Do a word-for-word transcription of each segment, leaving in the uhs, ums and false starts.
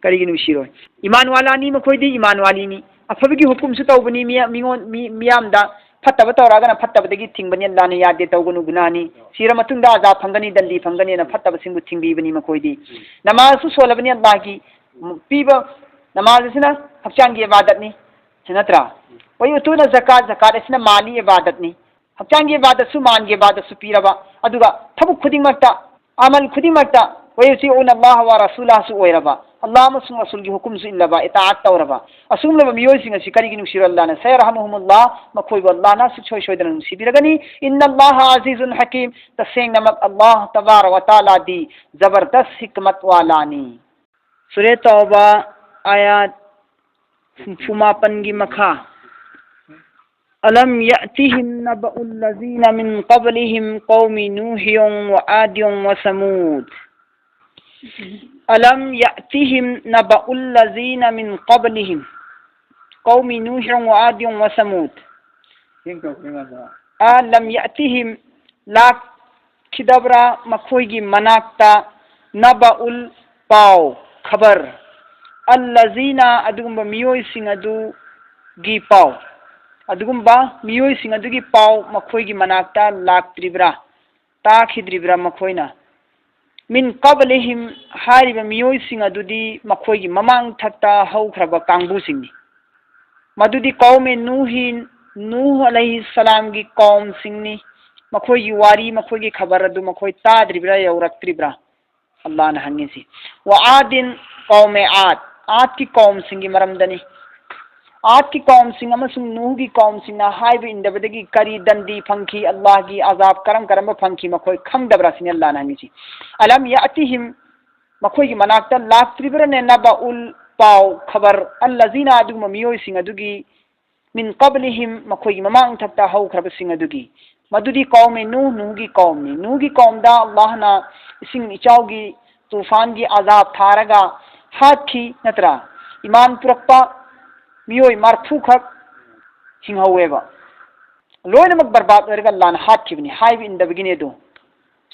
ꯀꯔꯤꯒꯤ ꯅꯨꯡꯁꯤꯔꯣꯏ? ꯏꯃꯥꯟ ꯋꯥꯂꯥꯅꯤ ꯃꯈꯣꯏꯗꯤ, ꯏꯃꯥꯟ ꯋꯥꯂꯤꯅꯤ꯫ ꯑꯐꯕꯒꯤ ꯍꯨꯀꯨꯝꯁꯨ ꯇꯧꯕꯅꯤ, ꯃꯤ-, ꯃꯤꯉꯣꯟ-, ꯃꯤ-, ꯃꯤꯌꯥꯝꯗ꯫ ꯐꯠꯇꯕ ꯇꯧꯔꯛꯑꯒꯅ ꯐꯠꯇꯕꯗꯒꯤ ꯊꯤꯡꯕꯅꯤ ꯑꯜꯂꯥꯍꯅ, ꯌꯥꯗꯦ ꯇꯧꯒꯅꯨ, ꯒꯨꯅꯥꯍꯅꯤ꯫ ꯁꯤꯔ ꯃꯇꯨꯡꯗ ꯑꯖꯥꯕ ꯐꯪꯒꯅꯤ, ꯗꯟꯗꯤ ꯐꯪꯒꯅꯤꯅ ꯐꯠꯇꯕꯁꯤꯡꯕꯨ ꯊꯤꯡꯕꯤꯕꯅꯤ ꯃꯈꯣꯏꯗꯤ꯫ ꯅꯃꯥꯖꯁꯨ ꯁꯣꯜꯂꯕꯅꯤ ꯑꯜꯂꯥꯍꯒꯤ ꯄꯤꯕ, ꯅꯃꯥꯖ ꯑꯁꯤꯅ ꯍꯛꯆꯥꯡꯒꯤ ꯏꯕꯥꯗꯠꯅꯤ, ꯅꯠꯇ꯭ꯔꯥ? ꯋꯌꯨꯇꯨꯅ ꯖꯀꯥꯠ, ꯖꯀꯥꯠ ꯑꯁꯤꯅ ꯃꯥꯜꯂꯤ ꯏꯕꯥꯗꯠꯅꯤ꯫ ꯍꯛꯆꯥꯡꯒꯤ ꯏꯕꯥꯗꯠꯁꯨ, ꯃꯥꯟꯒꯤ ꯏꯕꯥꯗꯠꯁꯨ ꯄꯤꯔꯕ, ꯑꯗꯨꯒ ꯊꯕꯛ ꯈꯨꯗꯤꯡꯃꯛꯇ, ꯑꯃꯜ ꯈꯨꯗꯤꯡꯃꯛꯇ, ꯋꯌꯨꯇꯤꯎꯅ ꯑꯜꯂꯥꯍ ꯋꯥ ꯔꯁꯨꯂꯥꯍꯁꯨ ꯑꯣꯏꯔꯕ, ꯑꯜꯂꯥꯍ ꯑꯃꯁꯨꯡ ꯔꯁꯨꯜꯒꯤ ꯍꯨꯀꯨꯝꯁꯨ ꯏꯜꯂꯕ, ꯏꯇꯥꯑꯠ ꯇꯧꯔꯕ, ꯑꯁꯨꯒꯨꯝꯂꯕ ꯃꯤꯑꯣꯏꯁꯤꯡ ꯑꯁꯤ ꯀꯔꯤꯒꯤ ꯅꯨꯡꯁꯤꯔꯣꯏ? ꯑꯜꯂꯥꯍꯅ, ꯁꯌꯔꯍꯃꯨꯍꯨꯃꯨꯜꯂꯥꯍ, ꯃꯈꯣꯏꯕꯨ ꯑꯜꯂꯥꯍꯅ ꯁꯨꯡꯁꯣꯏ ꯁꯣꯏꯗꯅ ꯅꯨꯡꯁꯤꯕꯤꯔꯒꯅꯤ꯫ ꯏꯟꯅ ꯑꯜꯂꯥꯍ ꯑꯖꯤꯖꯨꯟ ꯍꯀꯤꯝ, ꯇꯁꯦꯡꯅꯃꯛ ꯑꯜꯂꯥꯍ ꯇꯕꯥꯔ ꯋ ꯇꯥꯂꯥꯗꯤ ꯖꯕꯔꯗꯁ ꯍꯤꯀꯃꯠ ꯋꯥꯂꯥꯅꯤ꯫ ꯁꯨꯔꯦ ꯇꯧꯕ, ꯑꯥꯌꯥꯠ ꯍꯨꯝꯐꯨ ꯃꯥꯄꯟꯒꯤ ꯃꯈꯥ꯫ ألم يأتهم نبأ الذين من قبلهم قوم نوح وعاد وثمود. ألم يأتهم نبأ الذين من قبلهم قوم نوح وعاد وثمود. ꯑ, لم يأتهم, ꯂꯥꯛ-, ꯈꯤꯗꯕ꯭ꯔꯥ ꯃꯈꯣꯏꯒꯤ ꯃꯅꯥꯛꯇ, ꯅꯕꯥꯎꯜ, ꯄꯥꯎ, ꯈꯕꯔ, ꯑꯜꯂꯖꯤꯅ, ꯑꯗꯨꯒꯨꯝꯕ ꯃꯤꯑꯣꯏꯁꯤꯡ ꯑꯗꯨꯒꯤ ꯄꯥꯎ, ꯑꯗꯨꯒꯨꯝꯕ ꯃꯤꯑꯣꯏꯁꯤꯡ ꯑꯗꯨꯒꯤ ꯄꯥꯎ ꯃꯈꯣꯏꯒꯤ ꯃꯅꯥꯛꯇ ꯂꯥꯛꯇ꯭ꯔꯤꯕ꯭ꯔꯥ, ꯇꯥꯈꯤꯗ꯭ꯔꯤꯕ꯭ꯔꯥ ꯃꯈꯣꯏꯅ? ꯃꯤꯟ ꯀꯕꯂꯤꯍꯤꯝ, ꯍꯥꯏꯔꯤꯕ ꯃꯤꯑꯣꯏꯁꯤꯡ ꯑꯗꯨꯗꯤ ꯃꯈꯣꯏꯒꯤ ꯃꯃꯥꯡ ꯊꯛꯇ ꯍꯧꯈ꯭ꯔꯕ ꯀꯥꯡꯕꯨꯁꯤꯡꯅꯤ꯫ ꯃꯗꯨꯗꯤ ꯀꯧꯃꯦ ꯅꯨꯍꯤꯟ, ꯅꯨꯍ ꯑꯂꯩꯍꯤ ꯁꯂꯥꯝꯒꯤ ꯀꯧꯝꯁꯤꯡꯅꯤ꯫ ꯃꯈꯣꯏꯒꯤ ꯋꯥꯔꯤ, ꯃꯈꯣꯏꯒꯤ ꯈꯕꯔ ꯑꯗꯨ ꯃꯈꯣꯏ ꯇꯥꯗ꯭ꯔꯤꯕ꯭ꯔꯥ, ꯌꯧꯔꯛꯇ꯭ꯔꯤꯕ꯭ꯔꯥ? ꯑꯜꯂꯥꯍꯅ ꯍꯪꯉꯤꯁꯤ꯫ ꯋꯥ ꯑꯥꯗꯤꯟ ꯀꯧꯃꯦ ꯑꯥꯗ, ꯑꯥꯗꯀꯤ ꯀꯧꯝꯁꯤꯡꯒꯤ ꯃꯔꯝꯗꯅꯤ꯫ ꯑꯥꯗꯀꯤ ꯀꯧꯝꯁꯤꯡ ꯑꯃꯁꯨꯡ ꯅꯨꯍꯒꯤ ꯀꯧꯝꯁꯤꯡꯅ ꯍꯥꯏꯕ ꯏꯟꯗꯕꯗꯒꯤ ꯀꯔꯤ ꯗꯟꯗꯤ ꯐꯪꯈꯤ, ꯑꯜꯂꯥꯍꯒꯤ ꯑꯖꯥꯕ ꯀꯔꯝ ꯀꯔꯝꯕ ꯐꯪꯈꯤ, ꯃꯈꯣꯏ ꯈꯪꯗꯕ꯭ꯔꯥ ꯁꯤꯅꯤ ꯑꯜꯂꯥꯍꯅ ꯍꯪꯉꯤꯁꯤ꯫ ꯑꯂꯝ ꯌꯥꯇꯤꯍꯤꯝ, ꯃꯈꯣꯏꯒꯤ ꯃꯅꯥꯛꯇ ꯂꯥꯛꯇ꯭ꯔꯤꯕ꯭ꯔꯥꯅꯦ, ꯅꯕꯥꯎꯜ, ꯄꯥꯎ, ꯈꯕꯔ, ꯑꯜꯂꯖꯤꯅ, ꯑꯗꯨꯒꯨꯝꯕ ꯃꯤꯑꯣꯏꯁꯤꯡ ꯑꯗꯨꯒꯤ, ꯃꯤꯟ ꯀꯕꯂꯤꯍꯤꯝ, ꯃꯈꯣꯏꯒꯤ ꯃꯃꯥꯡ ꯊꯛꯇ ꯍꯧꯈ꯭ꯔꯕꯁꯤꯡ ꯑꯗꯨꯒꯤ꯫ ꯃꯗꯨꯗꯤ ꯀꯧꯃꯦ ꯅꯨꯍ, ꯅꯨꯍꯒꯤ ꯀꯧꯝꯅꯤ꯫ ꯅꯨꯍꯒꯤ ꯀꯧꯝꯗ ꯑꯜꯂꯥꯍꯅ ꯏꯁꯤꯡ ꯏꯆꯥꯎꯒꯤ, ꯇꯨꯐꯥꯟꯒꯤ ꯑꯖꯥꯕ ꯊꯥꯔꯒ ꯍꯥꯠꯈꯤ, ꯅꯠꯇ꯭ꯔꯥ? ꯏꯃꯥꯟ ꯄꯨꯔꯛꯄ ꯃꯤꯑꯣꯏ ꯃꯔꯐꯨ ꯈꯛ ꯍꯤꯡꯍꯧꯋꯦꯕ꯫ ꯂꯣꯏꯅꯃꯛ ꯕꯔꯕꯥꯗ ꯑꯣꯏꯔꯒ ꯑꯜꯂꯥꯍꯅ ꯍꯥꯠꯈꯤꯕꯅꯤ꯫ ꯍꯥꯏꯕ ꯏꯟꯗꯕꯒꯤꯅꯦ ꯑꯗꯨ,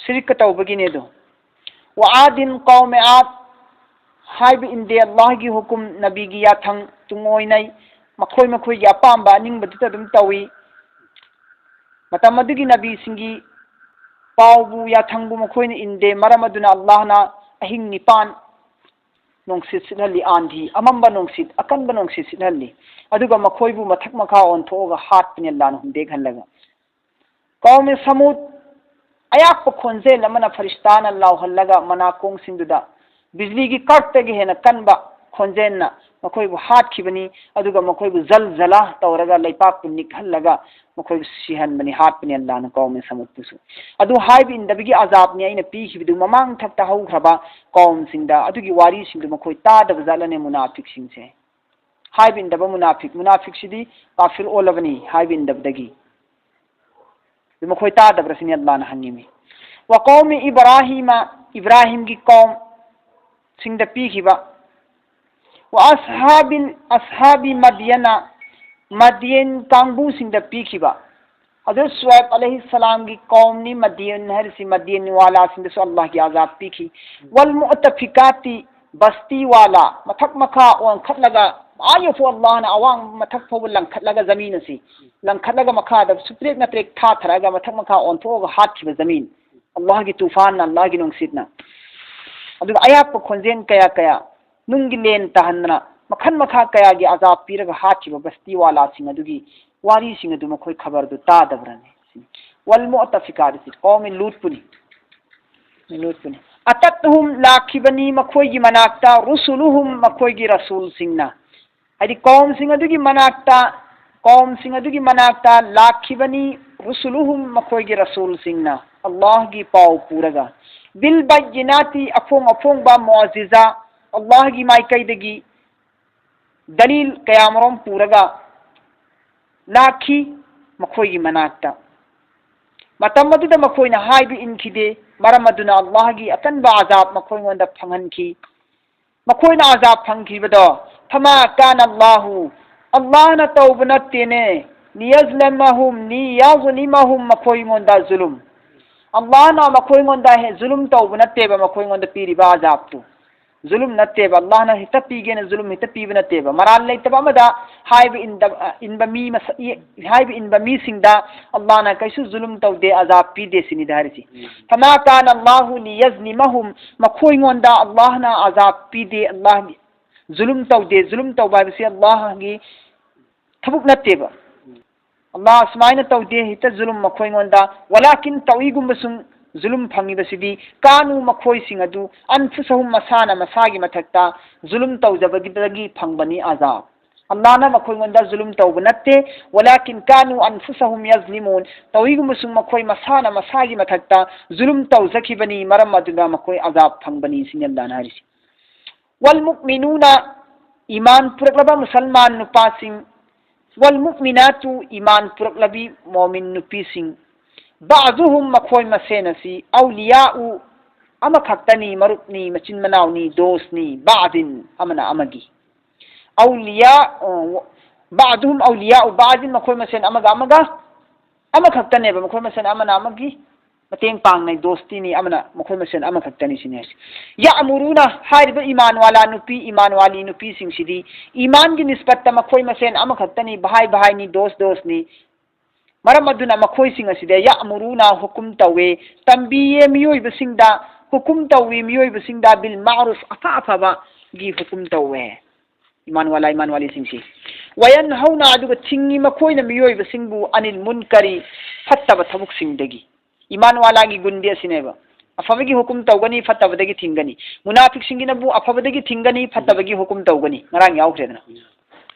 ꯁꯤꯔꯤꯛꯀ ꯇꯧꯕꯒꯤꯅꯦ ꯑꯗꯨ꯫ ꯋꯥ ꯑꯥꯗꯤꯟ ꯀꯧꯃꯦ ꯑꯥꯗ, ꯍꯥꯏꯕ ꯏꯟꯗꯦ꯫ ꯑꯜꯂꯥꯍꯒꯤ ꯍꯨꯀꯨꯝ, ꯅꯕꯤꯒꯤ ꯌꯥꯊꯪ ꯇꯨꯡꯑꯣꯏꯅꯩ꯫ ꯃꯈꯣꯏ ꯃꯈꯣꯏꯒꯤ ꯑꯄꯥꯝꯕ ꯑꯅꯤꯡꯕꯗꯨꯇ ꯑꯗꯨꯝ ꯇꯧꯏ꯫ ꯃꯇꯝ ꯑꯗꯨꯒꯤ ꯅꯕꯤꯁꯤꯡꯒꯤ ꯄꯥꯎꯕꯨ, ꯌꯥꯊꯪꯕꯨ ꯃꯈꯣꯏꯅ ꯏꯟꯗꯦ꯫ ꯃꯔꯝ ꯑꯗꯨꯅ ꯑꯜꯂꯥꯍꯅ ꯑꯍꯤꯡ ꯅꯤꯄꯥꯟ ꯅꯣꯡꯁꯤꯠ ꯁꯤꯠꯍꯜꯂꯤ, ꯑꯥꯟꯙꯤ, ꯑꯃꯝꯕ ꯅꯣꯡꯁꯤꯠ, ꯑꯀꯟꯕ ꯅꯣꯡꯁꯤꯠ ꯁꯤꯠꯍꯜꯂꯤ꯫ ꯑꯗꯨꯒ ꯃꯈꯣꯏꯕꯨ ꯃꯊꯛ ꯃꯈꯥ ꯑꯣꯟꯊꯣꯛꯑꯒ ꯍꯥꯠꯄꯅꯤ ꯑꯜꯂꯥꯍꯅ ꯍꯨꯝꯗꯦꯛꯍꯜꯂꯒ꯫ ꯀꯧꯃꯤ ꯁꯃꯨꯗ, ꯑꯌꯥꯛꯄ ꯈꯣꯟꯖꯦꯜ ꯑꯃꯅ ꯐꯔꯤꯁꯇꯥꯅ ꯂꯥꯎꯍꯜꯂꯒ ꯃꯅꯥꯀꯣꯡꯁꯤꯡꯗꯨꯗ, ꯕꯤꯖꯂꯤꯒꯤ ꯀꯥꯔꯠꯇꯒꯤ ꯍꯦꯟꯅ ꯀꯟꯕ ꯈꯣꯟꯖꯦꯜꯅ ꯃꯈꯣꯏꯕꯨ ꯍꯥꯠꯈꯤꯕꯅꯤ꯫ ꯑꯗꯨꯒ ꯃꯈꯣꯏꯕꯨ ꯖꯜ ꯖꯂꯥ ꯇꯧꯔꯒ, ꯂꯩꯄꯥꯛꯄꯨ ꯅꯤꯛꯍꯜꯂꯒ ꯃꯈꯣꯏꯕꯨ ꯁꯤꯍꯟꯕꯅꯤ, ꯍꯥꯠꯄꯅꯤ ꯑꯜꯂꯥꯍꯅ ꯀꯧꯃꯤ ꯁꯃꯨꯗꯄꯨꯁꯨ꯫ ꯑꯗꯨ ꯍꯥꯏꯕ ꯏꯟꯗꯕꯒꯤ ꯑꯖꯥꯕꯅꯤ ꯑꯩꯅ ꯄꯤꯈꯤꯕꯗꯨ ꯃꯃꯥꯡ ꯊꯛꯇ ꯍꯧꯈ꯭ꯔꯕ ꯀꯧꯝꯁꯤꯡꯗ꯫ ꯑꯗꯨꯒꯤ ꯋꯥꯔꯤꯁꯤꯡꯗꯨ ꯃꯈꯣꯏ ꯇꯥꯗꯕ ꯖꯥꯠꯂꯅꯦ ꯃꯨꯅꯥꯐꯤꯛꯁꯤꯡꯁꯦ? ꯍꯥꯏꯕ ꯏꯟꯗꯕ ꯃꯨꯅꯥꯐꯤꯛ, ꯃꯨꯅꯥꯐꯤꯛꯁꯤꯗꯤ ꯀꯥꯐꯤꯔ ꯑꯣꯜꯂꯕꯅꯤ ꯍꯥꯏꯕ ꯏꯟꯗꯕꯗꯒꯤ꯫ ꯑꯗꯨ ꯃꯈꯣꯏ ꯇꯥꯗꯕ꯭ꯔꯥ ꯁꯤꯅꯤ ꯑꯜꯂꯥꯍꯅ ꯍꯪꯉꯤꯃꯤ꯫ ꯋꯥ ꯀꯧꯃꯤ ꯏꯕ꯭ꯔꯥꯍꯤꯃ, ꯏꯕ꯭ꯔꯥꯍꯤꯝꯒꯤ ꯀꯧꯝꯁꯤꯡꯗ ꯄꯤꯈꯤꯕ꯫ ꯋꯥ ꯑꯁꯍꯥꯕꯤꯜ, ꯑꯁꯍꯥꯕꯤ ꯃꯗꯤꯌꯅ, ꯃꯗꯤꯌꯟ ꯀꯥꯡꯕꯨꯁꯤꯡꯗ ꯄꯤꯈꯤꯕ꯫ ꯍꯖꯔꯠ ꯁꯨꯑꯥꯏꯕ ꯑꯂꯩꯍꯤ ꯁꯂꯥꯝꯒꯤ ꯀꯧꯝꯅꯤ ꯃꯗꯤꯌꯟ ꯍꯥꯏꯔꯤꯁꯤ, ꯃꯗꯤꯌꯟ ꯋꯥꯂꯥꯁꯤꯡꯗꯁꯨ ꯑꯜꯂꯥꯍꯒꯤ ꯑꯖꯥꯕ ꯄꯤꯈꯤ꯫ ꯋꯥꯜ ꯃꯨꯑꯇꯐꯤꯀꯥꯇꯤ ꯕꯁꯇꯤ ꯋꯥꯂꯥ, ꯃꯊꯛ ꯃꯈꯥ ꯑꯣꯟꯈꯠꯂꯒ, ꯑꯥ ꯌꯧꯐꯥꯎ ꯑꯜꯂꯥꯍꯅ ꯑꯋꯥꯡ ꯃꯊꯛ ꯐꯥꯎꯕ ꯂꯪꯈꯠꯂꯒ, ꯖꯃꯤꯟ ꯑꯁꯤ ꯂꯪꯈꯠꯂꯒ ꯃꯈꯥꯗ ꯁꯨꯇ꯭ꯔꯦꯛ ꯅꯇ꯭ꯔꯦꯛ ꯊꯥꯊꯔꯛꯑꯒ ꯃꯊꯛ ꯃꯈꯥ ꯑꯣꯟꯊꯣꯛꯑꯒ ꯍꯥꯠꯈꯤꯕ ꯖꯃꯤꯟ, ꯑꯜꯂꯥꯍꯒꯤ ꯇꯨꯐꯥꯟꯅ, ꯑꯜꯂꯥꯍꯒꯤ ꯅꯨꯡꯁꯤꯠꯅ꯫ ꯑꯗꯨꯒ ꯑꯌꯥꯛꯄ ꯈꯣꯟꯖꯦꯜ ꯀꯌꯥ ꯀꯌꯥ, ꯅꯨꯡꯒꯤ ꯂꯦꯟ ꯇꯥꯍꯟꯗꯅ, ꯃꯈꯜ ꯃꯈꯥ ꯀꯌꯥꯒꯤ ꯑꯖꯥꯕ ꯄꯤꯔꯒ ꯍꯥꯠꯈꯤꯕ ꯕꯁꯇꯤ ꯋꯥꯂꯥꯁꯤꯡ ꯑꯗꯨꯒꯤ ꯋꯥꯔꯤꯁꯤꯡ ꯑꯗꯨ ꯃꯈꯣꯏ ꯈꯕꯔꯗꯨ ꯇꯥꯗꯕ꯭ꯔꯅꯦ? ꯁꯤꯅꯤ꯫ ꯋꯥꯜ ꯃꯨꯑꯇꯐꯤꯀꯥꯠ ꯑꯁꯤ ꯀꯧꯃꯤ ꯂꯨꯠꯄꯨꯅꯤ꯫ ꯂꯨꯠꯄꯨꯅꯤ꯫ ꯑꯇꯠꯍꯨꯝ, ꯂꯥꯛꯈꯤꯕꯅꯤ ꯃꯈꯣꯏꯒꯤ ꯃꯅꯥꯛꯇ, ꯔꯨꯁꯨꯂꯨꯍꯨꯝ, ꯃꯈꯣꯏꯒꯤ ꯔꯁꯨꯜꯁꯤꯡꯅ꯫ ꯍꯥꯏꯗꯤ ꯀꯧꯝꯁꯤꯡ ꯑꯗꯨꯒꯤ ꯃꯅꯥꯛꯇ, ꯀꯧꯝꯁꯤꯡ ꯑꯗꯨꯒꯤ ꯃꯅꯥꯛꯇ ꯂꯥꯛꯈꯤꯕꯅꯤ, ꯔꯨꯁꯨꯂꯨꯍꯨꯝ, ꯃꯈꯣꯏꯒꯤ ꯔꯁꯨꯜꯁꯤꯡꯅ, ꯑꯜꯂꯥꯍꯒꯤ ꯄꯥꯎ ꯄꯨꯔꯒ, ꯕꯤꯜ ꯕꯩꯌꯤꯅꯥꯇꯤ, ꯑꯐꯣꯡ ꯑꯐꯣꯡꯕ ꯃꯨꯑꯖꯤꯖꯥ, ꯑꯜꯂꯥꯍꯒꯤ ꯃꯥꯏꯀꯩꯗꯒꯤ ꯗꯂꯤꯜ ꯀꯌꯥꯃꯔꯨꯝ ꯄꯨꯔꯒ ꯂꯥꯛꯈꯤ ꯃꯈꯣꯏꯒꯤ ꯃꯅꯥꯛꯇ꯫ ꯃꯇꯝ ꯑꯗꯨꯗ ꯃꯈꯣꯏꯅ ꯍꯥꯏꯕ ꯏꯟꯈꯤꯗꯦ, ꯃꯔꯝ ꯑꯗꯨꯅ ꯑꯜꯂꯥꯍꯒꯤ ꯑꯀꯟꯕ ꯑꯖꯥꯕ ꯃꯈꯣꯏꯉꯣꯟꯗ ꯐꯪꯍꯟꯈꯤ꯫ ꯃꯈꯣꯏꯅ ꯑꯖꯥꯕ ꯐꯪꯈꯤꯕꯗꯣ, ꯐꯃꯥ ꯀꯥꯅ ꯑꯜꯂꯥꯍꯨ, ꯑꯜꯂꯥꯍꯅ ꯇꯧꯕ ꯅꯠꯇꯦꯅꯦ, ꯂꯤꯌꯖꯂꯃꯍꯨꯝ, ꯂꯤꯌꯖꯂꯤꯃꯍꯨꯝ, ꯃꯈꯣꯏꯉꯣꯟꯗ ꯖꯨꯂꯨꯝ꯫ ꯑꯜꯂꯥꯍꯅ ꯃꯈꯣꯏꯉꯣꯟꯗ ꯍꯦ-, ꯖꯨꯂꯨꯝ ꯇꯧꯕ ꯅꯠꯇꯦꯕ ꯃꯈꯣꯏꯉꯣꯟꯗ ꯄꯤꯔꯤꯕ ꯑꯖꯥꯕꯇꯨ꯫ ꯖꯨꯂꯨꯝ ꯅꯠꯇꯦꯕ, ꯑꯜꯂꯥꯍꯅ ꯍꯦꯛꯇ ꯄꯤꯒꯦꯅ ꯖꯨꯂꯨꯝ ꯍꯦꯛꯇ ꯄꯤꯕ ꯅꯠꯇꯦꯕ꯫ ꯃꯔꯥꯜ ꯂꯩꯇꯕ ꯑꯃꯗ ꯍꯥꯏꯕ ꯏꯟꯗ-, ꯏꯟꯕ ꯃꯤ ꯃꯁ-, ꯏ-, ꯍꯥꯏꯕ ꯏꯟꯕ ꯃꯤꯁꯤꯡꯗ ꯑꯜꯂꯥꯍꯅ ꯀꯩꯁꯨ ꯖꯨꯂꯨꯝ ꯇꯧꯗꯦ, ꯑꯖꯥꯕ ꯄꯤꯗꯦ ꯁꯤꯅꯤꯗ ꯍꯥꯏꯔꯤꯁꯤ꯫ ꯎꯝ꯫ فما كان الله ليظلمهم, ꯃꯈꯣꯏꯉꯣꯟꯗ ꯑꯜꯂꯥꯍꯅ ꯑꯖꯥꯕ ꯄꯤꯗꯦ, ꯑꯜꯂꯥꯍꯒꯤ ꯖꯨꯂꯨꯝ ꯇꯧꯗꯦ꯫ ꯖꯨꯂꯨꯝ ꯇꯧꯕ ꯍꯥꯏꯕꯁꯤ ꯑꯜꯂꯥꯍꯒꯤ ꯊꯕꯛ ꯅꯠꯇꯦꯕ꯫ ꯑꯜꯂꯥꯍ ꯁꯨꯃꯥꯏꯅ ꯇꯧꯗꯦ, ꯍꯦꯛꯇ ꯖꯨꯂꯨꯝ ꯃꯈꯣꯏꯉꯣꯟꯗ꯫ ولكن ꯇꯧꯏꯒꯨꯝꯕꯁꯨꯡ ꯖꯨꯂꯨꯝ ꯐꯪꯉꯤꯕꯁꯤꯗꯤ, كانوا ꯃꯈꯣꯏꯁꯤꯡ ꯑꯗꯨ, أنفسهم ꯃꯁꯥꯅ ꯃꯁꯥꯒꯤ ꯃꯊꯛꯇ ꯖꯨꯂꯨꯝ ꯇꯧꯖꯕꯗꯒꯤ ꯐꯪꯕꯅꯤ ꯑꯖꯥꯕ꯫ ꯑꯜꯂꯥꯍꯅ ꯃꯈꯣꯏꯉꯣꯟꯗ ꯖꯨꯂꯨꯝ ꯇꯧꯕ ꯅꯠꯇꯦ꯫ ولكن كانوا أنفسهم يظلمون, ꯇꯧꯏꯒꯨꯝꯕꯁꯨꯡ ꯃꯈꯣꯏ ꯃꯁꯥꯅ ꯃꯁꯥꯒꯤ ꯃꯊꯛꯇ ꯖꯨꯂꯨꯝ ꯇꯧꯖꯈꯤꯕꯅꯤ, ꯃꯔꯝ ꯑꯗꯨꯅ ꯃꯈꯣꯏ ꯑꯖꯥꯕ ꯐꯪꯕꯅꯤ ꯁꯤꯅꯤ ꯑꯜꯂꯥꯍꯅ ꯍꯥꯏꯔꯤꯁꯤ꯫ والمؤمنون, ꯏꯃꯥꯟ ꯄꯨꯔꯛꯂꯕ ꯃꯨꯁꯜꯃꯥꯟ ꯅꯨꯄꯥꯁꯤꯡ, والمؤمنات, ꯏꯃꯥꯟ ꯄꯨꯔꯛꯂꯕꯤ ꯃꯣꯃꯤꯟ ꯅꯨꯄꯤꯁꯤꯡ, بعضهم, ꯃꯈꯣꯏ ꯃꯁꯦꯟ ꯑꯁꯤ, أولياء, ꯑꯃꯈꯛꯇꯅꯤ, ꯃꯔꯨꯞꯅꯤ, ꯃꯆꯤꯟ ꯃꯅꯥꯎꯅꯤ, ꯗꯣꯁꯅꯤ, بعض, ꯑꯃꯅ ꯑꯃꯒꯤ꯫ أولياء, ꯑ, بعضهم أولياء بعض, ꯃꯈꯣꯏ ꯃꯁꯦꯟ ꯑꯃꯒ ꯑꯃꯒ ꯑꯃꯈꯛꯇꯅꯦꯕ, ꯃꯈꯣꯏ ꯃꯁꯦꯟ ꯑꯃꯅ ꯑꯃꯒꯤ ꯃꯇꯦꯡ ꯄꯥꯡꯅꯩ, ꯗꯣꯁꯇꯤꯅꯤ, ꯑꯃꯅ ꯃꯈꯣꯏ ꯃꯁꯦꯟ ꯑꯃꯈꯛꯇꯅꯤ ꯁꯤꯅꯤ ꯍꯥꯏꯁꯦ꯫ يأمرون, ꯍꯥꯏꯔꯤꯕ ꯏꯃꯥꯟ ꯋꯥꯂꯥ ꯅꯨꯄꯤ, ꯏꯃꯥꯟ ꯋꯥꯂꯤ ꯅꯨꯄꯤꯁꯤꯡꯁꯤꯗꯤ ꯏꯃꯥꯟꯒꯤ ꯅꯤꯁꯕꯠꯇ ꯃꯈꯣꯏ ꯃꯁꯦꯟ ꯑꯃꯈꯛꯇꯅꯤ, ꯚꯥꯏ ꯚꯥꯏꯅꯤ, ꯗꯣꯁ ꯗꯣꯁꯅꯤ꯫ ꯃꯔꯝ ꯑꯗꯨꯅ ꯃꯈꯣꯏꯁꯤꯡ ꯑꯁꯤꯗ يأمرون, ꯍꯨꯀꯨꯝ ꯇꯧꯋꯦ, ꯇꯝꯕꯤꯌꯦ ꯃꯤꯑꯣꯏꯕꯁꯤꯡꯗ, ꯍꯨꯀꯨꯝ ꯇꯧꯋꯤ ꯃꯤꯑꯣꯏꯕꯁꯤꯡꯗ, بالمعروف, ꯑꯐ ꯑꯐꯕꯒꯤ ꯍꯨꯀꯨꯝ ꯇꯧꯋꯦ꯫ ꯏꯃꯥꯟ ꯋꯥꯂꯥ, ꯏꯃꯥꯟ ꯋꯥꯂꯤꯁꯤꯡꯁꯤ꯫ وينهون, ꯑꯗꯨꯒ ꯊꯤꯡꯉꯤ ꯃꯈꯣꯏꯅ ꯃꯤꯑꯣꯏꯕꯁꯤꯡꯕꯨ, عن المنكر, ꯐꯠꯇꯕ ꯊꯕꯛꯁꯤꯡꯗꯒꯤ꯫ ꯏꯃꯥꯟ ꯋꯥꯂꯥꯒꯤ ꯒꯨꯟꯗꯤ ꯑꯁꯤꯅꯦꯕ꯫ ꯑꯐꯕꯒꯤ ꯍꯨꯀꯨꯝ ꯇꯧꯒꯅꯤ, ꯐꯠꯇꯕꯗꯒꯤ ꯊꯤꯡꯒꯅꯤ꯫ ꯃꯨꯅꯥꯐꯤꯛꯁꯤꯡꯒꯤꯅꯕꯨ ꯑꯐꯕꯗꯒꯤ ꯊꯤꯡꯒꯅꯤ, ꯐꯠꯇꯕꯒꯤ ꯍꯨꯀꯨꯝ ꯇꯧꯒꯅꯤ꯫ ꯉꯔꯥꯡ ꯌꯥꯎꯈ꯭ꯔꯦꯗꯅ꯫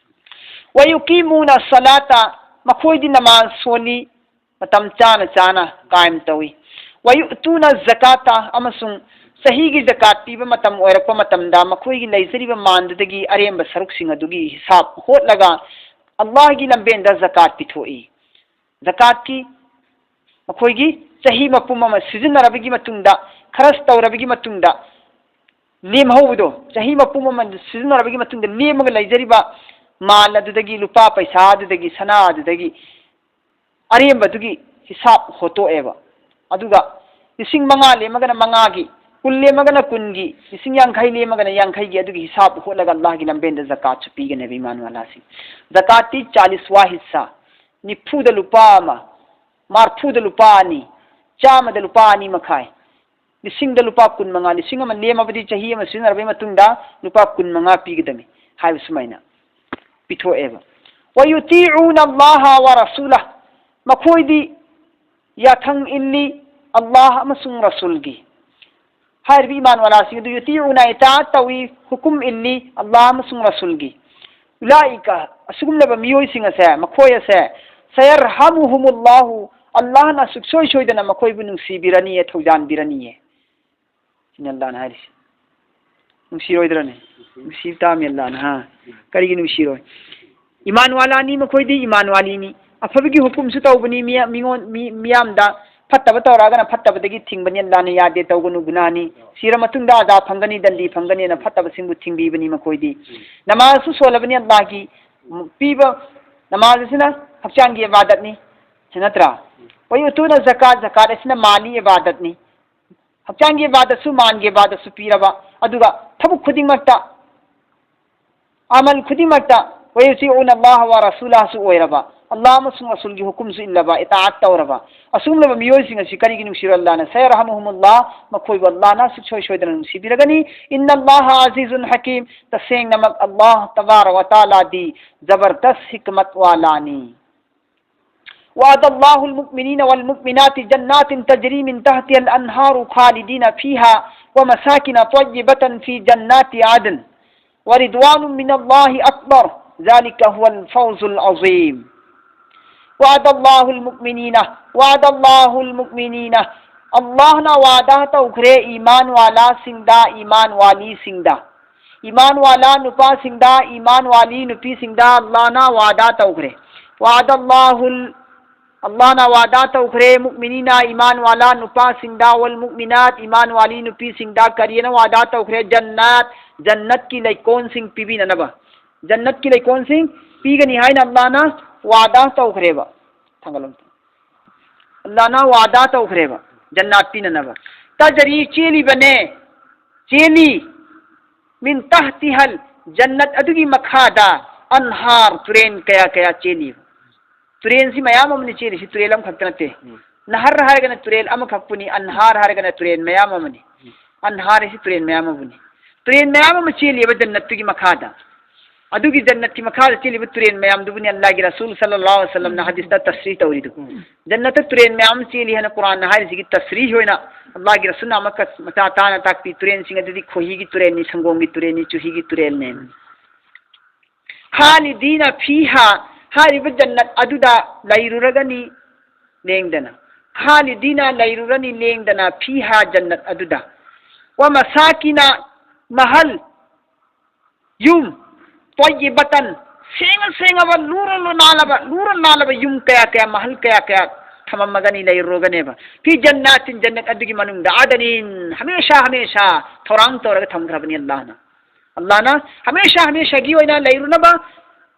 ويقيمون الصلاة, ꯃꯈꯣꯏꯗꯤ ꯅꯃꯥꯖ ꯁꯣꯜꯂꯤ, ꯃꯇꯝ ꯆꯥꯅ ꯆꯥꯅ ꯀꯥꯏꯝ ꯇꯧꯏ꯫ ويؤتون الزكاة, ꯑꯃꯁꯨꯡ ꯆꯍꯤꯒꯤ ꯖꯀꯥꯠ ꯄꯤꯕ ꯃꯇꯝ ꯑꯣꯏꯔꯛꯄ ꯃꯇꯝꯗ ꯃꯈꯣꯏꯒꯤ ꯂꯩꯖꯔꯤꯕ ꯃꯥꯟꯗꯨꯗꯒꯤ ꯑꯔꯦꯝꯕ ꯁꯔꯨꯛꯁꯤꯡ ꯑꯗꯨꯒꯤ ꯍꯤꯁꯥꯕ ꯍꯣꯠꯂꯒ ꯑꯜꯂꯥꯍꯒꯤ ꯂꯝꯕꯦꯟꯗ ꯖꯀꯥꯠ ꯄꯤꯊꯣꯛꯏ꯫ ꯖꯀꯥꯠꯀꯤ ꯃꯈꯣꯏꯒꯤ ꯆꯍꯤ ꯃꯄꯨꯝ ꯑꯃ ꯁꯤꯖꯤꯟꯅꯔꯕꯒꯤ ꯃꯇꯨꯡꯗ, ꯈꯔꯁ ꯇꯧꯔꯕꯒꯤ ꯃꯇꯨꯡꯗ ꯂꯦꯝꯍꯧꯕꯗꯣ, ꯆꯍꯤ ꯃꯄꯨꯝ ꯑꯃ ꯁꯤꯖꯤꯟꯅꯔꯕꯒꯤ ꯃꯇꯨꯡꯗ ꯂꯦꯝꯃꯒ ꯂꯩꯖꯔꯤꯕ ꯃꯥꯜ ꯑꯗꯨꯗꯒꯤ, ꯂꯨꯄꯥ ꯄꯩꯁꯥ ꯑꯗꯨꯗꯒꯤ, ꯁꯅꯥ ꯑꯗꯨꯗꯒꯤ ꯑꯔꯦꯝꯕꯗꯨꯒꯤ ꯍꯤꯁꯥꯕ ꯍꯣꯠꯇꯣꯛꯑꯦꯕ꯫ ꯑꯗꯨꯒ ꯂꯤꯁꯤꯡ ꯃꯉꯥ ꯂꯦꯝꯃꯒꯅ ꯃꯉꯥꯒꯤ ꯀꯨꯟ ꯂꯦꯝꯃꯒꯅ ꯀꯨꯟꯒꯤ, ꯂꯤꯁꯤꯡ ꯌꯥꯡꯈꯩ ꯂꯦꯝꯃꯒꯅ ꯌꯥꯡꯈꯩꯒꯤ, ꯑꯗꯨꯒꯤ ꯍꯤꯁꯥꯕ ꯍꯣꯠꯂꯒ ꯑꯜꯂꯥꯍꯒꯤ ꯂꯝꯕꯦꯟꯗ ꯖꯀꯥꯠꯁꯨ ꯄꯤꯒꯅꯦꯕ ꯏꯃꯥꯟ ꯋꯥꯂꯥꯁꯤꯡ꯫ ꯖꯀꯥꯠꯇꯤ ꯆꯥꯂꯤꯁꯋꯥ ꯍꯤꯁꯥ, ꯅꯤꯐꯨꯗ ꯂꯨꯄꯥ ꯑꯃ, ꯃꯔꯐꯨꯗ ꯂꯨꯄꯥ ꯑꯅꯤ, ꯆꯥꯝꯃꯗ ꯂꯨꯄꯥ ꯑꯅꯤ ꯃꯈꯥꯏ, ꯂꯤꯁꯤꯡꯗ ꯂꯨꯄꯥ ꯀꯨꯟ ꯃꯉꯥ, ꯂꯤꯁꯤꯡ ꯑꯃ ꯂꯦꯝꯃꯕꯗꯤ ꯆꯍꯤ ꯑꯃ ꯁꯤꯖꯤꯟꯅꯔꯕꯩ ꯃꯇꯨꯡꯗ ꯂꯨꯄꯥ ꯀꯨꯟ ꯃꯉꯥ ꯄꯤꯒꯗꯕꯅꯤ ꯍꯥꯏꯕ ꯁꯨꯃꯥꯏꯅ ꯄꯤꯊꯣꯛꯑꯦꯕ꯫ "ꯋꯌꯨꯇꯤꯎꯅ ꯑꯜꯂꯥꯍ ꯋ ꯔꯁꯨꯂꯥꯍ", ꯃꯈꯣꯏꯗꯤ ꯌꯥꯊꯪ ꯏꯜꯂꯤ ꯑꯜꯂꯥꯍ ꯑꯃꯁꯨꯡ ꯔꯁꯨꯜꯒꯤ꯫ ꯍꯥꯏꯔꯤꯕ ꯏꯃꯥꯟ ꯋꯥꯂꯥꯁꯤꯡ ꯑꯗꯨ ꯌꯨꯇꯤꯎꯅ, ꯏꯇꯥꯑꯠ ꯇꯧꯏ, ꯍꯨꯀꯨꯝ ꯏꯜꯂꯤ ꯑꯜꯂꯥꯍ ꯑꯃꯁꯨꯡ ꯔꯁꯨꯜꯒꯤ꯫ "ꯎꯂꯥꯏꯀ", ꯑꯁꯤꯒꯨꯝꯂꯕ ꯃꯤꯑꯣꯏꯁꯤꯡ ꯑꯁꯦ, ꯃꯈꯣꯏ ꯑꯁꯦ, "ꯁꯌꯔꯍꯃꯨꯍꯨꯃꯨꯜꯂꯥꯍꯨ", ꯑꯜꯂꯥꯍꯅ ꯁꯨꯛꯁꯣꯏ ꯁꯣꯏꯗꯅ ꯃꯈꯣꯏꯕꯨ ꯅꯨꯡꯁꯤꯕꯤꯔꯅꯤꯌꯦ, ꯊꯧꯖꯥꯟꯕꯤꯔꯅꯤꯌꯦ꯫ ꯁꯤꯅꯤ ꯑꯜꯂꯥꯍꯅ ꯍꯥꯏꯔꯤꯁꯤ꯫ ꯅꯨꯡꯁꯤꯔꯣꯏꯗ꯭ꯔꯅꯦ? ꯅꯨꯡꯁꯤ ꯇꯥꯃꯤ ꯑꯜꯂꯥꯍꯅ, ꯍꯥ? ꯀꯔꯤꯒꯤ ꯅꯨꯡꯁꯤꯔꯣꯏ? ꯏꯃꯥꯟ ꯋꯥꯂꯥꯅꯤ ꯃꯈꯣꯏꯗꯤ, ꯏꯃꯥꯟ ꯋꯥꯂꯤꯅꯤ꯫ ꯑꯐꯕꯒꯤ ꯍꯨꯀꯨꯝꯁꯨ ꯇꯧꯕꯅꯤ ꯃꯤ-, ꯃꯤꯉꯣꯟ-, ꯃꯤ-, ꯃꯤꯌꯥꯝꯗ꯫ ꯐꯠꯇꯕ ꯇꯧꯔꯛꯑꯒꯅ ꯐꯠꯇꯕꯗꯒꯤ ꯊꯤꯡꯕꯅꯤ ꯑꯜꯂꯥꯍꯅ, ꯌꯥꯗꯦ, ꯇꯧꯒꯅꯨ, ꯒꯨꯅꯥꯍꯅꯤ꯫ ꯁꯤꯔ ꯃꯇꯨꯡꯗ ꯑꯖꯥ ꯐꯪꯒꯅꯤ, ꯗꯟꯗꯤ ꯐꯪꯒꯅꯤꯅ ꯐꯠꯇꯕꯁꯤꯡꯕꯨ ꯊꯤꯡꯕꯤꯕꯅꯤ ꯃꯈꯣꯏꯗꯤ꯫ ꯅꯃꯥꯖꯁꯨ ꯁꯣꯜꯂꯕꯅꯤ ꯑꯜꯂꯥꯍꯒꯤ ꯄꯤꯕ, ꯅꯃꯥꯖ ꯑꯁꯤꯅ ꯍꯛꯆꯥꯡꯒꯤ ꯏꯕꯥꯗꯠꯅꯤ, ꯁꯤ ꯅꯠꯇ꯭ꯔꯥ? ꯋꯌꯨꯇꯨꯅ ꯖꯀꯥꯠ, ꯖꯀꯥꯠ ꯑꯁꯤꯅ ꯃꯥꯜꯂꯤ ꯏꯕꯥꯗꯠꯅꯤ꯫ ꯍꯛꯆꯥꯡꯒꯤ ꯏꯕꯥꯗꯠꯁꯨ, ꯃꯥꯟꯒꯤ ꯏꯕꯥꯗꯠꯁꯨ ꯄꯤꯔꯕ, ꯑꯗꯨꯒ ꯊꯕꯛ ꯈꯨꯗꯤꯡꯃꯛꯇ, ꯑꯃꯜ ꯈꯨꯗꯤꯡꯃꯛꯇ, "ꯋꯌꯨꯇꯤꯎꯅ ꯑꯜꯂꯥꯍ ꯋ ꯔꯁꯨꯂꯥꯍꯁꯨ" ꯑꯣꯏꯔꯕ, ꯑꯜꯂꯥꯍ ꯑꯃꯁꯨꯡ ꯔꯁꯨꯜꯒꯤ ꯍꯨꯀꯨꯝꯁꯨ ꯏꯜꯂꯕ, ꯏꯇꯥꯑꯠ ꯇꯧꯔꯕ, ꯑꯁꯤꯒꯨꯝꯂꯕ ꯃꯤꯑꯣꯏꯁꯤꯡ ꯑꯁꯤ ꯀꯔꯤꯒꯤ ꯅꯨꯡꯁꯤꯔꯣꯏ ꯑꯜꯂꯥꯍꯅ? "ꯁꯌꯔꯍꯃꯨꯍꯨꯃꯨꯜꯂꯥꯍ", ꯃꯈꯣꯏꯕꯨ ꯑꯜꯂꯥꯍꯅ ꯁꯨꯛꯁꯣꯏ ꯁꯣꯏꯗꯅ ꯅꯨꯡꯁꯤꯕꯤꯔꯒꯅꯤ꯫ "ꯏꯟꯅ ꯑꯜꯂꯥꯍ ꯑꯖꯤꯖꯨꯟ ꯍꯀꯤꯝ", ꯇꯁꯦꯡꯅꯃꯛ ꯑꯜꯂꯥꯍ ꯇꯕꯥꯔꯛ ꯋ ꯇꯥꯂꯥꯗꯤ ꯖꯕꯔꯗꯁ ꯍꯤꯛꯃꯠ ꯋꯥꯂꯥꯅꯤ꯫ "وعد الله المؤمنين والمؤمنات جنات تجري من تحتها الأنهار خالدين فيها ومساكن طيبة في جنات عدن ورضوان من الله أكبر ذلك هو الفوز العظيم". "وعد الله المؤمنين، وعد الله المؤمنين". ꯑꯜꯂꯥꯍꯅ ꯋꯥꯗꯥ ꯇꯧꯈ꯭ꯔꯦ ꯏꯃꯥꯟ ꯋꯥꯂꯥꯁꯤꯡꯗ, ꯏꯃꯥꯟ ꯋꯥꯂꯤꯁꯤꯡꯗ꯫ ꯏꯃꯥꯟ ꯋꯥꯂꯥ ꯅꯨꯄꯥꯁꯤꯡꯗ, ꯏꯃꯥꯟ ꯋꯥꯂꯤ ꯅꯨꯄꯤꯁꯤꯡꯗ ꯑꯜꯂꯥꯍꯅ ꯋꯥꯗꯥ ꯇꯧꯈ꯭ꯔꯦ꯫ "ꯋꯥꯗ ꯑꯜꯂꯥꯍꯨꯜ", ꯑꯜꯂꯥꯍꯅ ꯋꯥꯗꯥ ꯇꯧꯈ꯭ꯔꯦ, "ꯃꯨꯛꯃꯤꯅꯤꯅ", ꯏꯃꯥꯟ ꯋꯥꯂꯥ ꯅꯨꯄꯥꯁꯤꯡꯗ, "ꯋꯜ ꯃꯨꯛꯃꯤꯅꯥꯠ", ꯏꯃꯥꯟ ꯋꯥꯂꯤ ꯅꯨꯄꯤꯁꯤꯡꯗ ꯀꯔꯤꯅ ꯋꯥꯗꯥ ꯇꯧꯈ꯭ꯔꯦ? "ꯖꯟꯅꯥꯠ", ꯖꯟꯅꯠꯀꯤ ꯂꯩꯀꯣꯜꯁꯤꯡ ꯄꯤꯕꯤꯅꯅꯕ꯫ ꯖꯟꯅꯠꯀꯤ ꯂꯩꯀꯣꯜꯁꯤꯡ ꯄꯤꯒꯅꯤ ꯍꯥꯏꯅ ꯑꯜꯂꯥꯍꯅ ꯋꯥꯗꯥ ꯇꯧꯈ꯭ꯔꯦꯕ꯫ ꯊꯥꯡꯒꯠꯂꯣ꯫ ꯑꯜꯂꯥꯍꯅ ꯋꯥꯗꯥ ꯇꯧꯈ꯭ꯔꯦꯕ ꯖꯟꯅꯥꯠ ꯄꯤꯅꯅꯕ꯫ ꯇꯖꯔꯤ, ꯆꯦꯜꯂꯤꯕꯅꯦ, ꯆꯦꯜꯂꯤ꯫ ꯃꯤꯟ ꯇꯍꯇꯤꯍꯜ, ꯖꯟꯅꯠ ꯑꯗꯨꯒꯤ ꯃꯈꯥꯗ ꯑꯟꯍꯥꯔ, ꯇꯨꯔꯦꯟ ꯀꯌꯥ ꯀꯌꯥ ꯆꯦꯜꯂꯤꯕ꯫ ꯇꯨꯔꯦꯟꯁꯤ ꯃꯌꯥꯝ ꯑꯃꯅꯤ ꯆꯦꯜꯂꯤꯁꯤ, ꯇꯨꯔꯦꯜ ꯑꯃꯈꯛꯇ ꯅꯠꯇꯦ꯫ ꯎꯝ꯫ ꯅꯍꯔ ꯍꯥꯏꯔꯒꯅ ꯇꯨꯔꯦꯜ ꯑꯃꯈꯛꯄꯨꯅꯤ, ꯑꯟꯍꯥꯔ ꯍꯥꯏꯔꯒꯅ ꯇꯨꯔꯦꯟ ꯃꯌꯥꯝ ꯑꯃꯅꯤ꯫ ꯎꯝ꯫ ꯑꯟꯍꯥꯔ ꯍꯥꯏꯁꯤ ꯇꯨꯔꯦꯟ ꯃꯌꯥꯝ ꯑꯃꯅꯤ꯫ ꯇꯨꯔꯦꯟ ꯃꯌꯥꯝ ꯑꯃ ꯆꯦꯜꯂꯤꯕ ꯖꯟꯅꯠꯇꯨꯒꯤ ꯃꯈꯥꯗ꯫ ꯑꯗꯨꯒꯤ ꯖꯟꯅꯠꯀꯤ ꯃꯈꯥꯗ ꯆꯦꯜꯂꯤꯕ ꯇꯨꯔꯦꯟ ꯃꯌꯥꯝꯗꯨꯕꯨꯅꯤ ꯑꯜꯂꯥꯍꯒꯤ ꯔꯁꯨꯜ ꯁꯜꯂꯜꯂꯥꯍꯨ ꯑꯂꯩꯍꯤ ꯋꯁꯜꯂꯝꯅ ꯎꯝ꯫ ꯍꯗꯤꯁꯇ ꯇꯁꯔꯤ ꯇꯧꯔꯤꯗꯨ꯫ ꯎꯝ꯫ ꯖꯟꯅꯠꯇ ꯇꯨꯔꯦꯟ ꯃꯌꯥꯝ ꯑꯃ ꯆꯦꯜꯂꯤ ꯍꯥꯏꯅ ꯀꯨꯔꯥꯟꯅ ꯍꯥꯏꯔꯤꯁꯤꯒꯤ ꯇꯁꯔꯤ ꯑꯣꯏꯅ ꯑꯜꯂꯥꯍꯒꯤ ꯔꯁꯨꯜꯅ ꯑꯃꯨꯛꯀ ꯃꯆꯥ ꯇꯥꯅ ꯇꯥꯛꯄꯤ, ꯇꯨꯔꯦꯟꯁꯤꯡ ꯑꯗꯨꯗꯤ ꯈꯣꯏꯍꯤꯒꯤ ꯇꯨꯔꯦꯟꯅꯤ, ꯁꯪꯒꯣꯝꯒꯤ ꯇꯨꯔꯦꯟꯅꯤ, ꯆꯨꯍꯤꯒꯤ ꯇꯨꯔꯦꯜꯅꯦ꯫ ꯎꯝ꯫ ꯈꯥꯂꯤꯗꯤꯅ ꯐꯤꯍꯥ, ꯍꯥꯏꯔꯤꯕ ꯖꯟꯅꯠ ꯑꯗꯨꯗ ꯂꯩꯔꯨꯔꯒꯅꯤ ꯂꯦꯡꯗꯅ꯫ ꯈꯥꯂꯤꯗꯤꯅ, ꯂꯩꯔꯨꯔꯅꯤ ꯂꯦꯡꯗꯅ, ꯐꯤꯍꯥ, ꯖꯟꯅꯠ ꯑꯗꯨꯗ꯫ ꯋ ꯃꯁꯥꯀꯤꯅ, ꯃꯍꯜ, ꯌꯨꯝ, ꯇ꯭ꯋꯥꯏꯌꯤꯕꯇꯟ, ꯁꯦꯡꯉ ꯁꯦꯡꯉꯕ, ꯂꯨꯔ ꯂꯨ ꯅꯥꯜꯂꯕ, ꯂꯨꯔ ꯅꯥꯜꯂꯕ ꯌꯨꯝ ꯀꯌꯥ ꯀꯌꯥ, ꯃꯍꯜ ꯀꯌꯥ ꯀꯌꯥ ꯊꯝꯃꯝꯃꯒꯅꯤ, ꯂꯩꯔꯨꯔꯒꯅꯦꯕ꯫ ꯐꯤ ꯖꯟꯅꯥꯇꯤꯟ, ꯖꯟꯅꯠ ꯑꯗꯨꯒꯤ ꯃꯅꯨꯡꯗ, ꯑꯗꯅꯤꯟ, ꯍꯃꯦꯁꯥ ꯍꯃꯦꯁꯥ ꯊꯧꯔꯥꯡ ꯇꯧꯔꯒ ꯊꯝꯈ꯭ꯔꯕꯅꯤ ꯑꯜꯂꯥꯍꯅ꯫ ꯑꯜꯂꯥꯍꯅ ꯍꯃꯦꯁꯥ ꯍꯃꯦꯁꯥꯒꯤ ꯑꯣꯏꯅ ꯂꯩꯔꯨꯅꯕ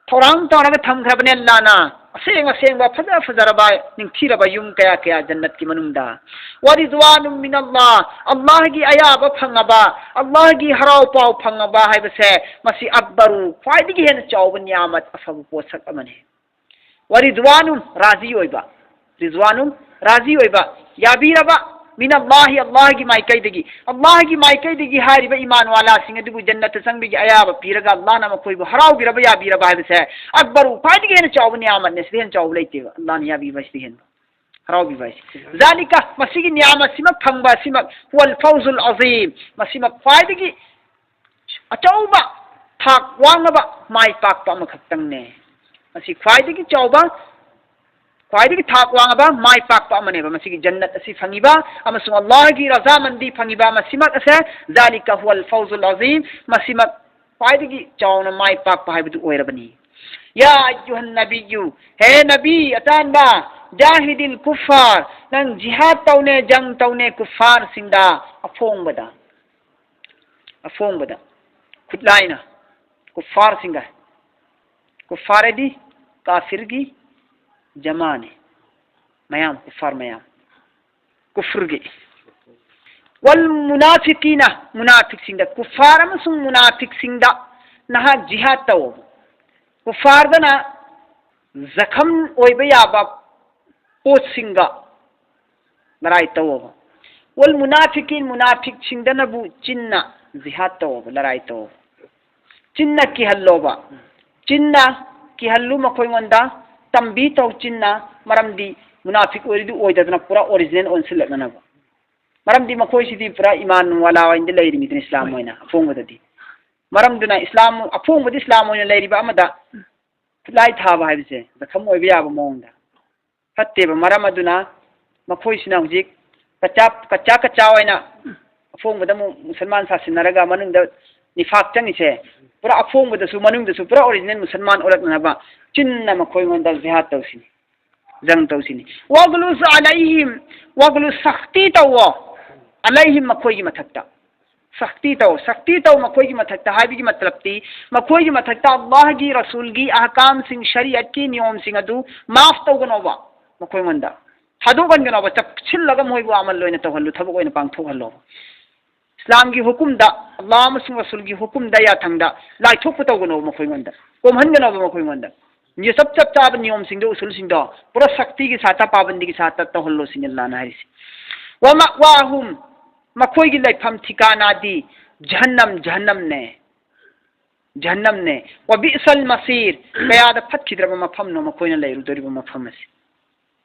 ꯊꯧꯔꯥꯡ ꯇꯧꯔꯒ ꯊꯝꯈ꯭ꯔꯕꯅꯦ ꯑꯜꯂꯥꯍꯅ꯫ ꯑꯁꯦꯡ ꯑꯁꯦꯡꯕ ꯐꯖ ꯐꯖꯔꯕ ꯅꯤꯡꯊꯤꯔꯕ ꯌꯨꯝ ꯀꯌꯥ ꯀꯌꯥ ꯖꯟꯅꯠꯀꯤ ꯃꯅꯨꯡꯗ꯫ ꯋꯥꯔꯤꯗ꯭ꯋꯥꯅꯨꯝ ꯃꯤꯅꯜꯂꯥꯍ, ꯑꯜꯂꯥꯍꯒꯤ ꯑꯌꯥꯕ ꯐꯪꯉꯕ, ꯑꯜꯂꯥꯍꯒꯤ ꯍꯔꯥꯎ ꯄꯥꯎ ꯐꯪꯉꯕ ꯍꯥꯏꯕꯁꯦ ꯃꯁꯤ ꯑꯛꯕꯔꯨ, ꯈ꯭ꯋꯥꯏꯗꯒꯤ ꯍꯦꯟꯅ ꯆꯥꯎꯕ ꯅꯤꯌꯥꯃꯠ, ꯑꯐꯕ ꯄꯣꯠꯁꯛ ꯑꯃꯅꯤ꯫ ꯋꯥꯔꯤꯗ꯭ꯋꯥꯅꯨꯝ, ꯔꯥꯖꯤ ꯑꯣꯏꯕ꯫ ꯔꯤꯗ꯭ꯋꯥꯅꯨꯝ, ꯔꯥꯖꯤ ꯑꯣꯏꯕ, ꯌꯥꯕꯤꯔꯕ꯫ ꯃꯤꯅꯜꯂꯥꯍꯤ, ꯑꯜꯂꯥꯍꯒꯤ ꯃꯥꯏꯀꯩꯗꯒꯤ꯫ ꯑꯜꯂꯥꯍꯒꯤ ꯃꯥꯏꯀꯩꯗꯒꯤ ꯍꯥꯏꯔꯤꯕ ꯏꯃꯥꯟꯋꯥꯂꯥꯁꯤꯡ ꯑꯗꯨꯕꯨ ꯖꯟꯅꯠꯇ ꯆꯪꯕꯒꯤ ꯑꯌꯥꯕ ꯄꯤꯔꯒ ꯑꯜꯂꯥꯍꯅ ꯃꯈꯣꯏꯕꯨ ꯍꯔꯥꯎꯕꯤꯔꯕ, ꯌꯥꯕꯤꯔꯕ ꯍꯥꯏꯕꯁꯦ ꯑꯛꯕꯔꯨ, ꯈ꯭ꯋꯥꯏꯗꯒꯤ ꯍꯦꯟꯅ ꯆꯥꯎꯕ ꯅꯤꯌꯥꯃꯠꯅꯦ꯫ ꯁꯤꯗꯩ ꯍꯦꯟꯅ ꯆꯥꯎꯕ ꯂꯩꯇꯦꯕ, ꯑꯜꯂꯥꯍꯅ ꯌꯥꯕꯤꯕ ꯍꯥꯏꯁꯤꯗꯒꯤ ꯍꯦꯟꯕ, ꯍꯔꯥꯎꯕꯤꯕ ꯍꯥꯏꯁꯦ꯫ ꯖꯥꯂꯤꯀ, ꯃꯁꯤꯒꯤ ꯅꯤꯌꯥꯃꯠꯁꯤꯃꯛ ꯐꯪꯕ ꯑꯁꯤꯃꯛ, ꯍꯨꯋꯜ ꯐꯧꯖꯨꯜ ꯑꯖꯤꯝ, ꯃꯁꯤꯃꯛ ꯈ꯭ꯋꯥꯏꯗꯒꯤ ꯑꯆꯧꯕ ꯊꯥꯛ ꯋꯥꯡꯂꯕ ꯃꯥꯏ ꯄꯥꯛꯄ ꯑꯃꯈꯛꯇꯪꯅꯦ꯫ ꯃꯁꯤ ꯈ꯭ꯋꯥꯏꯗꯒꯤ ꯆꯥꯎꯕ, ꯈ꯭ꯋꯥꯏꯗꯒꯤ ꯊꯥꯛ ꯋꯥꯡꯂꯕ ꯃꯥꯏ ꯄꯥꯛꯄ ꯑꯃꯅꯦꯕ꯫ ꯃꯁꯤꯒꯤ ꯖꯟꯅꯠ ꯑꯁꯤ ꯐꯪꯉꯤꯕ ꯑꯃꯁꯨꯡ ꯑꯜꯂꯥꯍꯒꯤ ꯔꯖꯥꯃꯟꯗꯤ ꯐꯪꯉꯤꯕ ꯃꯁꯤꯃꯛ ꯑꯁꯦ, ꯖꯥꯂꯤꯀ ꯍꯨꯋꯜ ꯐꯧꯖꯨꯜ ꯑꯖꯤꯝ, ꯃꯁꯤꯃꯛ ꯈ꯭ꯋꯥꯏꯗꯒꯤ ꯆꯥꯎꯅ ꯃꯥꯏ ꯄꯥꯛꯄ ꯍꯥꯏꯕꯗꯨ ꯑꯣꯏꯔꯕꯅꯤ꯫ ꯌꯥ ꯑꯌꯨꯍꯟ ꯅꯕꯤꯌꯨ, ꯍꯦ ꯅꯕꯤ ꯑꯇꯥꯟꯕ, ꯖꯥꯍꯤꯗꯤꯜ ꯀꯨꯐꯥꯔ, ꯅꯪ ꯖꯤꯍꯥꯗ ꯇꯧꯅꯦ, ꯖꯪ ꯇꯧꯅꯦ ꯀꯨꯐꯥꯔꯁꯤꯡꯗ, ꯑꯐꯣꯡꯕꯗ꯫ ꯑꯐꯣꯡꯕꯗ, ꯈꯨꯠꯂꯥꯏꯅ꯫ ꯀꯨꯐꯥꯔꯁꯤꯡꯒ꯫ ꯀꯨꯐꯥꯔ ꯍꯥꯏꯗꯤ ꯀꯥꯐꯤꯔꯒꯤ ꯖꯃꯥꯅꯤ꯫ ꯃꯌꯥꯝ, ꯀꯨꯐꯥꯔ ꯃꯌꯥꯝ꯫ ꯀꯨꯐ꯭ꯔꯒꯤ꯫ والمنافقين, ꯃꯨꯅꯥꯐꯤꯛꯁꯤꯡꯗ, ꯀꯨꯐꯥꯔ ꯑꯃꯁꯨꯡ ꯃꯨꯅꯥꯐꯤꯛꯁꯤꯡꯗ ꯅꯍꯥꯛ ꯖꯤꯍꯥꯗ ꯇꯧ꯫ ꯀꯨꯐꯥꯔꯗꯅ ꯖꯈꯝ ꯑꯣꯏꯕ ꯌꯥꯕ ꯄꯣꯠꯁꯤꯡꯒ ꯂꯔꯥꯏ ꯇꯧꯑꯣꯕ꯫ والمنافقين, ꯃꯨꯅꯥꯐꯤꯛꯁꯤꯡꯗꯅꯕꯨ ꯆꯤꯟꯅ ꯖꯤꯍꯥꯗ ꯇꯧꯑꯣꯕ, ꯂꯔꯥꯏ ꯇꯧꯑꯣꯕ꯫ ꯆꯤꯟꯅ ꯀꯤꯍꯜꯂꯣꯕ꯫ ꯆꯤꯟꯅ ꯀꯤꯍꯜꯂꯨ ꯃꯈꯣꯏꯉꯣꯟꯗ, ꯇꯝꯕꯤ ꯇꯧ ꯆꯤꯟꯅ, ꯃꯔꯝꯗꯤ ꯃꯨꯅꯥꯐꯤꯛ ꯑꯣꯏꯔꯤꯗꯨ ꯑꯣꯏꯗꯗꯅ ꯄꯨꯔꯥ ꯑꯣꯔꯤꯖꯤꯅꯦꯜ ꯑꯣꯟꯁꯤꯜꯂꯛꯅꯅꯕ꯫ ꯃꯔꯝꯗꯤ ꯃꯈꯣꯏꯁꯤꯗꯤ ꯄꯨꯔꯥ ꯏꯃꯥꯟ ꯋꯥꯂꯥ ꯑꯣꯏꯅ ꯂꯩꯔꯤꯃꯤꯗꯅ ꯏꯁꯂꯥꯝ ꯑꯣꯏꯅ ꯑꯐꯣꯡꯕꯗꯗꯤ꯫ ꯃꯔꯝꯗꯨꯅ ꯏꯁꯂꯥꯝ, ꯑꯐꯣꯡꯕꯗꯤ ꯏꯁꯂꯥꯝ ꯑꯣꯏꯅ ꯂꯩꯔꯤꯕ ꯑꯃꯗ ꯈꯨꯠꯂꯥꯏ ꯊꯥꯕ ꯍꯥꯏꯕꯁꯦ ꯖꯈꯝ ꯑꯣꯏꯕ ꯌꯥꯕ ꯃꯑꯣꯡꯗ ꯐꯠꯇꯦꯕ꯫ ꯃꯔꯝ ꯑꯗꯨꯅ ꯃꯈꯣꯏꯁꯤꯅ ꯍꯧꯖꯤꯛ ꯀꯆꯥ, ꯀꯆꯥ ꯀꯆꯥ ꯑꯣꯏꯅ ꯑꯐꯣꯡꯕꯗ ꯑꯃꯨꯛ ꯃꯨꯁꯜꯃꯥꯟ ꯁꯥꯁꯤꯟꯅꯔꯒ ꯃꯅꯨꯡꯗ ꯅꯤꯐꯥꯛ ꯆꯪꯉꯤꯁꯦ, ꯄꯨꯔꯥ ꯑꯐꯣꯡꯕꯗꯁꯨ ꯃꯅꯨꯡꯗꯁꯨ ꯄꯨꯔꯥ ꯑꯣꯔꯤꯖꯤꯅꯦꯜ ꯃꯨꯁꯜꯃꯥꯟ ꯑꯣꯜꯂꯛꯅꯅꯕ ꯆꯤꯟꯅ ꯃꯈꯣꯏꯉꯣꯟꯗ ꯖꯤꯍꯥꯗ ꯇꯧꯁꯤꯅꯤ, ꯖꯪ ꯇꯧꯁꯤꯅꯤ꯫ واغلظ عليهم, واغلظ, ꯁꯛꯇꯤ ꯇꯧꯋꯣ꯫ عليهم, ꯃꯈꯣꯏꯒꯤ ꯃꯊꯛꯇ꯫ ꯁꯛꯇꯤ ꯇꯧ, ꯁꯛꯇꯤ ꯇꯧ ꯃꯈꯣꯏꯒꯤ ꯃꯊꯛꯇ ꯍꯥꯏꯕꯒꯤ ꯃꯇꯂꯕꯇꯤ, ꯃꯈꯣꯏꯒꯤ ꯃꯊꯛꯇ ꯑꯜꯂꯥꯍꯒꯤ, ꯔꯁꯨꯜꯒꯤ ꯑꯍꯀꯥꯝꯁꯤꯡ, ꯁꯔꯤꯌꯠꯀꯤ ꯅꯤꯌꯣꯝꯁꯤꯡ ꯑꯗꯨ ꯃꯥꯐ ꯇꯧꯒꯅꯣꯕ ꯃꯈꯣꯏꯉꯣꯟꯗ꯫ ꯊꯥꯗꯣꯛꯍꯟꯒꯅꯣꯕ, ꯆꯞꯁꯤꯜꯂꯒ ꯃꯣꯏꯕꯨ ꯑꯃꯜ ꯑꯣꯏꯅ ꯇꯧꯍꯜꯂꯨ, ꯊꯕꯛ ꯑꯣꯏꯅ ꯄꯥꯡꯊꯣꯛꯍꯜꯂꯣꯕ꯫ ꯏꯁꯂꯥꯝꯒꯤ ꯍꯨꯀꯨꯝꯗ, ꯑꯜꯂꯥꯍ ꯑꯃꯁꯨꯡ ꯔꯁꯨꯜꯒꯤ ꯍꯨꯀꯨꯝꯗ ꯌꯥꯊꯪꯗ ꯂꯥꯏꯊꯣꯛꯄ ꯇꯧꯒꯅꯣꯕ ꯃꯈꯣꯏꯉꯣꯟꯗ, ꯀꯣꯝꯍꯟꯒꯅꯣꯕ ꯃꯈꯣꯏꯉꯣꯟꯗ꯫ ꯅꯤꯌ-, ꯆꯞ, ꯆꯞ ꯆꯥꯕ ꯅꯤꯌꯣꯝꯁꯤꯡꯗꯣ, ꯎꯁꯨꯜꯁꯤꯡꯗꯣ ꯄꯨꯔꯥ ꯁꯛꯇꯤꯒꯤ ꯁꯥꯠꯇ, ꯄꯥꯕꯟꯗꯤꯒꯤ ꯁꯥꯠꯇ ꯇꯧꯍꯜꯂꯣ ꯁꯤꯅꯤ ꯑꯜꯂꯥꯍꯅ ꯍꯥꯏꯔꯤꯁꯤ꯫ ومأواهم, ꯃꯈꯣꯏꯒꯤ ꯂꯩꯐꯝ ꯊꯤꯀꯥꯅꯥꯗꯤ ꯖꯍꯟꯅꯝ, ꯖꯍꯟꯅꯝꯅꯦ, ꯖꯍꯟꯅꯝꯅꯦ꯫ وبئس المصير, ꯀꯌꯥꯗ ꯐꯠꯈꯤꯗ꯭ꯔꯕ ꯃꯐꯝꯅꯣ ꯃꯈꯣꯏꯅ ꯂꯩꯔꯨꯗꯧꯔꯤꯕ ꯃꯐꯝ ꯑꯁꯤ꯫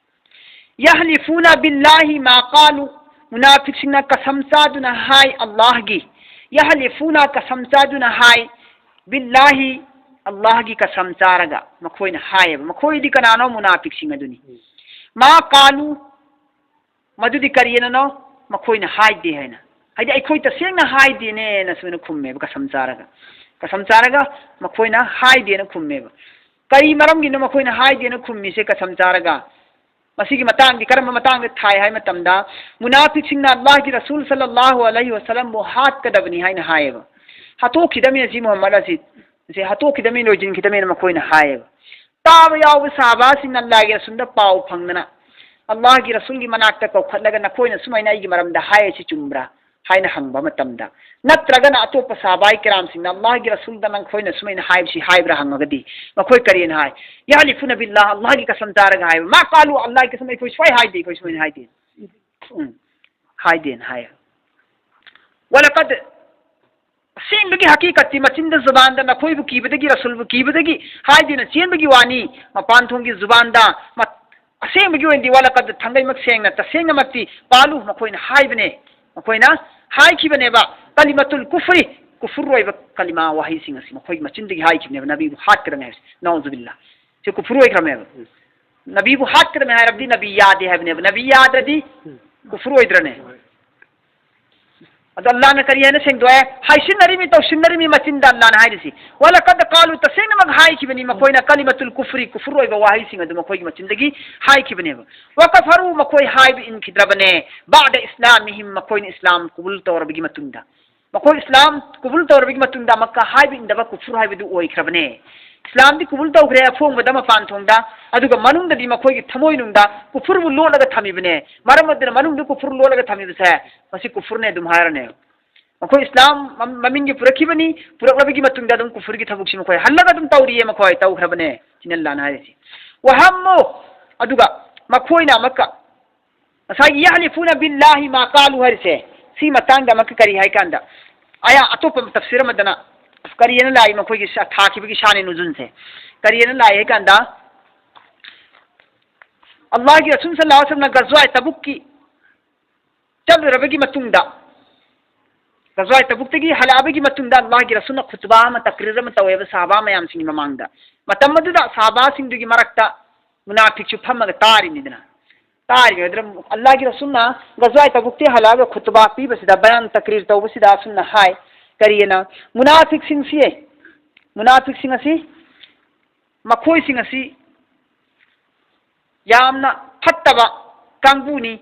يحلفون بالله ما قالوا, ꯃꯨꯅꯥꯐꯤꯛꯁꯤꯡꯅ ꯀꯁꯝ ꯆꯥꯗꯨꯅ ꯍꯥꯏ ꯑꯜꯂꯥꯍꯒꯤ, يحلفون, ꯀꯁꯝ ꯆꯥꯗꯨꯅ ꯍꯥꯏ, بالله, ꯑꯜꯂꯥꯍꯒꯤ ꯀꯁꯝ ꯆꯥꯔꯒ ꯃꯈꯣꯏꯅ ꯍꯥꯏꯌꯦꯕ꯫ ꯃꯈꯣꯏꯗꯤ ꯀꯅꯥꯅꯣ? ꯃꯨꯅꯥꯐꯤꯛꯁꯤꯡ ꯑꯗꯨꯅꯤ꯫ ما قالوا, ꯃꯗꯨꯗꯤ ꯀꯔꯤꯅꯅꯣ? ꯃꯈꯣꯏꯅ ꯍꯥꯏꯗꯦ ꯍꯥꯏꯅ, ꯍꯥꯏꯗꯤ ꯑꯩꯈꯣꯏ ꯇꯁꯦꯡꯅ ꯍꯥꯏꯗꯦꯅꯦꯅ ꯁꯨꯃꯥꯏꯅ ꯈꯨꯝꯃꯦꯕ, ꯀꯁꯝ ꯆꯥꯔꯒ꯫ ꯀꯁꯝ ꯆꯥꯔꯒ ꯃꯈꯣꯏꯅ ꯍꯥꯏꯗꯦꯅ ꯈꯨꯝꯃꯦꯕ꯫ ꯀꯔꯤ ꯃꯔꯝꯒꯤꯅꯣ ꯃꯈꯣꯏꯅ ꯍꯥꯏꯗꯦꯅ ꯈꯨꯝꯃꯤꯁꯦ ꯀꯁꯝ ꯆꯥꯔꯒ? ꯃꯁꯤꯒꯤ ꯃꯇꯥꯡꯗꯤ ꯀꯔꯝꯕ ꯃꯇꯥꯡꯗ ꯊꯥꯏ ꯍꯥꯏ ꯃꯇꯝꯗ, ꯃꯨꯅꯥꯐꯤꯛꯁꯤꯡꯅ ꯑꯜꯂꯥꯍꯒꯤ ꯔꯁꯨꯜ ꯁꯜꯂꯜꯂꯥꯍꯨ ꯑꯂꯩꯍꯤ ꯋꯁꯜꯂꯝꯕꯨ ꯍꯥꯠꯀꯗꯕꯅꯤ ꯍꯥꯏꯅ ꯍꯥꯏꯌꯦꯕ꯫ ꯍꯥꯠꯇꯣꯛꯈꯤꯗꯕꯅꯤ ꯑꯁꯤ ꯃꯨꯍꯝꯃꯗ ꯑꯁꯤ, ꯑꯁꯤ ꯍꯥꯠꯇꯣꯛꯈꯤꯗꯕꯅꯤ, ꯂꯣꯏꯁꯤꯟꯈꯤꯗꯕꯅꯤꯅ ꯃꯈꯣꯏꯅ ꯍꯥꯏꯌꯦꯕ꯫ ꯇꯥꯕ ꯌꯥꯎꯕ ꯁꯍꯥꯕꯥꯁꯤꯡꯅ ꯑꯜꯂꯥꯍꯒꯤ ꯔꯁꯨꯜꯗ ꯄꯥꯎ ꯐꯪꯗꯅ, ꯑꯜꯂꯥꯍꯒꯤ ꯔꯁꯨꯜꯒꯤ ꯃꯅꯥꯛꯇ ꯀꯧꯈꯠꯂꯒ ꯅꯈꯣꯏꯅ ꯁꯨꯃꯥꯏꯅ ꯑꯩꯒꯤ ꯃꯔꯝꯗ ꯍꯥꯏ ꯑꯁꯤ ꯆꯨꯝꯕ꯭ꯔꯥ ꯍꯥꯏꯅ ꯍꯪꯕ ꯃꯇꯝꯗ, ꯅꯠꯇ꯭ꯔꯒꯅ ꯑꯇꯣꯞꯄ ꯁꯍꯥꯕꯥꯏ ꯀꯤꯔꯥꯝꯁꯤꯡꯅ ꯑꯜꯂꯥꯍꯒꯤ ꯔꯁꯨꯜꯗ ꯅꯈꯣꯏꯅ ꯁꯨꯃꯥꯏꯅ ꯍꯥꯏꯕꯁꯤ ꯍꯥꯏꯕ꯭ꯔꯥ ꯍꯪꯉꯒꯗꯤ ꯃꯈꯣꯏ ꯀꯔꯤꯅ ꯍꯥꯏ? ꯌꯥꯍꯂꯤꯐꯨꯅ ꯕꯤꯜꯂꯥꯍ, ꯑꯜꯂꯥꯍꯒꯤ ꯀꯁꯝ ꯆꯥꯔꯒ ꯍꯥꯏꯕ, ꯃꯥ ꯀꯥꯂꯨ, ꯑꯜꯂꯥꯍꯒꯤ ꯀꯁꯝ, ꯑꯩꯈꯣꯏ ꯁꯨꯃꯥꯏꯅ ꯍꯥꯏꯗꯦ, ꯑꯩꯈꯣꯏ ꯁꯨꯃꯥꯏꯅ ꯍꯥꯏꯗꯦ꯫ ꯎꯝ, ꯍꯥꯏꯗꯦꯅ ꯍꯥꯏ꯫ ꯋꯥꯂꯀꯗ, ꯑꯁꯦꯡꯕꯒꯤ ꯍꯀꯤꯀꯠꯇꯤ ꯃꯆꯤꯟꯗ ꯖꯨꯕꯥꯟꯗ ꯅꯈꯣꯏꯕꯨ ꯀꯤꯕꯗꯒꯤ, ꯔꯁꯨꯜꯕꯨ ꯀꯤꯕꯗꯒꯤ ꯍꯥꯏꯗꯨꯅ ꯆꯦꯟꯕꯒꯤ ꯋꯥꯅꯤ, ꯃꯄꯥꯟ ꯊꯣꯡꯒꯤ ꯖꯨꯕꯥꯟꯗ ꯃ-, ꯑꯁꯦꯡꯕꯒꯤ ꯑꯣꯏꯅꯗꯤ ꯋꯥꯂꯀꯗ ꯊꯥꯡꯒꯩꯃꯛ ꯁꯦꯡꯅ ꯇꯁꯦꯡꯅꯃꯛꯇꯤ ꯄꯥꯂꯨ ꯃꯈꯣꯏꯅ ꯍꯥꯏꯕꯅꯦ, ꯃꯈꯣꯏꯅ ꯍꯥꯏꯈꯤꯕꯅꯦꯕ꯫ ꯀꯂꯤꯃꯥꯇꯨꯜ ꯀꯨꯐ꯭ꯔꯤ, ꯀꯨꯐꯨꯔ ꯑꯣꯏꯕ ꯀꯂꯤꯃꯥ ꯋꯥꯍꯩꯁꯤꯡ ꯑꯁꯤ ꯃꯈꯣꯏꯒꯤ ꯃꯆꯤꯟꯗꯒꯤ ꯍꯥꯏꯈꯤꯕꯅꯦꯕ, ꯅꯕꯤꯕꯨ ꯍꯥꯠꯀꯗꯕꯅꯦ ꯍꯥꯏꯕꯁꯦ, ꯅꯥꯎꯖꯨꯕꯤꯜꯂꯥ꯫ ꯁꯤ ꯀꯨꯐꯨꯔ ꯑꯣꯏꯈ꯭ꯔꯕꯅꯦꯕ꯫ ꯅꯕꯤꯕꯨ ꯍꯥꯠꯀꯗꯕꯅꯦ ꯍꯥꯏꯔꯕꯗꯤ ꯅꯕꯤ ꯌꯥꯗꯦ ꯍꯥꯏꯕꯅꯦꯕ, ꯅꯕꯤ ꯌꯥꯗ꯭ꯔꯗꯤ ꯀꯨꯐꯨꯔ ꯑꯣꯏꯗ꯭ꯔꯅꯦ? ꯑꯗꯣ ꯑꯜꯂꯥꯍꯅ ꯀꯔꯤ ꯍꯥꯏꯅ ꯁꯦꯡꯗꯣꯛꯑꯦ? ꯍꯥꯏꯁꯤꯟꯅꯔꯤꯃꯤ, ꯇꯧꯁꯤꯟꯅꯔꯤꯃꯤ ꯃꯆꯤꯟꯗ ꯑꯜꯂꯥꯍꯅ ꯍꯥꯏꯔꯤꯁꯤ꯫ ꯋꯥꯂꯀꯗ ꯀꯥꯂꯨ, ꯇꯁꯦꯡꯅꯃꯛ ꯍꯥꯏꯈꯤꯕꯅꯤ ꯃꯈꯣꯏꯅ, ꯀꯂꯤꯃꯥꯇꯨꯜ ꯀꯨꯐ꯭ꯔꯤ, ꯀꯨꯐꯨꯔ ꯑꯣꯏꯕ ꯋꯥꯍꯩꯁꯤꯡ ꯑꯗꯨ ꯃꯈꯣꯏꯒꯤ ꯃꯆꯤꯟꯗꯒꯤ ꯍꯥꯏꯈꯤꯕꯅꯦꯕ꯫ ꯋꯀꯐꯔꯨ, ꯃꯈꯣꯏ ꯍꯥꯏꯕ ꯏꯟꯈꯤꯗ꯭ꯔꯕꯅꯦ, ꯕꯥꯗ ꯏꯁꯂꯥꯃꯤꯍꯤꯝ, ꯃꯈꯣꯏꯅ ꯏꯁꯂꯥꯝ ꯀꯕꯨꯜ ꯇꯧꯔꯕꯒꯤ ꯃꯇꯨꯡꯗ꯫ ꯃꯈꯣꯏ ꯏꯁꯂꯥꯝ ꯀꯕꯨꯜ ꯇꯧꯔꯕꯒꯤ ꯃꯇꯨꯡꯗ ꯑꯃꯛꯀ ꯍꯥꯏꯕ ꯏꯟꯗꯕ ꯀꯨꯐꯨꯔ ꯍꯥꯏꯕꯗꯨ ꯑꯣꯏꯈ꯭ꯔꯕꯅꯦ꯫ ꯏꯁꯂꯥꯝꯗꯤ ꯀꯕꯨꯜ ꯇꯧꯈ꯭ꯔꯦ ꯑꯐꯣꯡꯕꯗ, ꯃꯄꯥꯟ ꯊꯣꯡꯗ, ꯑꯗꯨꯒ ꯃꯅꯨꯡꯗꯗꯤ ꯃꯈꯣꯏꯒꯤ ꯊꯃꯣꯏꯅꯨꯡꯗ ꯀꯨꯐꯨꯔꯕꯨ ꯂꯣꯠꯂꯒ ꯊꯝꯃꯤꯕꯅꯦ꯫ ꯃꯔꯝ ꯑꯗꯨꯅ ꯃꯅꯨꯡꯗ ꯀꯨꯐꯨꯔ ꯂꯣꯠꯂꯒ ꯊꯝꯃꯤꯕꯁꯦ ꯃꯁꯤ ꯀꯨꯐꯨꯔꯅꯦ ꯑꯗꯨꯝ ꯍꯥꯏꯔꯅꯦ꯫ ꯃꯈꯣꯏ ꯏꯁꯂꯥꯝ ꯃ-, ꯃꯃꯤꯡꯒꯤ ꯄꯨꯔꯛꯈꯤꯕꯅꯤ, ꯄꯨꯔꯛꯂꯕꯒꯤ ꯃꯇꯨꯡꯗ ꯑꯗꯨꯝ ꯀꯨꯐꯨꯔꯒꯤ ꯊꯕꯛꯁꯤ ꯃꯈꯣꯏ ꯍꯜꯂꯒ ꯑꯗꯨꯝ ꯇꯧꯔꯤꯌꯦ, ꯃꯈꯣꯏ ꯇꯧꯈ꯭ꯔꯕꯅꯦ꯫ ꯁꯤꯅ ꯑꯜꯂꯥꯍꯅ ꯍꯥꯏꯔꯤꯁꯤ꯫ ꯋꯍꯝꯃꯨ, ꯑꯗꯨꯒ ꯃꯈꯣꯏꯅ ꯑꯃꯛꯀ ꯉꯁꯥꯏꯒꯤ ꯌꯍꯂꯤꯐꯨꯅ ꯕꯤꯜꯂꯥꯍꯤ ꯃꯥ ꯀꯥꯂꯨ ꯍꯥꯏꯔꯤꯁꯦ, ꯁꯤ ꯃꯇꯥꯡꯗ ꯑꯃꯛꯀ ꯀꯔꯤ ꯍꯥꯏ ꯀꯥꯟꯗ, ꯑꯌꯥ ꯑꯇꯣꯞꯄ ꯇꯐꯁꯤꯔ ꯑꯃꯗꯅ ꯀꯔꯤ ꯍꯥꯏꯅ ꯂꯥꯛꯏ? ꯃꯈꯣꯏꯒꯤ ꯁ-, ꯊꯥꯈꯤꯕꯒꯤ ꯁꯥꯅꯦ ꯅꯨꯖꯨꯟꯁꯦ ꯀꯔꯤ ꯍꯥꯏꯅ ꯂꯥꯛꯏ ꯍꯥꯏ ꯀꯥꯟꯗ, ꯑꯜꯂꯥꯍꯒꯤ ꯔꯁꯨꯜ ꯁꯜꯂꯜꯂꯥꯍꯨ ꯑꯂꯩꯍꯤ ꯋꯁꯜꯂꯝꯅ ꯒꯖꯋꯥꯏ ꯇꯕꯨꯛꯀꯤ ꯆꯠꯂꯨꯔꯕꯒꯤ ꯃꯇꯨꯡꯗ, ꯒꯖꯋꯥꯏ ꯇꯕꯨꯛꯇꯒꯤ ꯍꯜꯂꯛꯑꯕꯒꯤ ꯃꯇꯨꯡꯗ ꯑꯜꯂꯥꯍꯒꯤ ꯔꯁꯨꯜꯅ ꯈꯨꯇꯨꯕꯥ ꯑꯃ, ꯇꯛꯔꯤꯔ ꯑꯃ ꯇꯧꯋꯦꯕ ꯁꯍꯥꯕꯥ ꯃꯌꯥꯝꯁꯤꯡꯒꯤ ꯃꯃꯥꯡꯗ꯫ ꯃꯇꯝ ꯑꯗꯨꯗ ꯁꯍꯥꯕꯥꯁꯤꯡꯗꯨꯒꯤ ꯃꯔꯛꯇ ꯃꯨꯅꯥꯐꯤꯛꯁꯨ ꯐꯝꯃꯒ ꯇꯥꯔꯤꯅꯤꯗꯅ꯫ ꯇꯥꯔꯤꯉꯩꯗ ꯑꯜꯂꯥꯍꯒꯤ ꯔꯁꯨꯜꯅ ꯒꯖꯋꯥꯏ ꯇꯕꯨꯛꯇꯒꯤ ꯍꯜꯂꯛꯑꯒ ꯈꯨꯇꯨꯕꯥ ꯄꯤꯕꯁꯤꯗ, ꯕꯌꯥꯟ ꯇꯛꯔꯤꯔ ꯇꯧꯕꯁꯤꯗ ꯑꯁꯨꯝꯅ ꯍꯥꯏ, ꯀꯔꯤꯑꯅ? ꯃꯨꯅꯥꯐꯤꯛꯁꯤꯡꯁꯤ, ꯃꯨꯅꯥꯐꯤꯛꯁꯤꯡ ꯑꯁꯤ ꯃꯈꯣꯏꯁꯤꯡ ꯑꯁꯤ ꯌꯥꯝꯅ ꯐꯠꯇꯕ ꯀꯥꯡꯕꯨꯅꯤ꯫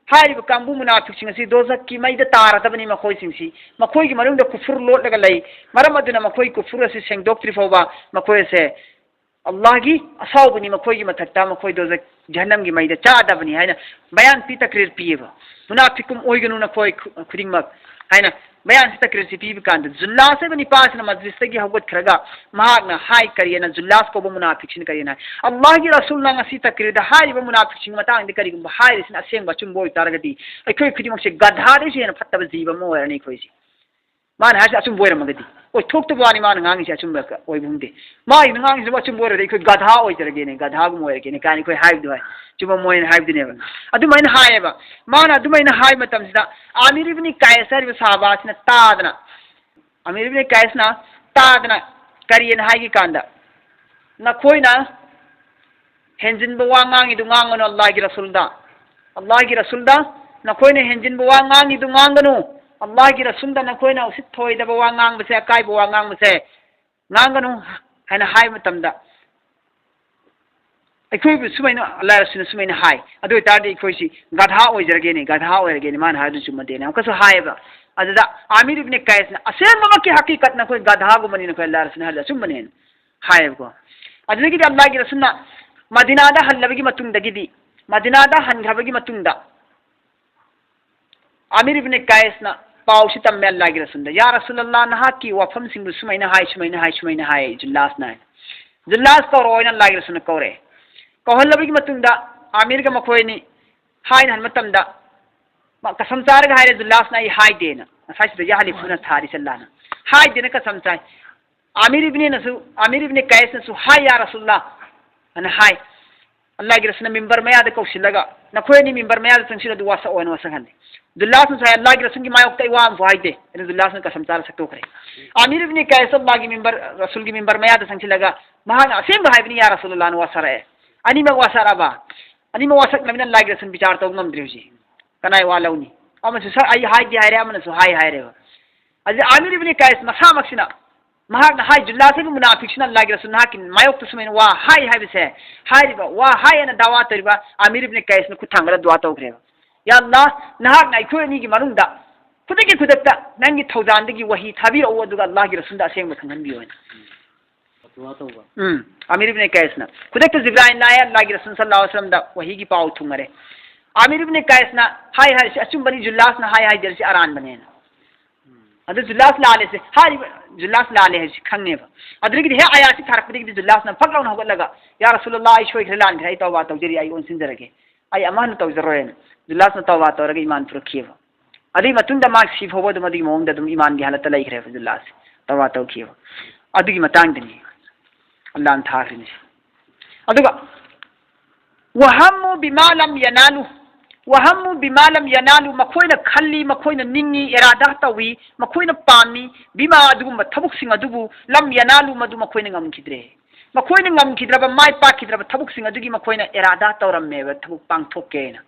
ꯍꯥꯏꯔꯤꯕ ꯀꯥꯡꯕꯨ ꯃꯨꯅꯥꯐꯤꯛꯁꯤꯡ ꯑꯁꯤ ꯗꯣꯖꯈꯀꯤ ꯃꯩꯗ ꯇꯥꯔꯗꯕꯅꯤ ꯃꯈꯣꯏꯁꯤꯡꯁꯤ꯫ ꯃꯈꯣꯏꯒꯤ ꯃꯅꯨꯡꯗ ꯀꯨꯐꯨꯔ ꯂꯣꯠꯂꯒ ꯂꯩ꯫ ꯃꯔꯝ ꯑꯗꯨꯅ ꯃꯈꯣꯏ ꯀꯨꯐꯨꯔ ꯑꯁꯤ ꯁꯦꯡꯗꯣꯛꯇ꯭ꯔꯤ ꯐꯥꯎꯕ ꯃꯈꯣꯏ ꯑꯁꯦ ꯑꯜꯂꯥꯍꯒꯤ ꯑꯁꯥꯎꯕꯅꯤ ꯃꯈꯣꯏꯒꯤ ꯃꯊꯛꯇ, ꯃꯈꯣꯏꯗꯣ ꯖ-, ꯖꯍꯟꯅꯝꯒꯤ ꯃꯩꯗ ꯆꯥꯗꯕꯅꯤ ꯍꯥꯏꯅ ꯕꯌꯥꯟ ꯄꯤ, ꯇꯛꯔꯤꯔ ꯄꯤꯌꯦꯕ꯫ ꯃꯨꯅꯥꯐꯤꯛ ꯀꯨꯝ ꯑꯣꯏꯒꯅꯨ ꯅꯈꯣꯏ ꯈꯨ-, ꯈꯨꯗꯤꯡꯃꯛ ꯍꯥꯏꯅ ꯕꯌꯥꯟꯁꯤ, ꯇꯛꯔꯤꯔꯁꯤ ꯄꯤꯕ ꯀꯥꯟꯗ ꯖꯨꯜꯂꯥꯁ ꯍꯥꯏꯕ ꯅꯤꯄꯥꯁꯤꯅ ꯃꯖꯂꯤꯁꯇꯒꯤ ꯍꯧꯒꯠꯈ꯭ꯔꯒ ꯃꯍꯥꯛꯅ ꯍꯥꯏ, ꯀꯔꯤ ꯍꯥꯏꯅ? ꯖꯨꯜꯂꯥꯁ ꯀꯧꯕ ꯃꯨꯅꯥꯐꯤꯛꯁꯤꯅ ꯀꯔꯤ ꯍꯥꯏꯅ ꯍꯥꯏ? ꯑꯜꯂꯥꯍꯒꯤ ꯔꯁꯨꯜꯅ ꯉꯁꯤ ꯇꯛꯔꯤꯔꯗ ꯍꯥꯏꯔꯤꯕ ꯃꯨꯅꯥꯐꯤꯛꯁꯤꯡꯒꯤ ꯃꯇꯥꯡꯗ ꯀꯔꯤꯒꯨꯝꯕ ꯍꯥꯏꯔꯤꯁꯤꯅ ꯑꯁꯦꯡꯕ ꯑꯆꯨꯝꯕ ꯑꯣꯏꯇꯥꯔꯒꯗꯤ ꯑꯩꯈꯣꯏ ꯈꯨꯗꯤꯡꯃꯛꯁꯦ ꯒꯙꯥꯗꯩꯁꯨ ꯍꯦꯟꯅ ꯐꯠꯇꯕ ꯖꯤꯕ ꯑꯃ ꯑꯣꯏꯔꯅꯤ ꯑꯩꯈꯣꯏꯁꯦ꯫ ꯃꯥꯅ ꯍꯥꯏꯔꯤꯁꯦ ꯑꯆꯨꯝꯕ ꯑꯣꯏꯔꯝꯃꯒꯗꯤ꯫ ꯑꯣꯏꯊꯣꯛꯇꯕ ꯋꯥꯅꯤ ꯃꯥꯅ ꯉꯥꯡꯉꯤꯁꯦ, ꯑꯆꯨꯝꯕ ꯑꯣꯏꯕ ꯈꯪꯗꯦ꯫ ꯃꯥꯒꯤꯅ ꯉꯥꯡꯉꯤꯁꯤꯕꯨ ꯑꯆꯨꯝꯕ ꯑꯣꯏꯔꯗꯤ ꯑꯩꯈꯣꯏ ꯒꯙꯥ ꯑꯣꯏꯖꯔꯒꯦꯅꯦ, ꯒꯙꯥꯒꯨꯝꯕ ꯑꯣꯏꯔꯒꯦꯅꯦ ꯀꯥꯏꯅ ꯑꯩꯈꯣꯏ ꯍꯥꯏꯕꯗꯨ ꯍꯥꯏ꯫ ꯆꯨꯝꯕ ꯃꯣꯏꯅ ꯍꯥꯏꯕꯗꯨꯅꯦꯕ꯫ ꯑꯗꯨꯃꯥꯏꯅ ꯍꯥꯏꯌꯦꯕ꯫ ꯃꯥꯅ ꯑꯗꯨꯃꯥꯏꯅ ꯍꯥꯏꯕ ꯃꯇꯝꯁꯤꯗ ꯑꯥꯃꯤꯔ ꯏꯕꯅꯤ ꯀꯥꯏꯁ ꯍꯥꯏꯔꯤꯕ ꯁꯍꯥꯕꯥꯁꯤꯅ ꯇꯥꯗꯅ, ꯑꯥꯃꯤꯔ ꯏꯕꯅꯤ ꯀꯥꯏꯁꯅ ꯇꯥꯗꯅ ꯀꯔꯤꯅ ꯍꯥꯏꯒꯦ ꯀꯥꯟꯗ, "ꯅꯈꯣꯏꯅ ꯍꯦꯟꯖꯤꯟꯕ ꯋꯥ ꯉꯥꯡꯉꯤꯗꯨ ꯉꯥꯡꯒꯅꯨ ꯑꯜꯂꯥꯍꯒꯤ ꯔꯁꯨꯜꯗ꯫ ꯑꯜꯂꯥꯍꯒꯤ ꯔꯁꯨꯜꯗ ꯅꯈꯣꯏꯅ ꯍꯦꯟꯖꯤꯟꯕ ꯋꯥ ꯉꯥꯡꯉꯤꯗꯨ ꯉꯥꯡꯒꯅꯨ꯫ ꯑꯜꯂꯥꯍꯒꯤ ꯔꯁꯨꯜꯗ ꯅꯈꯣꯏꯅ ꯎꯁꯤꯠ ꯊꯑꯣꯏꯗꯕ ꯋꯥ ꯉꯥꯡꯕꯁꯦ, ꯑꯀꯥꯏꯕ ꯋꯥ ꯉꯥꯡꯕꯁꯦ ꯉꯥꯡꯒꯅꯨ" ꯍꯥꯏꯅ ꯍꯥꯏꯕ ꯃꯇꯝꯗ, ꯑꯩꯈꯣꯏꯕꯨ ꯁꯨꯃꯥꯏꯅ ꯑꯜꯂꯥꯍ ꯔꯁꯨꯜꯅ ꯁꯨꯃꯥꯏꯅ ꯍꯥꯏ, ꯑꯗꯨ ꯑꯣꯏꯇꯥꯔꯗꯤ ꯑꯩꯈꯣꯏꯁꯤ ꯒꯙꯥ ꯑꯣꯏꯖꯔꯒꯦꯅꯦ, ꯒꯙꯥ ꯑꯣꯏꯔꯒꯦꯅꯦ, ꯃꯥꯅ ꯍꯥꯏꯕꯗꯨ ꯆꯨꯝꯃꯗꯦꯅꯦ ꯑꯃꯨꯛꯀꯁꯨ ꯍꯥꯏꯌꯦꯕ꯫ ꯑꯗꯨꯗ ꯑꯥꯃꯤꯔ ꯏꯕꯅꯤ ꯀꯥꯏꯁꯅ, "ꯑꯁꯦꯡꯕꯃꯛꯀꯤ ꯍꯀꯤꯀꯠ ꯅꯈꯣꯏ ꯒꯙꯥꯒꯨꯝꯕꯅꯤ, ꯅꯈꯣꯏ ꯑꯜꯂꯥꯍ ꯔꯁꯨꯜꯅ ꯍꯥꯏꯕꯗꯨ ꯑꯆꯨꯝꯕꯅꯦꯅ" ꯍꯥꯏꯌꯦꯕꯀꯣ꯫ ꯑꯗꯨꯗꯒꯤꯗꯤ ꯑꯜꯂꯥꯍꯒꯤ ꯔꯁꯨꯜꯅ ꯃꯗꯤꯅꯥꯗ ꯍꯜꯂꯕꯒꯤ ꯃꯇꯨꯡꯗꯒꯤꯗꯤ, ꯃꯗꯤꯅꯥꯗ ꯍꯟꯈ꯭ꯔꯕꯒꯤ ꯃꯇꯨꯡꯗ ꯑꯥꯃꯤꯔ ꯏꯕꯅꯤ ꯀꯥꯏꯁꯅ ꯄꯥꯎꯁꯤ ꯇꯝꯃꯦ ꯑꯜꯂꯥꯍꯒꯤ ꯔꯁꯨꯜꯗ, "ꯌꯥ ꯔꯁꯨꯜ ꯑꯜꯂꯥꯍ, ꯅꯍꯥꯛꯀꯤ ꯋꯥꯐꯝꯁꯤꯡꯗꯨ ꯁꯨꯃꯥꯏꯅ ꯍꯥꯏ, ꯁꯨꯃꯥꯏꯅ ꯍꯥꯏ, ꯁꯨꯃꯥꯏꯅ ꯍꯥꯏ ꯖꯨꯜꯂꯥꯁꯅ" ꯍꯥꯏ꯫ "ꯖꯨꯜꯂꯥꯁ ꯀꯧꯔꯛꯑꯣ" ꯍꯥꯏꯅ ꯑꯜꯂꯥꯍꯒꯤ ꯔꯁꯨꯜꯅ ꯀꯧꯔꯛꯑꯦ꯫ ꯀꯧꯍꯜꯂꯕꯒꯤ ꯃꯇꯨꯡꯗ ꯑꯥꯃꯤꯔꯒ ꯃꯈꯣꯏ ꯑꯅꯤ ꯍꯥꯏꯅ ꯍꯟꯕ ꯃꯇꯝꯗ, ꯃꯥ ꯀꯁꯝ ꯆꯥꯔꯒ ꯍꯥꯏꯔꯦ, "ꯖꯨꯜꯂꯥꯁꯅ ꯑꯩ ꯍꯥꯏꯗꯦꯅ"꯫ ꯉꯁꯥꯏ ꯁꯤꯗ ꯌꯥꯍꯂꯤꯐꯨꯅ ꯑꯜꯂꯥꯍ ꯊꯥꯔꯤꯁꯦ ꯑꯜꯂꯥꯍꯅ ꯍꯥꯏꯗꯦꯅ ꯀꯁꯝ ꯆꯥꯏ꯫ ꯑꯥꯃꯤꯔ ꯏꯕꯅꯤꯅꯁꯨ, ꯑꯥꯃꯤꯔ ꯏꯕꯅꯤ ꯀꯥꯏꯁꯅꯁꯨ ꯍꯥꯏ, "ꯌꯥ ꯔꯁꯨꯜꯂꯥꯍ" ꯑꯅ ꯍꯥꯏ꯫ ꯑꯜꯂꯥꯍꯒꯤ ꯔꯁꯨꯜꯅ ꯃꯤꯝꯕꯔ ꯃꯌꯥꯗ ꯀꯧꯁꯤꯜꯂꯒ, "ꯅꯈꯣꯏ ꯑꯅꯤ ꯃꯤꯝꯕꯔ ꯃꯌꯥꯗ ꯆꯪꯁꯤꯜꯂ ꯑꯗꯨ ꯋꯥ ꯁꯛꯑꯣ" ꯍꯥꯏꯅ ꯋꯥ ꯁꯛꯍꯜꯂꯤ꯫ ꯖꯨꯜꯂꯥꯁꯅꯁꯨ ꯍꯥꯏ, "ꯑꯜꯂꯥꯍꯒꯤ ꯔꯁꯨꯜꯒꯤ ꯃꯥꯌꯣꯛꯇ ꯑꯩ ꯋꯥ ꯑꯃꯐꯥꯎ ꯍꯥꯏꯗꯦ" ꯑꯗꯨ ꯖꯨꯜꯂꯥꯁꯅ ꯀꯁꯝ ꯆꯥꯔ ꯁꯛꯇꯣꯛꯈ꯭ꯔꯦ꯫ ꯑꯥꯃꯤꯔ ꯏꯕꯅꯤ ꯀꯥꯏꯁ ꯑꯜꯂꯥꯍꯒꯤ ꯃꯤꯝꯕꯔ, ꯔꯁꯨꯜꯒꯤ ꯃꯤꯝꯕꯔ ꯃꯌꯥꯗ ꯆꯪꯁꯤꯜꯂꯒ ꯃꯍꯥꯛꯅ ꯑꯁꯦꯡꯕ ꯍꯥꯏꯕꯅꯤ ꯌꯥ ꯔꯁꯨꯜꯂꯥꯍꯅ ꯋꯥ ꯁꯛꯑꯦ꯫ ꯑꯅꯤꯃꯛ ꯋꯥ ꯁꯛꯑꯕ, ꯑꯅꯤꯃꯛ ꯋꯥ ꯁꯛꯂꯕꯅꯤꯅ ꯑꯜꯂꯥꯍꯒꯤ ꯔꯁꯨꯜ ꯕꯤꯆꯥꯔ ꯇꯧꯕ ꯉꯝꯗ꯭ꯔꯦ ꯍꯧꯖꯤꯛ꯫ ꯀꯅꯥꯏ ꯋꯥ ꯂꯧꯅꯤ? ꯑꯃꯁꯨ ꯁꯛ-, "ꯑꯩ ꯍꯥꯏꯗꯦ" ꯍꯥꯏꯔꯦ, ꯑꯃꯅꯁꯨ "ꯍꯥꯏ" ꯍꯥꯏꯔꯦꯕ꯫ ꯑꯗꯨꯗ ꯑꯥꯃꯤꯔ ꯏꯕꯅꯤ ꯀꯥꯏꯁ ꯃꯁꯥꯃꯛꯁꯤꯅ, ꯃꯍꯥꯛꯅ ꯍꯥꯏ, "ꯖꯨꯜꯂꯥꯁ ꯍꯥꯏꯕ ꯃꯨꯅꯥꯐꯤꯛꯁꯤꯅ ꯑꯜꯂꯥꯍꯒꯤ ꯔꯁꯨꯜ ꯅꯍꯥꯛꯀꯤ ꯃꯥꯌꯣꯛꯇ ꯁꯨꯃꯥꯏꯅ ꯋꯥ ꯍꯥꯏ" ꯍꯥꯏꯕꯁꯦ, ꯍꯥꯏꯔꯤꯕ ꯋꯥ ꯍꯥꯏ ꯑꯅ ꯗꯥꯋꯥ ꯇꯧꯔꯤꯕ ꯑꯥꯃꯤꯔ ꯏꯕꯅꯤ ꯀꯥꯏꯁꯅ ꯈꯨꯠ ꯊꯥꯡꯒꯠꯂ ꯗꯨꯋꯥ ꯇꯧꯈ꯭ꯔꯦꯕ, "ꯌꯥ ꯑꯜꯂꯥꯍ, ꯅꯍꯥꯛꯅ ꯑꯩꯈꯣꯏ ꯑꯅꯤꯒꯤ ꯃꯅꯨꯡꯗ ꯈꯨꯗꯛꯀꯤ ꯈꯨꯗꯛꯇ ꯅꯪꯒꯤ ꯊꯧꯖꯥꯟꯗꯒꯤ ꯋꯥꯍꯤ ꯊꯥꯕꯤꯔꯛꯎ, ꯑꯗꯨꯒ ꯑꯜꯂꯥꯍꯒꯤ ꯔꯁꯨꯜꯗ ꯑꯁꯦꯡꯕ ꯈꯪꯍꯟꯕꯤꯌꯨ" ꯍꯥꯏꯅ꯫ ꯗꯨꯋꯥ ꯇꯧꯕ꯫ ꯎꯝ, ꯑꯃꯤꯔ ꯏꯕꯅꯦ ꯀꯩꯁꯅ꯫ ꯈꯨꯗꯛꯇ ꯖꯤꯕ꯭ꯔꯥꯏꯜ ꯂꯥꯛꯑꯦ, ꯑꯜꯂꯥꯍꯒꯤ ꯔꯁꯨꯜ ꯁꯜꯂꯜꯂꯥꯍꯨ ꯑꯂꯩꯍꯤ ꯋꯁꯜꯂꯝꯗ ꯋꯥꯍꯤꯒꯤ ꯄꯥꯎ ꯊꯨꯡꯉꯔꯦ꯫ ꯑꯃꯤꯔ ꯏꯕꯅꯦ ꯀꯩꯁꯅ ꯍꯥꯏ ꯍꯥꯏꯔꯤꯁꯤ ꯑꯆꯨꯝꯕꯅꯤ, ꯖꯨꯜꯂꯥꯁꯅ ꯍꯥꯏ ꯍꯥꯏꯗꯔꯤꯁꯤ ꯑꯔꯥꯟꯕꯅꯦꯅ꯫ ꯑꯗꯨ ꯖꯨꯜꯂꯥꯁ ꯂꯥꯜꯂꯦꯁꯦ, ꯍꯥꯏꯔꯤꯕ ꯖꯨꯜꯂꯥꯁ ꯂꯥꯜꯂꯦ ꯍꯥꯏꯕꯁꯤ ꯈꯪꯉꯦꯕ꯫ ꯑꯗꯨꯗꯒꯤꯗꯤ ꯍꯦꯛ ꯑꯥꯌꯥꯠꯁꯤ ꯊꯥꯔꯛꯄꯗꯒꯤꯗꯤ ꯖꯨꯜꯂꯥꯁꯅ ꯐꯛ ꯂꯥꯎꯅ ꯍꯧꯒꯠꯂꯒ, "ꯌꯥ ꯔꯁꯨꯂꯜꯂꯥꯍ, ꯑꯩ ꯁꯣꯏꯈ꯭ꯔꯦ, ꯂꯥꯟꯈ꯭ꯔꯦ, ꯑꯩ ꯇꯧꯕꯥ ꯇꯧꯖꯔꯤ, ꯑꯩ ꯑꯣꯟꯁꯤꯟꯖꯔꯒꯦ, ꯑꯩ ꯑꯃꯨꯛ ꯍꯟꯅ ꯇꯧꯖꯔꯣꯏꯅ" ꯖꯨꯜꯂꯥꯁꯅ ꯇꯧꯕꯥ ꯇꯧꯔꯒ ꯏꯃꯥꯟ ꯄꯨꯔꯛꯈꯤꯑꯕ꯫ ꯑꯗꯨꯒꯤ ꯃꯇꯨꯡꯗ ꯃꯥ ꯁꯤ ꯐꯥꯎꯕ ꯑꯗꯨꯝ ꯑꯗꯨꯒꯤ ꯃꯑꯣꯡꯗ ꯑꯗꯨꯝ ꯏꯃꯥꯟꯒꯤ ꯍꯥꯂꯠꯇ ꯂꯩꯈ꯭ꯔꯦꯕ ꯖꯨꯜꯂꯥꯁ, ꯇꯧꯕꯥ ꯇꯧꯈꯤꯑꯕ꯫ ꯑꯗꯨꯒꯤ ꯃꯇꯥꯡꯗꯅꯤ ꯑꯜꯂꯥꯍꯅ ꯊꯥꯈ꯭ꯔꯤꯅꯤ꯫ ꯑꯗꯨꯒ "ꯋꯍꯝꯃꯨ ꯕꯤꯃꯥ ꯂꯝ ꯌꯅꯥꯂꯨ, ꯋꯍꯝꯃꯨ ꯕꯤꯃꯥ ꯂꯝ ꯌꯅꯥꯂꯨ", ꯃꯈꯣꯏꯅ ꯈꯜꯂꯤ, ꯃꯈꯣꯏꯅ ꯅꯤꯡꯉꯤ, ꯏꯔꯥꯗꯥ ꯇꯧꯏ, ꯃꯈꯣꯏꯅ ꯄꯥꯝꯃꯤ, "ꯕꯤꯃꯥ", ꯑꯗꯨꯒꯨꯝꯕ ꯊꯕꯛꯁꯤꯡ ꯑꯗꯨꯕꯨ, "ꯂꯝ ꯌꯅꯥꯂꯨ", ꯃꯗꯨ ꯃꯈꯣꯏꯅ ꯉꯝꯈꯤꯗ꯭ꯔꯦ꯫ ꯃꯈꯣꯏꯅ ꯉꯝꯈꯤꯗ꯭ꯔꯕ, ꯃꯥꯏ ꯄꯥꯛꯈꯤꯗ꯭ꯔꯕ ꯊꯕꯛꯁꯤꯡ ꯑꯗꯨꯒꯤ ꯃꯈꯣꯏꯅ ꯏꯔꯥꯗꯥ ꯇꯧꯔꯝꯃꯦꯕ, ꯊꯕꯛ ꯄꯥꯡꯊꯣꯛꯀꯦꯅ꯫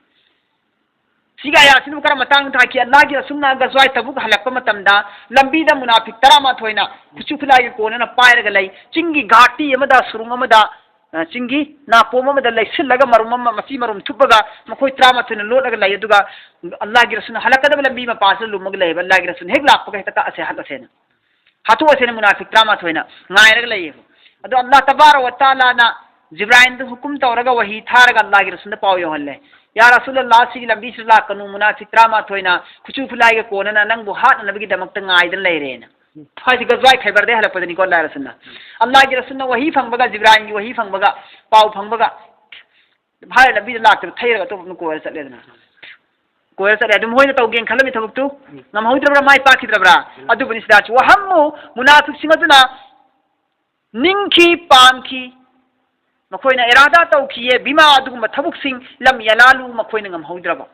ꯁꯤꯒꯤ ꯑꯥꯌꯥꯠꯁꯤꯅꯕꯨ ꯀꯔꯝꯕ ꯃꯇꯥꯡꯗ ꯊꯥꯈꯤ? ꯑꯜꯂꯥꯍꯒꯤ ꯔꯁꯨꯜꯅ ꯒꯖꯋꯥꯏ ꯇꯕꯨꯛ ꯍꯜꯂꯛꯄ ꯃꯇꯝꯗ ꯂꯝꯕꯤꯗ ꯃꯨꯅꯥꯐꯤꯛ ꯇꯔꯥꯃꯥꯊꯣꯏꯅ ꯈꯨꯠꯁꯨ ꯈꯨꯠꯂꯥꯏꯒ ꯀꯣꯟꯅꯅ ꯄꯥꯏꯔꯒ ꯂꯩ꯫ ꯆꯤꯡꯒꯤ ꯘꯥꯇꯤ ꯑꯃꯗ, ꯁꯨꯔꯨꯡ ꯑꯃꯗ, ꯑ, ꯆꯤꯡꯒꯤ ꯅꯥꯄꯣꯝ ꯑꯃꯗ ꯂꯩꯁꯤꯜꯂꯒ ꯃꯔꯨꯝ ꯑꯃ, ꯃꯆꯤ ꯃꯔꯨꯝ ꯊꯨꯞꯄꯒ ꯃꯈꯣꯏ ꯇꯔꯥꯃꯥꯊꯣꯏꯅ ꯂꯣꯠꯂꯒ ꯂꯩ꯫ ꯑꯗꯨꯒ ꯑꯜꯂꯥꯍꯒꯤ ꯔꯁꯨꯜꯅ ꯍꯜꯂꯛꯀꯗꯕ ꯂꯝꯕꯤ ꯃꯄꯥꯁꯤꯗ ꯂꯨꯝꯃꯒ ꯂꯩꯌꯦꯕ꯫ ꯑꯜꯂꯥꯍꯒꯤ ꯔꯁꯨꯜꯅ ꯍꯦꯛ ꯂꯥꯛꯄꯒ ꯍꯦꯛꯇ ꯀꯛꯑꯁꯦ, ꯍꯥꯠꯂꯁꯦꯅ꯫ ꯍꯥꯠꯇꯣꯛꯑꯁꯦꯅ ꯃꯨꯅꯥꯐꯤꯛ ꯇꯔꯥꯃꯥꯊꯣꯏꯅ ꯉꯥꯏꯔꯒ ꯂꯩꯌꯦꯕ꯫ ꯑꯗꯣ ꯑꯜꯂꯥꯍ ꯇꯕꯥꯔꯛ ꯋ ꯇꯥꯂꯥꯅ ꯖꯤꯕ꯭ꯔꯥꯏꯜꯗ ꯍꯨꯀꯨꯝ ꯇꯧꯔꯒ ꯋꯥꯍꯤ ꯊꯥꯔꯒ ꯑꯜꯂꯥꯍꯒꯤ ꯔꯁꯨꯜꯗ ꯄꯥꯎ ꯌꯧꯍꯜꯂꯦ, "ꯌꯥ ꯔꯁꯨꯜ ꯑꯜꯂꯥꯍ, ꯁꯤꯒꯤ ꯂꯝꯕꯤꯁꯤꯗ ꯂꯥꯛꯀꯅꯨ, ꯃꯨꯅꯥꯐꯤꯛ ꯇꯔꯥꯃꯥꯊꯣꯏꯅ ꯈꯨꯠꯁꯨ ꯈꯨꯠꯂꯥꯏꯒ ꯀꯣꯟꯅꯅ ꯅꯪꯕꯨ ꯍꯥꯠꯅꯅꯕꯒꯤꯗꯃꯛꯇ ꯉꯥꯏꯗꯅ ꯂꯩꯔꯦꯅ"꯫ ꯍꯥꯏꯁꯤ ꯒꯖꯋꯥꯏ ꯈꯩꯕꯔꯗꯩ ꯍꯜꯂꯛꯄꯗꯅꯤꯀꯣ ꯑꯜꯂꯥꯍꯒꯤ ꯔꯁꯨꯜꯅ꯫ ꯑꯜꯂꯥꯍꯒꯤ ꯔꯁꯨꯜꯅ ꯋꯥꯍꯤ ꯐꯪꯕꯒ, ꯖꯤꯕ꯭ꯔꯥꯏꯜꯒꯤ ꯋꯥꯍꯤ ꯐꯪꯕꯒ, ꯄꯥꯎ ꯐꯪꯕꯒ, ꯍꯥꯏꯔ ꯂꯝꯕꯤꯗ ꯂꯥꯛꯇꯕ ꯊꯩꯔꯒ ꯑꯇꯣꯞꯄ ꯑꯃ ꯀꯣꯏꯔ ꯆꯠꯂꯦꯗꯅ꯫ ꯀꯣꯏꯔ ꯆꯠꯂꯦ꯫ ꯑꯗꯨ ꯃꯈꯣꯏꯅ ꯇꯧꯒꯦꯅ ꯈꯜꯂꯝꯃꯤ ꯊꯕꯛꯇꯨ ꯉꯝꯍꯧꯗ꯭ꯔꯕ꯭ꯔꯥ, ꯃꯥꯏ ꯄꯥꯛꯈꯤꯗ꯭ꯔꯕ꯭ꯔꯥ? ꯑꯗꯨꯕꯨꯅꯤ ꯁꯤꯗ ꯋꯍꯝꯃꯨ, ꯃꯨꯅꯥꯐꯤꯛꯁꯤꯡ ꯑꯗꯨꯅ ꯅꯤꯡꯈꯤ, ꯄꯥꯝꯈꯤ, ꯃꯈꯣꯏꯅ ꯏꯔꯥꯗꯥ ꯇꯧꯈꯤꯌꯦ, ꯕꯤꯃꯥ, ꯑꯗꯨꯒꯨꯝꯕ ꯊꯕꯛꯁꯤꯡ, ꯂꯝ ꯌꯅꯥꯂꯨ, ꯃꯈꯣꯏꯅ ꯉꯝꯍꯧꯗ꯭ꯔꯕ,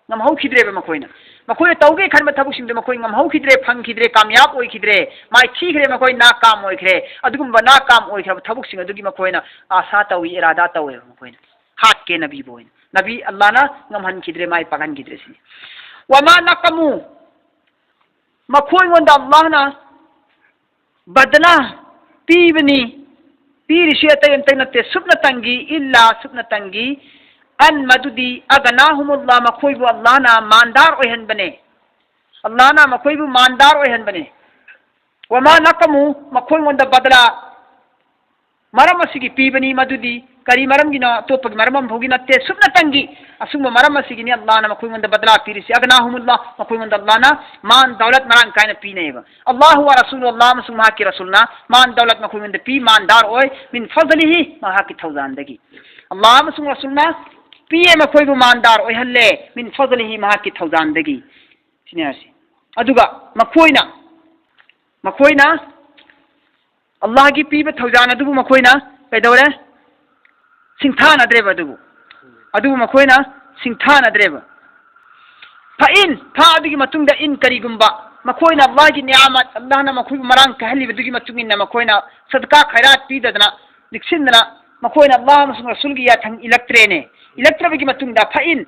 ꯉꯝꯍꯧꯈꯤꯗ꯭ꯔꯦꯕ ꯃꯈꯣꯏꯅ꯫ ꯃꯈꯣꯏꯅ ꯇꯧꯒꯦ ꯈꯟꯕ ꯊꯕꯛꯁꯤꯡꯗꯨ ꯃꯈꯣꯏ ꯉꯝꯍꯧꯈꯤꯗ꯭ꯔꯦ, ꯐꯪꯈꯤꯗ꯭ꯔꯦ, ꯀꯥꯃꯌꯥꯕ ꯑꯣꯏꯈꯤꯗ꯭ꯔꯦ, ꯃꯥꯏꯊꯤꯈ꯭ꯔꯦ, ꯃꯈꯣꯏ ꯅꯥꯀꯥꯝ ꯑꯣꯏꯈ꯭ꯔꯦ꯫ ꯑꯗꯨꯒꯨꯝꯕ ꯅꯥꯀꯥꯝ ꯑꯣꯏꯈ꯭ꯔꯕ ꯊꯕꯛꯁꯤꯡ ꯑꯗꯨꯒꯤ ꯃꯈꯣꯏꯅ ꯑꯥꯁꯥ ꯇꯧꯏ, ꯏꯔꯥꯗꯥ ꯇꯧꯋꯦꯕ ꯃꯈꯣꯏꯅ꯫ ꯍꯥꯠꯀꯦ ꯅꯕꯤꯕꯨ ꯑꯣꯏꯅ꯫ ꯅꯕꯤ ꯑꯜꯂꯥꯍꯅ ꯉꯝꯍꯟꯈꯤꯗ꯭ꯔꯦ, ꯃꯥꯏ ꯄꯥꯛꯍꯟꯈꯤꯗ꯭ꯔꯦ ꯁꯤꯅꯤ꯫ ꯋꯃꯥ ꯅꯀꯃꯨ, ꯃꯈꯣꯏꯉꯣꯟꯗ ꯑꯜꯂꯥꯍꯅ ꯕꯗꯂꯥ ꯄꯤꯕꯅꯤ, ꯄꯤꯔꯤꯁꯤ ꯑꯇꯩ ꯑꯝꯇ ꯅꯠꯇꯦ, ꯁꯨꯞꯅꯇꯪꯒꯤ, ꯏꯜꯂꯥ ꯁꯨꯞꯅꯇꯪꯒꯤ, ꯑꯟ ꯃꯗꯨꯗꯤ, ꯑꯒꯅꯥꯍꯨꯃꯨꯜꯂꯥ, ꯃꯈꯣꯏꯕꯨ ꯑꯜꯂꯥꯍꯅ ꯃꯥꯟꯗꯥꯔ ꯑꯣꯏꯍꯟꯕꯅꯦ, ꯑꯜꯂꯥꯍꯅ ꯃꯈꯣꯏꯕꯨ ꯃꯥꯟꯗꯥꯔ ꯑꯣꯏꯍꯟꯕꯅꯦ꯫ ꯋꯃꯥ ꯅꯀꯃꯨ, ꯃꯈꯣꯏꯉꯣꯟꯗ ꯕꯗꯂꯥ ꯃꯔꯝ ꯑꯁꯤꯒꯤ ꯄꯤꯕꯅꯤ, ꯃꯗꯨꯗꯤ ꯀꯔꯤ ꯃꯔꯝꯒꯤꯅꯣ? ꯑꯇꯣꯞꯄꯒꯤ ꯃꯔꯝ ꯑꯃꯐꯥꯎꯒꯤ ꯅꯠꯇꯦ, ꯁꯨꯞꯅꯇꯪꯒꯤ ꯑꯁꯨꯝꯕ ꯃꯔꯝ ꯑꯁꯤꯒꯤꯅꯤ ꯑꯜꯂꯥꯍꯅ ꯃꯈꯣꯏꯉꯣꯟꯗ ꯕꯗꯂꯥ ꯄꯤꯔꯤꯁꯤ꯫ "ꯑꯒꯅꯥꯍꯨꯃꯨꯜꯂꯥꯍ", ꯃꯈꯣꯏꯉꯣꯟꯗ ꯑꯜꯂꯥꯍꯅ ꯃꯥꯟ ꯗꯧꯂꯠ ꯃꯔꯥꯡ ꯀꯥꯏꯅ ꯄꯤꯅꯩꯕ꯫ "ꯑꯜꯂꯥꯍꯨ ꯋ ꯔꯁꯨꯂꯨ", ꯑꯜꯂꯥꯍ ꯑꯃꯁꯨꯡ ꯃꯍꯥꯛꯀꯤ ꯔꯁꯨꯜꯅ ꯃꯥꯟ ꯗꯧꯂꯠ ꯃꯈꯣꯏꯉꯣꯟꯗ ꯄꯤ, ꯃꯥꯟꯗꯥꯔ ꯑꯣꯏ, "ꯃꯤꯟ ꯐꯖꯂꯤꯍꯤ", ꯃꯍꯥꯛꯀꯤ ꯊꯧꯖꯥꯟꯗꯒꯤ꯫ ꯑꯜꯂꯥꯍ ꯑꯃꯁꯨꯡ ꯔꯁꯨꯜꯅ ꯄꯤꯌꯦ ꯃꯈꯣꯏꯕꯨ, ꯃꯥꯟꯗꯥꯔ ꯑꯣꯏꯍꯜꯂꯦ, "ꯃꯤꯟ ꯐꯖꯂꯤꯍꯤ", ꯃꯍꯥꯛꯀꯤ ꯊꯧꯖꯥꯟꯗꯒꯤ꯫ ꯁꯤꯅꯤ ꯍꯥꯏꯁꯤ꯫ ꯑꯗꯨꯒ ꯃꯈꯣꯏꯅ, ꯃꯈꯣꯏꯅ ꯑꯜꯂꯥꯍꯒꯤ ꯄꯤꯕ ꯊꯧꯖꯥꯟ ꯑꯗꯨꯕꯨ ꯃꯈꯣꯏꯅ ꯀꯩꯗꯧꯔꯦ? ꯁꯤꯡꯊꯥꯅꯗ꯭ꯔꯦꯕ ꯑꯗꯨꯕꯨ꯫ ꯑꯗꯨꯕꯨ ꯃꯈꯣꯏꯅ ꯁꯤꯡꯊꯥꯅꯗ꯭ꯔꯦꯕ꯫ ꯐ ꯏꯟ, ꯐ ꯑꯗꯨꯒꯤ ꯃꯇꯨꯡꯗ ꯏꯟ ꯀꯔꯤꯒꯨꯝꯕ ꯃꯈꯣꯏꯅ ꯑꯜꯂꯥꯍꯒꯤ ꯅꯤꯌꯥꯃꯠ, ꯑꯜꯂꯥꯍꯅ ꯃꯈꯣꯏꯕꯨ ꯃꯔꯥꯡ ꯀꯥꯏꯍꯜꯂꯤꯕꯗꯨꯒꯤ ꯃꯇꯨꯡ ꯏꯟꯅ ꯃꯈꯣꯏꯅ ꯁꯗꯀꯥ ꯈꯥꯏꯔꯥꯠ ꯄꯤꯗꯗꯅ, ꯂꯤꯛꯁꯤꯟꯗꯅ ꯃꯈꯣꯏꯅ ꯑꯜꯂꯥꯍ ꯑꯃꯁꯨꯡ ꯔꯁꯨꯜꯒꯤ ꯌꯥꯊꯪ ꯏꯜꯂꯛꯇ꯭ꯔꯦꯅꯦ꯫ ꯏꯜꯂꯛꯇ꯭ꯔꯕꯒꯤ ꯃꯇꯨꯡꯗ ꯐ ꯏꯟ,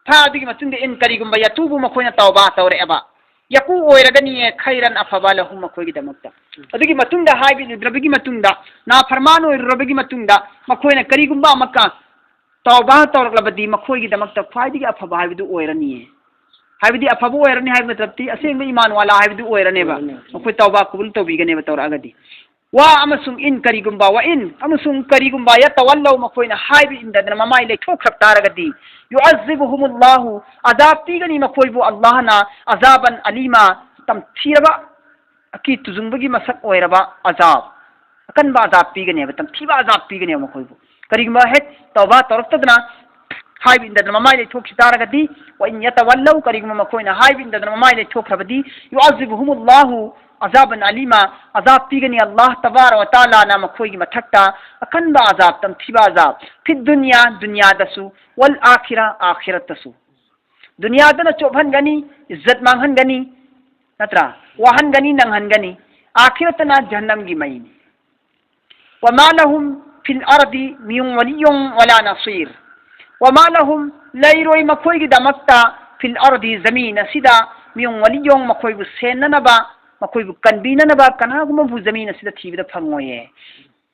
ꯐ ꯑꯗꯨꯒꯤ ꯃꯇꯨꯡꯗ ꯏꯟ ꯀꯔꯤꯒꯨꯝꯕ ꯌꯇꯨꯕꯨ ꯃꯈꯣꯏꯅ ꯇꯧꯕꯥ ꯇꯧꯔꯛꯑꯦꯕ꯫ ꯌꯀꯨ ꯑꯣꯏꯔꯒꯅꯤꯌꯦ, ꯈꯩꯔꯟ ꯑꯐꯕ ꯂꯍꯨꯝ ꯃꯈꯣꯏꯒꯤꯗꯃꯛꯇ꯫ ꯑꯗꯨꯒꯤ ꯃꯇꯨꯡꯗ ꯍꯥꯏꯕꯤꯔꯨꯗ꯭ꯔꯕꯒꯤ ꯃꯇꯨꯡꯗ, ꯅꯥꯐꯔꯃꯥꯟ ꯑꯣꯏꯔꯨꯔꯕꯒꯤ ꯃꯇꯨꯡꯗ ꯃꯈꯣꯏꯅ ꯀꯔꯤꯒꯨꯝꯕ ꯑꯃꯀ ꯇꯧꯕꯥ ꯇꯧꯔꯛꯂꯕꯗꯤ ꯃꯈꯣꯏꯒꯤꯗꯃꯛꯇ ꯈ꯭ꯋꯥꯏꯗꯒꯤ ꯑꯐꯕ ꯍꯥꯏꯕꯗꯨ ꯑꯣꯏꯔꯅꯤꯌꯦ꯫ ꯍꯥꯏꯕꯗꯤ ꯑꯐꯕ ꯑꯣꯏꯔꯅꯤ ꯍꯥꯏꯕ ꯃꯇꯝꯗꯤ ꯑꯁꯦꯡꯕ ꯏꯃꯥꯟ ꯋꯥꯂꯥ ꯍꯥꯏꯕꯗꯨ ꯑꯣꯏꯔꯅꯦꯕ꯫ ꯑꯣꯏꯔꯅꯤ꯫ ꯃꯈꯣꯏ ꯇꯧꯕꯥ ꯀꯕꯨꯜ ꯇꯧꯕꯤꯒꯅꯦꯕ ꯇꯧꯔꯛꯑꯒꯗꯤ꯫ ꯋꯥ ꯑꯃꯁꯨꯡ ꯏꯟ ꯀꯔꯤꯒꯨꯝꯕ, ꯋꯥ ꯏꯟ ꯑꯃꯁꯨꯡ ꯀꯔꯤꯒꯨꯝꯕ ꯌꯇꯋꯜꯂꯧ ꯃꯈꯣꯏꯅ ꯍꯥꯏꯕ ꯏꯟꯗꯗꯅ ꯃꯃꯥꯏ ꯂꯩꯊꯣꯛꯈ꯭ꯔꯕ ꯇꯥꯔꯒꯗꯤ, ꯌꯨꯑꯖꯤꯕꯨꯍꯨꯃꯨꯜꯂꯥꯍꯨ, ꯑꯖꯥꯕ ꯄꯤꯒꯅꯤ ꯃꯈꯣꯏꯕꯨ ꯑꯜꯂꯥꯍꯅ, ꯑꯖꯥꯕꯟ ꯑꯂꯤꯃꯥ, ꯇꯝꯊꯤꯔꯕ, ꯑꯀꯤ ꯇꯨꯖꯨꯡꯕꯒꯤ ꯃꯁꯛ ꯑꯣꯏꯔꯕ ꯑꯖꯥꯕ, ꯑꯀꯟꯕ ꯑꯖꯥꯕ ꯄꯤꯒꯅꯦꯕ, ꯇꯝꯊꯤꯕ ꯑꯖꯥꯕ ꯄꯤꯒꯅꯦꯕ ꯃꯈꯣꯏꯕꯨ꯫ ꯀꯔꯤꯒꯨꯝꯕ ꯍꯦꯛ ꯇꯧꯕꯥ ꯇꯧꯔꯛꯇꯗꯅ ꯍꯥꯏꯕ ꯏꯟꯗꯗꯅ ꯃꯃꯥꯏ ꯂꯩꯊꯣꯛꯈꯤ ꯇꯥꯔꯒꯗꯤ, ꯋꯥ ꯏꯟ ꯌꯇꯋꯜꯂꯧ, ꯀꯔꯤꯒꯨꯝꯕ ꯃꯈꯣꯏꯅ ꯍꯥꯏꯕ ꯏꯟꯗꯗꯅ ꯃꯃꯥꯏ ꯂꯩꯊꯣꯛꯈ꯭ꯔꯕꯗꯤ, ꯌꯨꯑꯖꯤꯕꯨꯍꯨꯃꯨꯜꯂꯥꯍꯨ ꯑꯖꯥꯕꯟ ꯑꯂꯤꯃꯥ, ꯑꯖꯥꯕ ꯄꯤꯒꯅꯤ ꯑꯜꯂꯥꯍ ꯇꯕꯥꯔ ꯋ ꯇꯥꯂꯥꯅ ꯃꯈꯣꯏꯒꯤ ꯃꯊꯛꯇ, ꯑꯀꯟꯕ ꯑꯖꯥꯕ, ꯇꯝꯊꯤꯕ ꯑꯖꯥꯕ, ꯐꯤꯗ ꯗꯨꯅꯤꯌꯥ, ꯗꯨꯅꯤꯌꯥꯗꯁꯨ, ꯋꯜ ꯑꯥꯈꯤꯔꯥ, ꯑꯥꯈꯤꯔꯠꯇꯁꯨ꯫ ꯗꯨꯅꯤꯌꯥꯗꯅ ꯆꯣꯞꯍꯟꯒꯅꯤ, ꯏꯖꯠ ꯃꯥꯡꯍꯟꯒꯅꯤ, ꯅꯠꯇ꯭ꯔꯥ? ꯋꯥꯍꯟꯒꯅꯤ, ꯅꯪꯍꯟꯒꯅꯤ꯫ ꯑꯥꯈꯤꯔꯠꯇꯅ ꯖꯍꯟꯅꯝꯒꯤ ꯃꯩꯅꯤ꯫ ꯋꯃꯥ ꯂꯍꯨꯝ ꯐꯤꯜ ꯑꯔꯗꯤ ꯃꯤꯟ ꯋꯂꯤꯌꯨꯝ ꯋꯂꯥ ꯅꯁꯤꯔ꯫ ꯋꯃꯥ ꯂꯍꯨꯝ, ꯂꯩꯔꯣꯏ ꯃꯈꯣꯏꯒꯤꯗꯃꯛꯇ, ꯐꯤꯜ ꯑꯔꯗꯤ, ꯖꯃꯤꯟ ꯑꯁꯤꯗ, ꯃꯤꯟ ꯋꯂꯤꯌꯨꯝ, ꯃꯈꯣꯏꯕꯨ ꯁꯦꯟꯅꯅꯕ, ꯃꯈꯣꯏꯕꯨ ꯀꯟꯕꯤꯅꯅꯕ ꯀꯅꯥꯒꯨꯝꯕꯕꯨ ꯖꯃꯤꯟ ꯑꯁꯤꯗ ꯊꯤꯕꯗ ꯐꯪꯉꯣꯏꯌꯦ꯫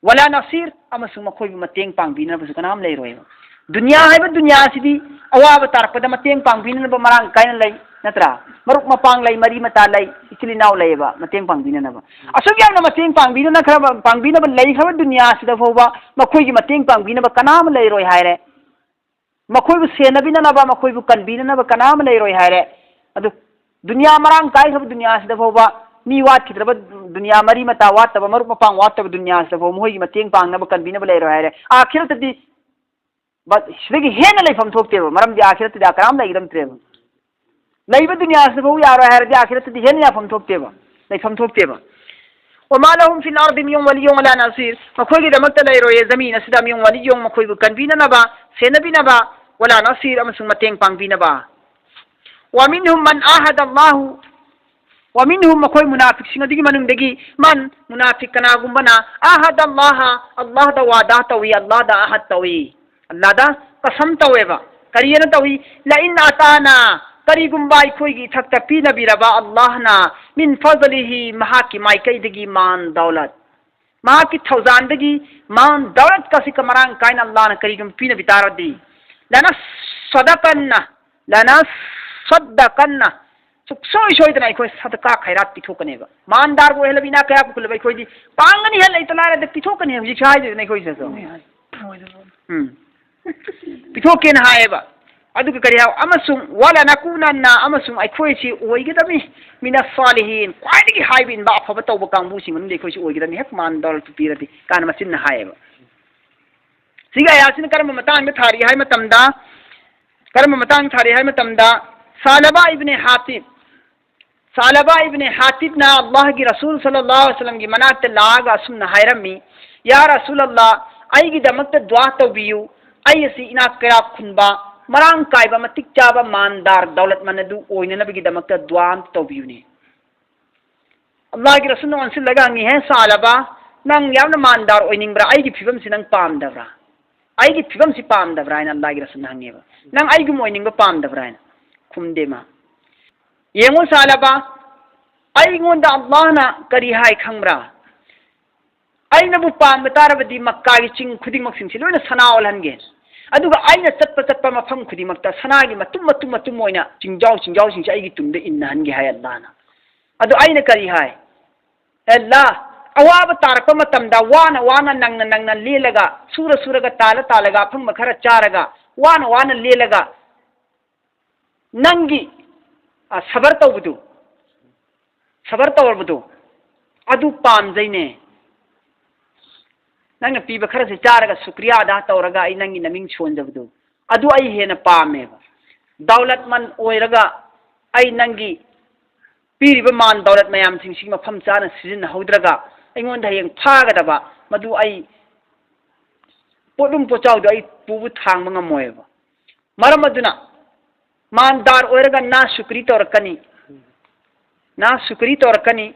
ꯋꯂꯥ ꯅꯁꯤꯔ, ꯑꯃꯁꯨꯡ ꯃꯈꯣꯏꯕꯨ ꯃꯇꯦꯡ ꯄꯥꯡꯕꯤꯅꯕꯁꯨ ꯀꯅꯥꯝ ꯂꯩꯔꯣꯏꯕ꯫ ꯗꯨꯅꯤꯌꯥ ꯍꯥꯏꯕ ꯗꯨꯅꯤꯌꯥ ꯑꯁꯤꯗꯤ ꯑꯋꯥꯕ ꯇꯥꯔꯛꯄꯗ ꯃꯇꯦꯡ ꯄꯥꯡꯕꯤꯅꯅꯕ ꯃꯔꯥꯡ ꯀꯥꯏꯅ ꯂꯩ꯫ ꯅꯠꯇ꯭ꯔꯥ? ꯃꯔꯨꯞ ꯃꯄꯥꯡ ꯂꯩ, ꯃꯔꯤ ꯃꯇꯥ ꯂꯩ, ꯏꯆꯤꯜ ꯏꯅꯥꯎ ꯂꯩꯌꯦꯕ, ꯃꯇꯦꯡ ꯄꯥꯡꯕꯤꯅꯅꯕ꯫ ꯑꯁꯨꯛ ꯌꯥꯝꯅ ꯃꯇꯦꯡ ꯄꯥꯡꯕꯤꯅꯈ꯭ꯔꯕ, ꯄꯥꯡꯕꯤꯅꯕ ꯂꯩꯈ꯭ꯔꯕ ꯗꯨꯅꯤꯌꯥꯁꯤꯗ ꯐꯥꯎꯕ ꯃꯈꯣꯏꯒꯤ ꯃꯇꯦꯡ ꯄꯥꯡꯕꯤꯅꯕ ꯀꯅꯥ ꯑꯃ ꯂꯩꯔꯣꯏ ꯍꯥꯏꯔꯦ꯫ ꯃꯈꯣꯏꯕꯨ ꯁꯦꯟꯅꯕꯤꯅꯅꯕ, ꯃꯈꯣꯏꯕꯨ ꯀꯟꯕꯤꯅꯅꯕ ꯀꯅꯥ ꯑꯃ ꯂꯩꯔꯣꯏ ꯍꯥꯏꯔꯦ꯫ ꯑꯗꯨ ꯗꯨꯅꯤꯌꯥ ꯃꯔꯥꯡ ꯀꯥꯏꯈ꯭ꯔꯕ ꯗꯨꯅꯤꯌꯥꯁꯤꯗ ꯐꯥꯎꯕ, ꯃꯤ ꯋꯥꯠꯈꯤꯗ꯭ꯔꯕ ꯗꯨꯅꯤꯌꯥ, ꯃꯔꯤ ꯃꯇꯥ ꯋꯥꯠꯇꯕ, ꯃꯔꯨꯞ ꯃꯄꯥꯡ ꯋꯥꯠꯇꯕ ꯗꯨꯅꯤꯌꯥꯁꯤꯗ ꯐꯥꯎꯕ ꯃꯈꯣꯏꯒꯤ ꯃꯇꯦꯡ ꯄꯥꯡꯅꯕ, ꯀꯟꯕꯤꯅꯕ ꯂꯩꯔꯣꯏ ꯍꯥꯏꯔꯦ꯫ ꯑꯥꯈꯤꯔꯠꯇꯗꯤ ꯕ-, ꯁꯤꯗꯒꯤ ꯍꯦꯟꯅ ꯂꯩꯐꯝ ꯊꯣꯛꯇꯦꯕ꯫ ꯃꯔꯝꯗꯤ ꯑꯥꯈꯤꯔꯠꯇꯗꯤ ꯀꯅꯥꯝ ꯂꯩꯒꯗꯕ ꯅꯠꯇ꯭ꯔꯦꯕ꯫ ꯂꯩꯕ ꯗꯨꯅꯤꯌꯥꯁꯤꯗ ꯐꯥꯎ ꯌꯥꯔꯣꯏ ꯍꯥꯏꯔꯗꯤ ꯑꯥꯈꯤꯔꯠꯇꯗꯤ ꯍꯦꯟꯅ ꯌꯥꯐꯝ ꯊꯣꯛꯇꯦꯕ, ꯂꯩꯐꯝ ꯊꯣꯛꯇꯦꯕ꯫ وما لهم في الأرض من ولي ولا نصير. ꯃꯈꯣꯏꯒꯤꯗꯃꯛꯇ ꯂꯩꯔꯣꯏꯌꯦ ꯖꯃꯤꯟ ꯑꯁꯤꯗ من ولي، ꯃꯈꯣꯏꯕꯨ ꯀꯟꯕꯤꯅꯅꯕ, ꯁꯦꯟꯅꯕꯤꯅꯕ, ولا نصير، ꯑꯃꯁꯨꯡ ꯃꯇꯦꯡ ꯄꯥꯡꯕꯤꯅꯕ꯫ ومنهم من عاهد الله، ومنهم، ꯃꯈꯣꯏ ꯃꯨꯅꯥꯐꯤꯛꯁꯤꯡ ꯑꯗꯨꯒꯤ ꯃꯅꯨꯡꯗꯒꯤ، من، ꯃꯨꯅꯥꯐꯤꯛ ꯀꯅꯥꯒꯨꯝꯕꯅ، عاهد الله، ꯑꯜꯂꯥꯍꯗ ꯋꯥꯗꯥ ꯇꯧꯏ, ꯑꯜꯂꯥꯍꯗ ꯑꯍꯗ ꯇꯧꯏ, ꯑꯜꯂꯥꯍꯗ ꯀꯁꯝ ꯇꯧꯋꯦꯕ꯫ ꯀꯔꯤꯑꯅ ꯇꯧꯏ? لئن أعطانا، ꯀꯔꯤꯒꯨꯝꯕ ꯑꯩꯈꯣꯏꯒꯤ ꯏꯊꯛꯇ ꯄꯤꯅꯕꯤꯔꯕ ꯑꯜꯂꯥꯍꯅ, من فضله، ꯃꯍꯥꯛꯀꯤ ꯃꯥꯏꯀꯩꯗꯒꯤ ꯃꯥꯟ ꯗꯧꯂꯠ, ꯃꯍꯥꯛꯀꯤ ꯊꯧꯖꯥꯟꯗꯒꯤ ꯃꯥꯟ ꯗꯧꯂꯠꯀꯁꯤ ꯀ-, ꯃꯔꯥꯡ ꯀꯥꯏꯅ ꯑꯜꯂꯥꯍꯅ ꯀꯔꯤꯒꯨꯝꯕ ꯄꯤꯅꯕꯤ ꯇꯥꯔꯗꯤ, لنصدقن، لنصدقن، ꯁꯨꯛꯁꯣꯏ ꯁꯣꯏꯗꯅ ꯑꯩꯈꯣꯏ ꯁꯗꯀꯥ ꯈꯩꯔꯥꯠ ꯄꯤꯊꯣꯛꯀꯅꯦꯕ꯫ ꯃꯥꯟꯗꯥꯔꯕꯨ ꯑꯣꯏꯍꯜꯂꯕ, ꯏꯅꯥꯛ ꯀꯌꯥ ꯄꯨꯈꯠꯂꯕ ꯑꯩꯈꯣꯏꯗꯤ ꯄꯥꯡꯒꯅꯤ ꯍꯦ, ꯂꯩꯇ ꯂꯥꯏꯔꯗ ꯄꯤꯊꯣꯛꯀꯅꯤ, ꯍꯧꯖꯤꯛꯁꯨ ꯍꯥꯏꯗꯣꯏꯅꯦ ꯑꯩꯈꯣꯏꯁꯤꯗꯁꯨ꯫ ꯎꯝ꯫ ꯄꯤꯊꯣꯛꯀꯦꯅ ꯍꯥꯏꯌꯦꯕ꯫ ꯑꯗꯨꯒ ꯀꯔꯤ ꯍꯥꯏ? ꯑꯃꯁꯨꯡ ولنكونن، ꯑꯃꯁꯨꯡ ꯑꯩꯈꯣꯏꯁꯤ ꯑꯣꯏꯒꯗꯕꯅꯤ, من الصالحين، ꯈ꯭ꯋꯥꯏꯗꯒꯤ ꯍꯥꯏꯕ ꯏꯟꯕ ꯑꯐꯕ ꯇꯧꯕ ꯀꯥꯡꯕꯨꯁꯤꯡ ꯃꯅꯨꯡꯗ ꯑꯩꯈꯣꯏꯁꯤ ꯑꯣꯏꯒꯗꯕꯅꯤ, ꯍꯦꯛ ꯃꯥꯟ ꯗꯧꯂꯠꯇꯨ ꯄꯤꯔꯗꯤ, ꯀꯥꯏꯅ ꯃꯆꯤꯟꯅ ꯍꯥꯏꯌꯦꯕ꯫ ꯁꯤꯒꯤ ꯑꯌꯥꯁꯤꯅ ꯀꯔꯝꯕ ꯃꯇꯥꯡꯗ ꯊꯥꯔꯤ ꯍꯥꯏ ꯃꯇꯝꯗ, ꯀꯔꯝꯕ ꯃꯇꯥꯡꯗ ꯊꯥꯔꯤ ꯍꯥꯏ ꯃꯇꯝꯗ, ꯁꯥꯂꯕꯥ ꯏꯕꯅꯦ ꯍꯥꯇꯤꯕ, ꯁꯥꯂꯕꯥ ꯏꯕꯅꯦ ꯍꯥꯇꯤꯕꯅ ꯑꯜꯂꯥꯍꯒꯤ ꯔꯁꯨꯜ ꯁꯜꯂꯜꯂꯥꯍꯨ ꯑꯂꯩꯍꯤ ꯋꯁꯜꯂꯝꯒꯤ ꯃꯅꯥꯛꯇ ꯂꯥꯛꯑꯒ ꯑꯁꯨꯝꯅ ꯍꯥꯏꯔꯝꯃꯤ, "ꯌꯥ ꯔꯁꯨꯜ ꯑꯜꯂꯥꯍ, ꯑꯩꯒꯤꯗꯃꯛꯇ ꯗꯨꯋꯥ ꯇꯧꯕꯤꯌꯨ, ꯑꯩ ꯑꯁꯤ ꯏꯅꯥꯛ ꯀꯩꯔꯥꯛ ꯈꯨꯟꯕ, ꯃꯔꯥꯡ ꯀꯥꯏꯕ, ꯃꯇꯤꯛ ꯆꯥꯕ, ꯃꯥꯟꯗꯥꯔ ꯗꯧꯂꯠꯃꯟ ꯑꯗꯨ ꯑꯣꯏꯅꯅꯕꯒꯤꯗꯃꯛꯇ ꯗꯨꯋꯥ ꯑꯝꯇ ꯇꯧꯕꯤꯌꯨꯅꯦ"꯫ ꯑꯜꯂꯥꯍꯒꯤ ꯔꯁꯨꯜꯅ ꯑꯣꯟꯁꯤꯜꯂꯒ ꯍꯪꯉꯤ, "ꯍꯦ ꯁꯥꯂꯕꯥ, ꯅꯪ ꯌꯥꯝꯅ ꯃꯥꯟꯗꯥꯔ ꯑꯣꯏꯅꯤꯡꯕ꯭ꯔꯥ? ꯑꯩꯒꯤ ꯐꯤꯕꯝꯁꯤ ꯅꯪ ꯄꯥꯝꯗꯕ꯭ꯔꯥ? ꯑꯩꯒꯤ ꯐꯤꯕꯝꯁꯤ ꯄꯥꯝꯗꯕ꯭ꯔꯥ?" ꯍꯥꯏꯅ ꯑꯜꯂꯥꯍꯒꯤ ꯔꯁꯨꯜꯅ ꯍꯪꯉꯦꯕ꯫ "ꯅꯪ ꯑꯩꯒꯨꯝ ꯑꯣꯏꯅꯤꯡꯕ ꯄꯥꯝꯗꯕ꯭ꯔꯥ?" ꯍꯥꯏꯅ ꯈꯨꯝꯗꯦ ꯃꯥ꯫ ꯌꯦꯡꯉꯨ ꯁꯥꯂꯕꯥ, ꯑꯩꯉꯣꯟꯗ ꯑꯜꯂꯥꯍꯅ ꯀꯔꯤ ꯍꯥꯏ ꯈꯪꯕ꯭ꯔꯥ? ꯑꯩꯅꯕꯨ ꯄꯥꯝꯕ ꯇꯥꯔꯕꯗꯤ ꯃꯛꯀꯥꯒꯤ ꯆꯤꯡ ꯈꯨꯗꯤꯡꯃꯛꯁꯤꯡꯁꯤ ꯂꯣꯏꯅ ꯁꯅꯥ ꯑꯣꯜꯍꯟꯒꯦ꯫ ꯑꯗꯨꯒ ꯑꯩꯅ ꯆꯠꯄ ꯆꯠꯄ ꯃꯐꯝ ꯈꯨꯗꯤꯡꯃꯛꯇ ꯁꯅꯥꯒꯤ ꯃꯇꯨꯝ ꯃꯇꯨꯝ ꯃꯇꯨꯝ ꯑꯣꯏꯅ ꯆꯤꯡꯖꯥꯎ ꯆꯤꯡꯖꯥꯎꯁꯤꯡꯁꯦ ꯑꯩꯒꯤ ꯇꯨꯡꯗ ꯏꯟꯅꯍꯟꯒꯦ ꯍꯥꯏ ꯑꯜꯂꯥꯍꯅ꯫ ꯑꯗꯨ ꯑꯩꯅ ꯀꯔꯤ ꯍꯥꯏ? ꯑꯜꯂꯥꯍ, ꯑꯋꯥꯕ ꯇꯥꯔꯛꯄ ꯃꯇꯝꯗ ꯋꯥꯅ ꯋꯥꯅ ꯅꯪꯅ ꯅꯪꯅ ꯂꯦꯜꯂꯒ, ꯁꯨꯔ ꯁꯨꯔꯒ, ꯇꯥꯜꯂ ꯇꯥꯜꯂꯒ, ꯑꯐꯪꯕ ꯈꯔ ꯆꯥꯔꯒ, ꯋꯥꯅ ꯋꯥꯅ ꯂꯦꯜꯂꯒ, ꯅꯪꯒꯤ, ꯑ, ꯁꯕꯔ ꯇꯧꯕꯗꯨ, ꯁꯕꯔ ꯇꯧꯔꯕꯗꯨ, ꯑꯗꯨ ꯄꯥꯝꯖꯩꯅꯦ꯫ ꯅꯪꯅ ꯄꯤꯕ ꯈꯔꯁꯦ ꯆꯥꯔꯒ ꯁꯨꯀ꯭ꯔꯤꯌꯥ ꯑꯗꯥ ꯇꯧꯔꯒ ꯑꯩ ꯅꯪꯒꯤ ꯅꯃꯤꯡ ꯁꯣꯟꯖꯕꯗꯨ, ꯑꯗꯨ ꯑꯩ ꯍꯦꯟꯅ ꯄꯥꯝꯃꯦꯕ꯫ ꯗꯧꯂꯠꯃꯟ ꯑꯣꯏꯔꯒ ꯑꯩ ꯅꯪꯒꯤ ꯄꯤꯔꯤꯕ ꯃꯥꯟ ꯗꯧꯂꯠ ꯃꯌꯥꯝꯁꯤꯡꯁꯤ ꯃꯐꯝ ꯆꯥꯅ ꯁꯤꯖꯤꯟꯅꯍꯧꯗ꯭ꯔꯒ ꯑꯩꯉꯣꯟꯗ ꯍꯌꯦꯡ ꯐꯥꯒꯗꯕ, ꯃꯗꯨ ꯑꯩ ꯄꯣꯠꯂꯨꯝ ꯄꯣꯠꯆꯥꯎꯗꯣ ꯑꯩ ꯄꯨꯕ ꯊꯥꯡꯕ ꯉꯝꯃꯣꯏꯕ꯫ ꯃꯔꯝ ꯑꯗꯨꯅ ꯃꯥꯟꯗꯥꯔ ꯑꯣꯏꯔꯒ ꯅꯥ ꯁꯨꯀ꯭ꯔꯤ ꯇꯧꯔꯛꯀꯅꯤ, ꯅꯥ ꯁꯨꯀ꯭ꯔꯤ ꯇꯧꯔꯛꯀꯅꯤ,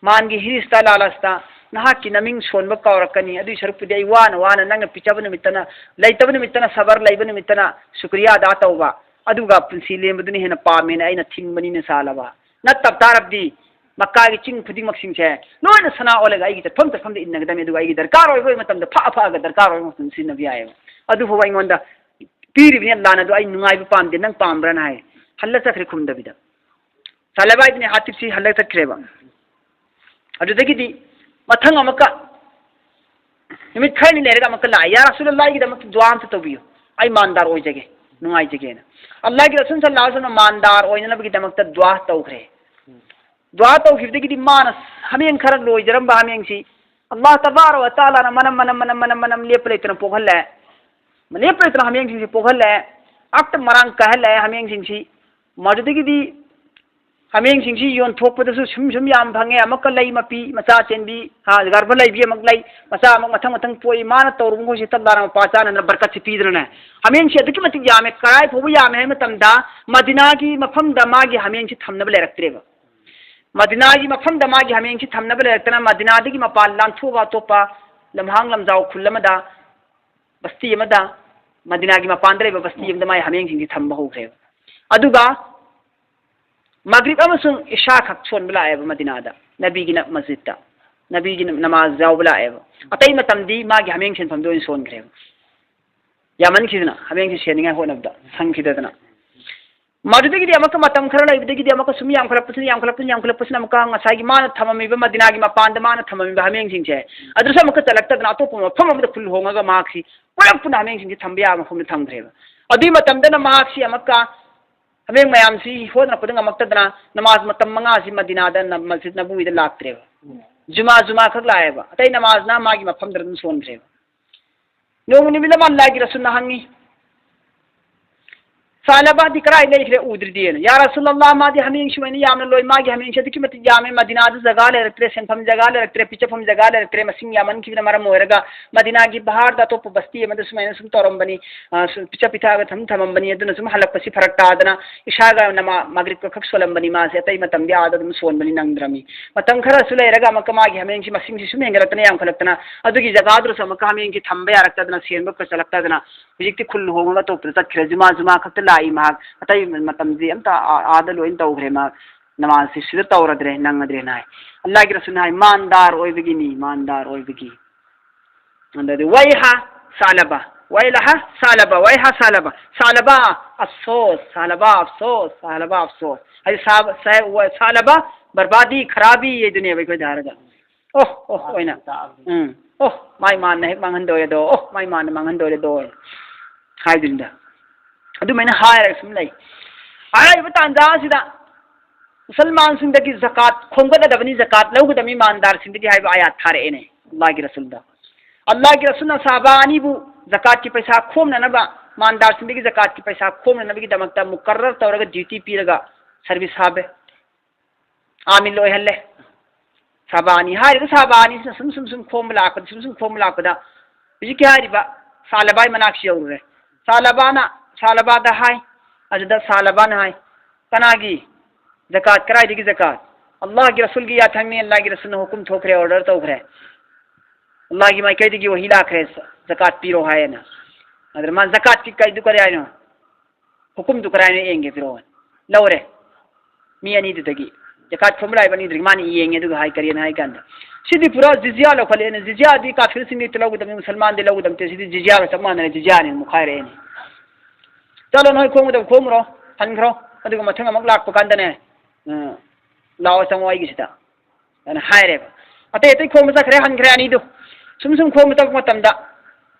ꯃꯥꯟꯒꯤ ꯍꯤꯔꯤꯁꯇ ꯂꯥꯂꯁꯇ ꯅꯍꯥꯛꯀꯤ ꯅꯃꯤꯡ ꯁꯣꯟꯕ ꯀꯥꯎꯔꯛꯀꯅꯤ꯫ ꯑꯗꯨꯏ ꯁꯔꯨꯛꯄꯨꯗꯤ ꯑꯩ ꯋꯥꯅ ꯋꯥꯅ ꯅꯪꯅ ꯄꯤꯖꯕ ꯅꯨꯃꯤꯠꯇꯅ, ꯂꯩꯇꯕ ꯅꯨꯃꯤꯠꯇꯅ ꯁꯕꯔ, ꯂꯩꯕ ꯅꯨꯃꯤꯠꯇꯅ ꯁꯨꯀ꯭ꯔꯤꯌꯥ ꯑꯗꯥ ꯇꯧꯕ, ꯑꯗꯨꯒ ꯄꯨꯟꯁꯤ ꯂꯦꯟꯕꯗꯨꯅ ꯍꯦꯟꯅ ꯄꯥꯝꯃꯦꯅ ꯑꯩꯅ ꯊꯤꯡꯕꯅꯤꯅ ꯁꯥꯜꯂꯕ꯫ ꯅꯠꯇꯕ ꯇꯥꯔꯕꯗꯤ ꯃꯛꯀꯥꯒꯤ ꯆꯤꯡ ꯈꯨꯗꯤꯡꯃꯛꯁꯤꯡꯁꯦ ꯂꯣꯏꯅ ꯁꯅꯥ ꯑꯣꯜꯂꯒ ꯑꯩꯒꯤ ꯆꯠꯐꯝ ꯆꯠꯐꯝꯗ ꯏꯟꯅꯒꯗꯕꯅꯤ, ꯑꯗꯨꯒ ꯑꯩꯒꯤ ꯗꯔꯀꯥꯔ ꯑꯣꯏꯕ ꯃꯇꯝꯗ ꯐꯛꯑ ꯐꯛꯑꯒ ꯗꯔꯀꯥꯔ ꯑꯣꯏꯕ ꯃꯇꯝꯗ ꯁꯤꯖꯤꯟꯅꯕ ꯌꯥꯏꯑꯕ꯫ ꯑꯗꯨꯐꯥꯎꯕ ꯑꯩꯉꯣꯟꯗ ꯄꯤꯔꯤꯕꯅꯤ ꯑꯜꯂꯥꯅ, ꯑꯗꯨ ꯑꯩ ꯅꯨꯡꯉꯥꯏꯕ ꯄꯥꯝꯗꯦ, ꯅꯪ ꯄꯥꯝꯕ꯭ꯔꯥꯅ ꯍꯥꯏ꯫ ꯍꯜꯂ ꯆꯠꯈ꯭ꯔꯦ ꯈꯨꯝꯗꯕꯤꯗ꯫ ꯁꯥꯂꯕꯥ ꯏꯕꯅꯤ ꯍꯥꯇꯤꯕꯁꯤ ꯍꯜꯂ ꯆꯠꯈ꯭ꯔꯦꯕ꯫ ꯑꯗꯨꯗꯒꯤꯗꯤ ꯃꯊꯪ ꯑꯃꯨꯛꯀ ꯅꯨꯃꯤꯠ ꯈꯔꯅꯤ ꯂꯩꯔꯒ ꯑꯃꯨꯛꯀ ꯂꯥꯛꯑꯦ, "ꯌꯥ ꯔꯁꯨꯂꯜꯂꯥꯍꯒꯤꯗꯃꯛꯇ ꯗꯨꯋꯥ ꯑꯝꯇ ꯇꯧꯕꯤꯌꯨ, ꯑꯩ ꯃꯥꯟꯗꯥꯔ ꯑꯣꯏꯖꯒꯦ, ꯅꯨꯡꯉꯥꯏꯖꯒꯦꯅ"꯫ ꯑꯜꯂꯥꯍꯒꯤ ꯔꯁꯨꯜ ꯁꯜꯂꯜꯂꯥꯍꯨ ꯑꯂꯩꯍꯤ ꯋꯁꯜꯂꯝꯅ ꯃꯥꯟꯗꯥꯔ ꯑꯣꯏꯅꯅꯕꯒꯤꯗꯃꯛꯇ ꯗꯨꯋꯥ ꯇꯧꯈ꯭ꯔꯦ꯫ ꯗꯨꯋꯥ ꯇꯧꯈꯤꯕꯗꯒꯤꯗꯤ ꯃꯥꯅ ꯍꯥꯃꯦꯡ ꯈꯔ ꯂꯣꯏꯖꯔꯝꯕ ꯍꯥꯃꯦꯡꯁꯤ ꯑꯜꯂꯥꯍ ꯇꯕꯥꯔꯛ ꯋ ꯇꯥꯂꯥꯅ ꯃꯅꯝ, ꯃꯅꯝ, ꯃꯅꯝ, ꯃꯅꯝ, ꯃꯅꯝ ꯂꯦꯞꯄ ꯂꯩꯇꯅ ꯄꯣꯛꯍꯜꯂꯦ꯫ ꯂꯦꯞꯄ ꯂꯩꯇꯅ ꯍꯥꯃꯦꯡꯁꯤꯡꯁꯤ ꯄꯣꯛꯍꯜꯂꯦ꯫ ꯑꯝꯇ ꯃꯔꯥꯡ ꯀꯥꯏꯍꯜꯂꯦ ꯍꯥꯃꯦꯡꯁꯤꯡꯁꯤ꯫ ꯃꯗꯨꯗꯒꯤꯗꯤ ꯍꯥꯃꯦꯡꯁꯤꯡꯁꯤ ꯌꯣꯟꯊꯣꯛꯄꯗꯁꯨ ꯁꯨꯝ ꯁꯨꯝ ꯌꯥꯝ ꯐꯪꯉꯦ꯫ ꯑꯃꯨꯛꯀ ꯂꯩ ꯃꯄꯤ, ꯃꯆꯥ ꯆꯦꯟꯕꯤ, ꯍꯥ, ꯒꯔꯚ ꯂꯩꯕꯤ ꯑꯃꯨꯛ ꯂꯩ, ꯃꯆꯥ ꯑꯃꯨꯛ ꯃꯊꯪ ꯃꯊꯪ ꯄꯣꯛꯏ꯫ ꯃꯥꯅ ꯇꯧꯔꯨꯕ ꯃꯈꯣꯏꯁꯤ ꯇꯞ ꯂꯥꯎꯅ ꯃꯄꯥ ꯆꯥꯅꯅ ꯕꯔꯀꯠꯁꯤ ꯄꯤꯗꯅꯅꯦ꯫ ꯍꯥꯃꯦꯡꯁꯤ ꯑꯗꯨꯛꯀꯤ ꯃꯇꯤꯛ ꯌꯥꯝꯃꯦ꯫ ꯀꯔꯥꯏ ꯐꯥꯎꯕ ꯌꯥꯝꯃꯦ ꯍꯥꯏꯕ ꯃꯇꯝꯗ ꯃꯗꯤꯅꯥꯒꯤ ꯃꯐꯝꯗ ꯃꯥꯒꯤ ꯍꯥꯃꯦꯡꯁꯤ ꯊꯝꯅꯕ ꯂꯩꯔꯛꯇ꯭ꯔꯦꯕ꯫ ꯃꯗꯤꯅꯥꯒꯤ ꯃꯐꯝꯗ ꯃꯥꯒꯤ ꯍꯥꯃꯦꯡꯁꯤ ꯊꯝꯅꯕ ꯂꯩꯔꯛꯇꯅ ꯃꯗꯤꯅꯥꯗꯒꯤ ꯃꯄꯥꯟ ꯂꯥꯟꯊꯣꯛꯑꯒ ꯑꯇꯣꯞꯄ ꯂꯝꯍꯥꯡ ꯂꯝꯖꯥꯎ ꯈꯨꯜ ꯑꯃꯗ, ꯕꯁꯇꯤ ꯑꯃꯗ, ꯃꯗꯤꯅꯥꯒꯤ ꯃꯄꯥꯟꯗ ꯂꯩꯕ ꯕꯁꯇꯤ ꯑꯃꯗ ꯃꯥꯒꯤ ꯍꯥꯃꯦꯡꯁꯤꯡꯁꯤ ꯊꯝꯕ ꯍꯧꯈ꯭ꯔꯦꯕ꯫ ꯑꯗꯨꯒ ꯃꯒ꯭ꯔꯤꯕ ꯑꯃꯁꯨꯡ ꯏꯁꯥ ꯈꯛ ꯁꯣꯟꯕ ꯂꯥꯛꯑꯦꯕ ꯃꯗꯤꯅꯥꯗ, ꯅꯕꯤꯒꯤ ꯅ-, ꯃꯁꯖꯤꯗꯇ, ꯅꯕꯤꯒꯤ ꯅ-, ꯅꯃꯥꯖ ꯌꯥꯎꯕ ꯂꯥꯛꯑꯦꯕ꯫ ꯑꯇꯩ ꯃꯇꯝꯗꯤ ꯃꯥꯒꯤ ꯍꯥꯃꯦꯡ ꯁꯤꯟꯐꯝꯗ ꯑꯣꯏꯅ ꯁꯣꯟꯈ꯭ꯔꯦꯕ꯫ ꯌꯥꯝꯃꯟꯈꯤꯗꯅ ꯍꯥꯃꯦꯡꯁꯤ ꯁꯦꯟꯅꯤꯡꯉꯥꯏ ꯍꯣꯠꯅꯕꯗ ꯁꯪꯈꯤꯗꯗꯅ꯫ ꯃꯗꯨꯗꯒꯤꯗꯤ ꯑꯃꯨꯛꯀ ꯃꯇꯝ ꯈꯔ ꯂꯩꯕꯗꯒꯤꯗꯤ ꯑꯃꯨꯛꯀ ꯁꯨꯝ ꯌꯥꯝꯈꯠꯂꯛꯄꯁꯤꯅ, ꯌꯥꯝꯈꯠꯂꯛꯄꯁꯤꯅ, ꯌꯥꯝꯈꯠꯂꯛꯄꯁꯤꯅ ꯑꯃꯨꯛꯀ ꯉꯁꯥꯏꯒꯤ ꯃꯥꯅ ꯊꯝꯃꯝꯃꯤꯕ ꯃꯗꯤꯅꯥꯒꯤ ꯃꯄꯥꯟꯗ ꯃꯥꯅ ꯊꯝꯃꯝꯃꯤꯕ ꯍꯥꯃꯦꯡꯁꯤꯡꯁꯦ, ꯑꯗꯨꯁꯨ ꯑꯃꯨꯛꯀ ꯆꯠꯂꯛꯇꯗꯅ ꯑꯇꯣꯞꯄ ꯃꯐꯝ ꯑꯃꯗ ꯈꯨꯜ ꯍꯣꯡꯉꯒ ꯃꯍꯥꯛꯁꯤ ꯄꯨꯂꯞ ꯄꯨꯟꯅ ꯍꯥꯃꯦꯡꯁꯤꯡꯁꯤ ꯊꯝꯕ ꯌꯥꯕ ꯃꯐꯝꯗ ꯊꯝꯈ꯭ꯔꯦꯕ꯫ ꯑꯗꯨꯒꯤ ꯃꯇꯝꯗꯅ ꯃꯍꯥꯛꯁꯤ ꯑꯃꯨꯛꯀ ꯍꯥꯃꯦꯡ ꯃꯌꯥꯝꯁꯤ ꯍꯣꯠꯅꯔꯛꯄꯗ ꯉꯝꯃꯛꯇꯗꯅ ꯅꯃꯥꯖ ꯃꯇꯝ ꯃꯉꯥꯁꯤ ꯃꯗꯤꯅꯥꯗ ꯅ-, ꯃꯁꯖꯤꯗ ꯅꯕꯋꯤꯗ ꯂꯥꯛꯇ꯭ꯔꯦꯕ꯫ ꯖꯨꯃꯥ, ꯖꯨꯃꯥ ꯈꯛ ꯂꯥꯛꯑꯦꯕ꯫ ꯑꯇꯩ ꯅꯃꯥꯖꯅ ꯃꯥꯒꯤ ꯃꯐꯝꯗ ꯑꯗꯨꯝ ꯁꯣꯟꯈ꯭ꯔꯦꯕ꯫ ꯅꯣꯡꯃ ꯅꯨꯃꯤꯠ ꯑꯃ ꯑꯜꯂꯥꯍꯒꯤ ꯔꯁꯨꯜꯅ ꯍꯪꯉꯤ, "ꯁꯥꯂꯕꯥꯗꯤ ꯀꯔꯥꯏ ꯂꯩꯈ꯭ꯔꯦ, ꯎꯗ꯭ꯔꯤꯗꯤꯅ?" "ꯌꯥ ꯔꯁꯨꯜ ꯑꯜꯂꯥꯍ, ꯃꯥꯗꯤ ꯍꯥꯃꯦꯡ ꯁꯨꯃꯥꯏꯅ ꯌꯥꯝꯅ ꯂꯣꯏ, ꯃꯥꯒꯤ ꯍꯥꯃꯦꯡꯁꯦ ꯑꯗꯨꯛꯀꯤ ꯃꯇꯤꯛ ꯌꯥꯝꯃꯦ, ꯃꯗꯤꯅꯥꯗ ꯖꯒꯥ ꯂꯩꯔꯛꯇ꯭ꯔꯦ, ꯁꯦꯟꯐꯝ ꯖꯒꯥ ꯂꯩꯔꯛꯇ꯭ꯔꯦ, ꯄꯤꯖꯐꯝ ꯖꯒꯥ ꯂꯩꯔꯛꯇ꯭ꯔꯦ, ꯃꯁꯤꯡ ꯌꯥꯝꯃꯟꯈꯤꯕꯅ ꯃꯔꯝ ꯑꯣꯏꯔꯒ ꯃꯗꯤꯅꯥꯒꯤ ꯕꯍꯥꯔꯗ ꯑꯇꯣꯞꯄ ꯕꯁꯇꯤ ꯑꯃꯗ ꯁꯨꯃꯥꯏꯅ ꯁꯨꯝ ꯇꯧꯔꯝꯕꯅꯤ, ꯑ, ꯁꯨꯝ ꯄꯤꯖ ꯄꯤꯊꯛꯑꯒ ꯊꯝ ꯊꯝꯃꯝꯕꯅꯤ, ꯑꯗꯨꯅ ꯁꯨꯝ ꯍꯜꯂꯛꯄꯁꯤ ꯐꯔꯛ ꯇꯥꯗꯅ ꯏꯁꯥꯒ ꯅꯃꯥ ꯃꯒ꯭ꯔꯤꯕꯀ ꯈꯛ ꯁꯣꯜꯂꯝꯕꯅꯤ, ꯃꯥꯁꯦ ꯑꯇꯩ ꯃꯇꯝꯗꯤ ꯑꯥꯗ ꯑꯗꯨꯝ ꯁꯣꯟꯕꯅꯤ, ꯅꯪꯗ꯭ꯔꯃꯤ꯫ ꯃꯇꯝ ꯈꯔꯁꯨ ꯂꯩꯔꯒ ꯑꯃꯨꯛꯀ ꯃꯥꯒꯤ ꯍꯥꯃꯦꯡꯁꯤ ꯃꯁꯤꯡꯁꯤ ꯁꯨꯝ ꯍꯦꯟꯒꯠꯂꯛꯇꯅ ꯌꯥꯝꯈꯠꯂꯛꯇꯅ ꯑꯗꯨꯒꯤ ꯖꯒꯥꯗꯨꯗꯁꯨ ꯑꯃꯨꯛꯀ ꯍꯥꯃꯦꯡꯁꯤ ꯊꯝꯕ ꯌꯥꯔꯛꯇꯗꯅ, ꯁꯦꯟꯕ ꯀꯣꯏꯁꯜꯂꯛꯇꯗꯅ ꯍꯧꯖꯤꯛꯇꯤ ꯈꯨꯜ ꯍꯣꯡꯉꯒ ꯑꯇꯣꯞꯄꯗ ꯆꯠꯈ꯭ꯔꯦ꯫ ꯖꯨꯃꯥ, ꯖꯨꯃꯥ ꯈꯛꯇ ꯂꯥꯛꯏ ꯃꯍꯥꯛ, ꯑꯇꯩ ꯃꯇꯝꯗꯤ ꯑꯝꯇ ꯑꯥ-, ꯑꯥꯗ ꯂꯣꯏꯅ ꯇꯧꯈ꯭ꯔꯦ ꯃꯍꯥꯛ꯫ ꯅꯃꯥꯖꯁꯤ ꯁꯤꯗ ꯇꯧꯔꯗ꯭ꯔꯦ, ꯅꯪꯉꯗ꯭ꯔꯦꯅ ꯍꯥꯏ꯫ ꯑꯜꯂꯥꯍꯒꯤ ꯔꯁꯨꯜꯅ ꯍꯥꯏ, "ꯃꯥꯟꯗꯥꯔ ꯑꯣꯏꯕꯒꯤꯅꯤ, ꯃꯥꯟꯗꯥꯔ ꯑꯣꯏꯕꯒꯤ"꯫ ꯑꯗꯨꯗꯤ, "ꯋꯥꯏꯍꯥ ꯁꯥꯂꯕꯥ, ꯋꯥꯏꯂꯍꯥ ꯁꯥꯂꯕꯥ, ꯋꯥꯏꯍꯥ ꯁꯥꯂꯕꯥ, ꯁꯥꯂꯕꯥ ꯑꯐꯁꯣꯁ, ꯁꯥꯂꯕꯥ ꯑꯐꯁꯣꯁ, ꯁꯥꯂꯕꯥ ꯑꯐꯁꯣꯁ"꯫ ꯍꯥꯏꯗꯤ ꯁꯥ-, ꯁꯥ-, ꯋꯥ-, ꯁꯥꯂꯕꯥ, ꯕꯔꯕꯥꯗꯤ, ꯈꯔꯥꯕꯤ ꯍꯥꯏꯗꯨꯅꯦꯕ ꯑꯩꯈꯣꯏꯗ ꯍꯥꯏꯔꯒ꯫ "ꯑꯣ, ꯑꯣ" ꯑꯣꯏꯅ, "ꯎꯝ, ꯑꯣ, ꯃꯥꯏ ꯃꯥꯟꯅ ꯍꯦꯛ ꯃꯥꯡꯍꯟꯗꯣꯔꯦꯗꯣ, ꯑꯣ, ꯃꯥꯏ ꯃꯥꯟꯅ ꯃꯥꯡꯍꯟꯗꯣꯔꯦꯗꯣ" ꯍꯥꯏꯗꯨꯅꯤꯗ꯫ ꯑꯗꯨꯃꯥꯏꯅ ꯍꯥꯏꯔꯒ ꯁꯨꯝ ꯂꯩ꯫ ꯍꯥꯏꯔꯤꯕ ꯇꯥꯟꯖꯥ ꯑꯁꯤꯗ ꯃꯨꯁꯜꯃꯥꯟꯁꯤꯡꯗꯒꯤ ꯖꯀꯥꯠ ꯈꯣꯝꯒꯠꯀꯗꯕꯅꯤ, ꯖꯀꯥꯠ ꯂꯧꯒꯗꯕꯅꯤ ꯃꯥꯟꯗꯥꯔꯁꯤꯡꯗꯒꯤ ꯍꯥꯏꯕ ꯑꯥꯌꯥꯠ ꯊꯥꯔꯛꯑꯦꯅꯦ ꯑꯜꯂꯥꯍꯒꯤ ꯔꯁꯨꯜꯗ꯫ ꯑꯜꯂꯥꯍꯒꯤ ꯔꯁꯨꯜꯅ ꯁꯍꯥꯕꯥ ꯑꯅꯤꯕꯨ ꯖꯀꯥꯠꯀꯤ ꯄꯩꯁꯥ ꯈꯣꯝꯅꯅꯕ, ꯃꯥꯟꯗꯥꯔꯁꯤꯡꯗꯒꯤ ꯖꯀꯥꯠꯀꯤ ꯄꯩꯁꯥ ꯈꯣꯝꯅꯅꯕꯒꯤꯗꯃꯛꯇ ꯃꯨꯀꯔꯔ ꯇꯧꯔꯒ, ꯗ꯭ꯌꯨꯇꯤ ꯄꯤꯔꯒ, ꯁꯔꯚꯤꯁ ꯍꯥꯞꯄꯦ, ꯑꯥꯃꯤꯜ ꯑꯣꯏꯍꯜꯂꯦ꯫ ꯁꯍꯥꯕꯥ ꯑꯅꯤ, ꯍꯥꯏꯔꯤꯕ ꯁꯍꯥꯕꯥ ꯑꯅꯤꯁꯤꯅ ꯁꯨꯝ, ꯁꯨꯝ, ꯁꯨꯝ ꯈꯣꯝꯕ ꯂꯥꯛꯄꯗ, ꯁꯨꯝ, ꯁꯨꯝ ꯈꯣꯝꯕ ꯂꯥꯛꯄꯗ, ꯍꯧꯖꯤꯛꯀꯤ ꯍꯥꯏꯔꯤꯕ ꯁꯥꯂꯕꯥꯒꯤ ꯃꯅꯥꯛꯁꯤ ꯌꯧꯔꯨꯔꯦ꯫ ꯁꯥꯂꯕꯥꯅ, ꯁꯥꯂꯕꯥꯗ ꯍꯥꯏ, ꯑꯗꯨꯗ ꯁꯥꯂꯕꯥꯅ ꯍꯥꯏ, "ꯀꯅꯥꯒꯤ ꯖꯀꯥꯠ? ꯀꯗꯥꯏꯗꯒꯤ ꯖꯀꯥꯠ?" "ꯑꯜꯂꯥꯍꯒꯤ ꯔꯁꯨꯜꯒꯤ ꯌꯥꯊꯪꯅꯤ, ꯑꯜꯂꯥꯍꯒꯤ ꯔꯁꯨꯜꯅ ꯍꯨꯀꯨꯝ ꯊꯣꯛꯈ꯭ꯔꯦ, ꯑꯣꯔꯗꯔ ꯇꯧꯈ꯭ꯔꯦ꯫ ꯑꯜꯂꯥꯍꯒꯤ ꯃꯥꯏꯀꯩꯗꯒꯤ ꯋꯥꯍꯤ ꯂꯥꯛꯈ꯭ꯔꯦ, ꯖꯀꯥꯠ ꯄꯤꯔꯣ" ꯍꯥꯏꯌꯦꯅ꯫ ꯑꯗꯨꯅ ꯃꯥ, "ꯖꯀꯥꯠꯀꯤ ꯀꯩꯗꯨ ꯀꯔꯤ ꯍꯥꯏꯅꯣ? ꯍꯨꯀꯨꯝꯗꯨ ꯀꯔꯤ ꯍꯥꯏꯅꯣ ꯌꯦꯡꯒꯦ, ꯄꯤꯔꯛꯑꯣ"꯫ ꯂꯧꯔꯦ꯫ ꯃꯤ ꯑꯅꯤꯗꯨꯗꯒꯤ, ꯖꯀꯥꯠ ꯈꯣꯝꯕ ꯂꯥꯛꯏꯕ ꯑꯅꯤꯗꯨꯗꯒꯤ ꯃꯥꯅ ꯌꯦꯡꯉꯦ, ꯑꯗꯨꯒ ꯍꯥꯏ, ꯀꯔꯤꯅꯣ ꯍꯥꯏ ꯀꯥꯟꯗ, ꯁꯤꯗꯤ ꯄꯨꯔꯥ ꯖꯤꯖꯤꯌꯥ ꯂꯧꯈꯠꯂꯛꯑꯦꯅꯦ꯫ ꯖꯤꯖꯤꯌꯥꯗꯤ ꯀꯥꯐꯤꯔꯁꯤꯡꯗꯤ ꯂꯧꯒꯗꯕꯅꯤ, ꯃꯨꯁꯜꯃꯥꯟꯗꯤ ꯂꯧꯒꯗꯕ ꯅꯠꯇꯦ꯫ ꯁꯤꯗꯤ ꯖꯤꯖꯤꯌꯥꯒ ꯆꯞ ꯃꯥꯟꯅꯔꯦ, ꯖꯤꯖꯤꯌꯥꯅꯤ ꯑꯃꯨꯛ ꯍꯥꯏꯔꯛꯑꯦꯅꯦ꯫ ꯆꯠꯂꯣ, ꯅꯣꯏ ꯈꯣꯝꯒꯗꯕ ꯈꯣꯝꯃꯨꯔꯣ, ꯍꯟꯈ꯭ꯔꯣ, ꯑꯗꯨꯒ ꯃꯊꯪ ꯑꯃꯨꯛ ꯂꯥꯛꯄ ꯀꯥꯟꯗꯅꯦ, ꯑ, ꯂꯥꯛꯑꯣ, ꯆꯪꯉꯣ ꯑꯩꯒꯤꯁꯤꯗ꯫ ꯑꯅ ꯍꯥꯏꯔꯦꯕ꯫ ꯑꯇꯩ ꯑꯇꯩ ꯈꯣꯝꯕ ꯆꯠꯈ꯭ꯔꯦ, ꯍꯟꯈ꯭ꯔꯦ ꯑꯅꯤꯗꯨ꯫ ꯁꯨꯝ ꯁꯨꯝ ꯈꯣꯝꯕ ꯆꯠꯄ ꯃꯇꯝꯗ,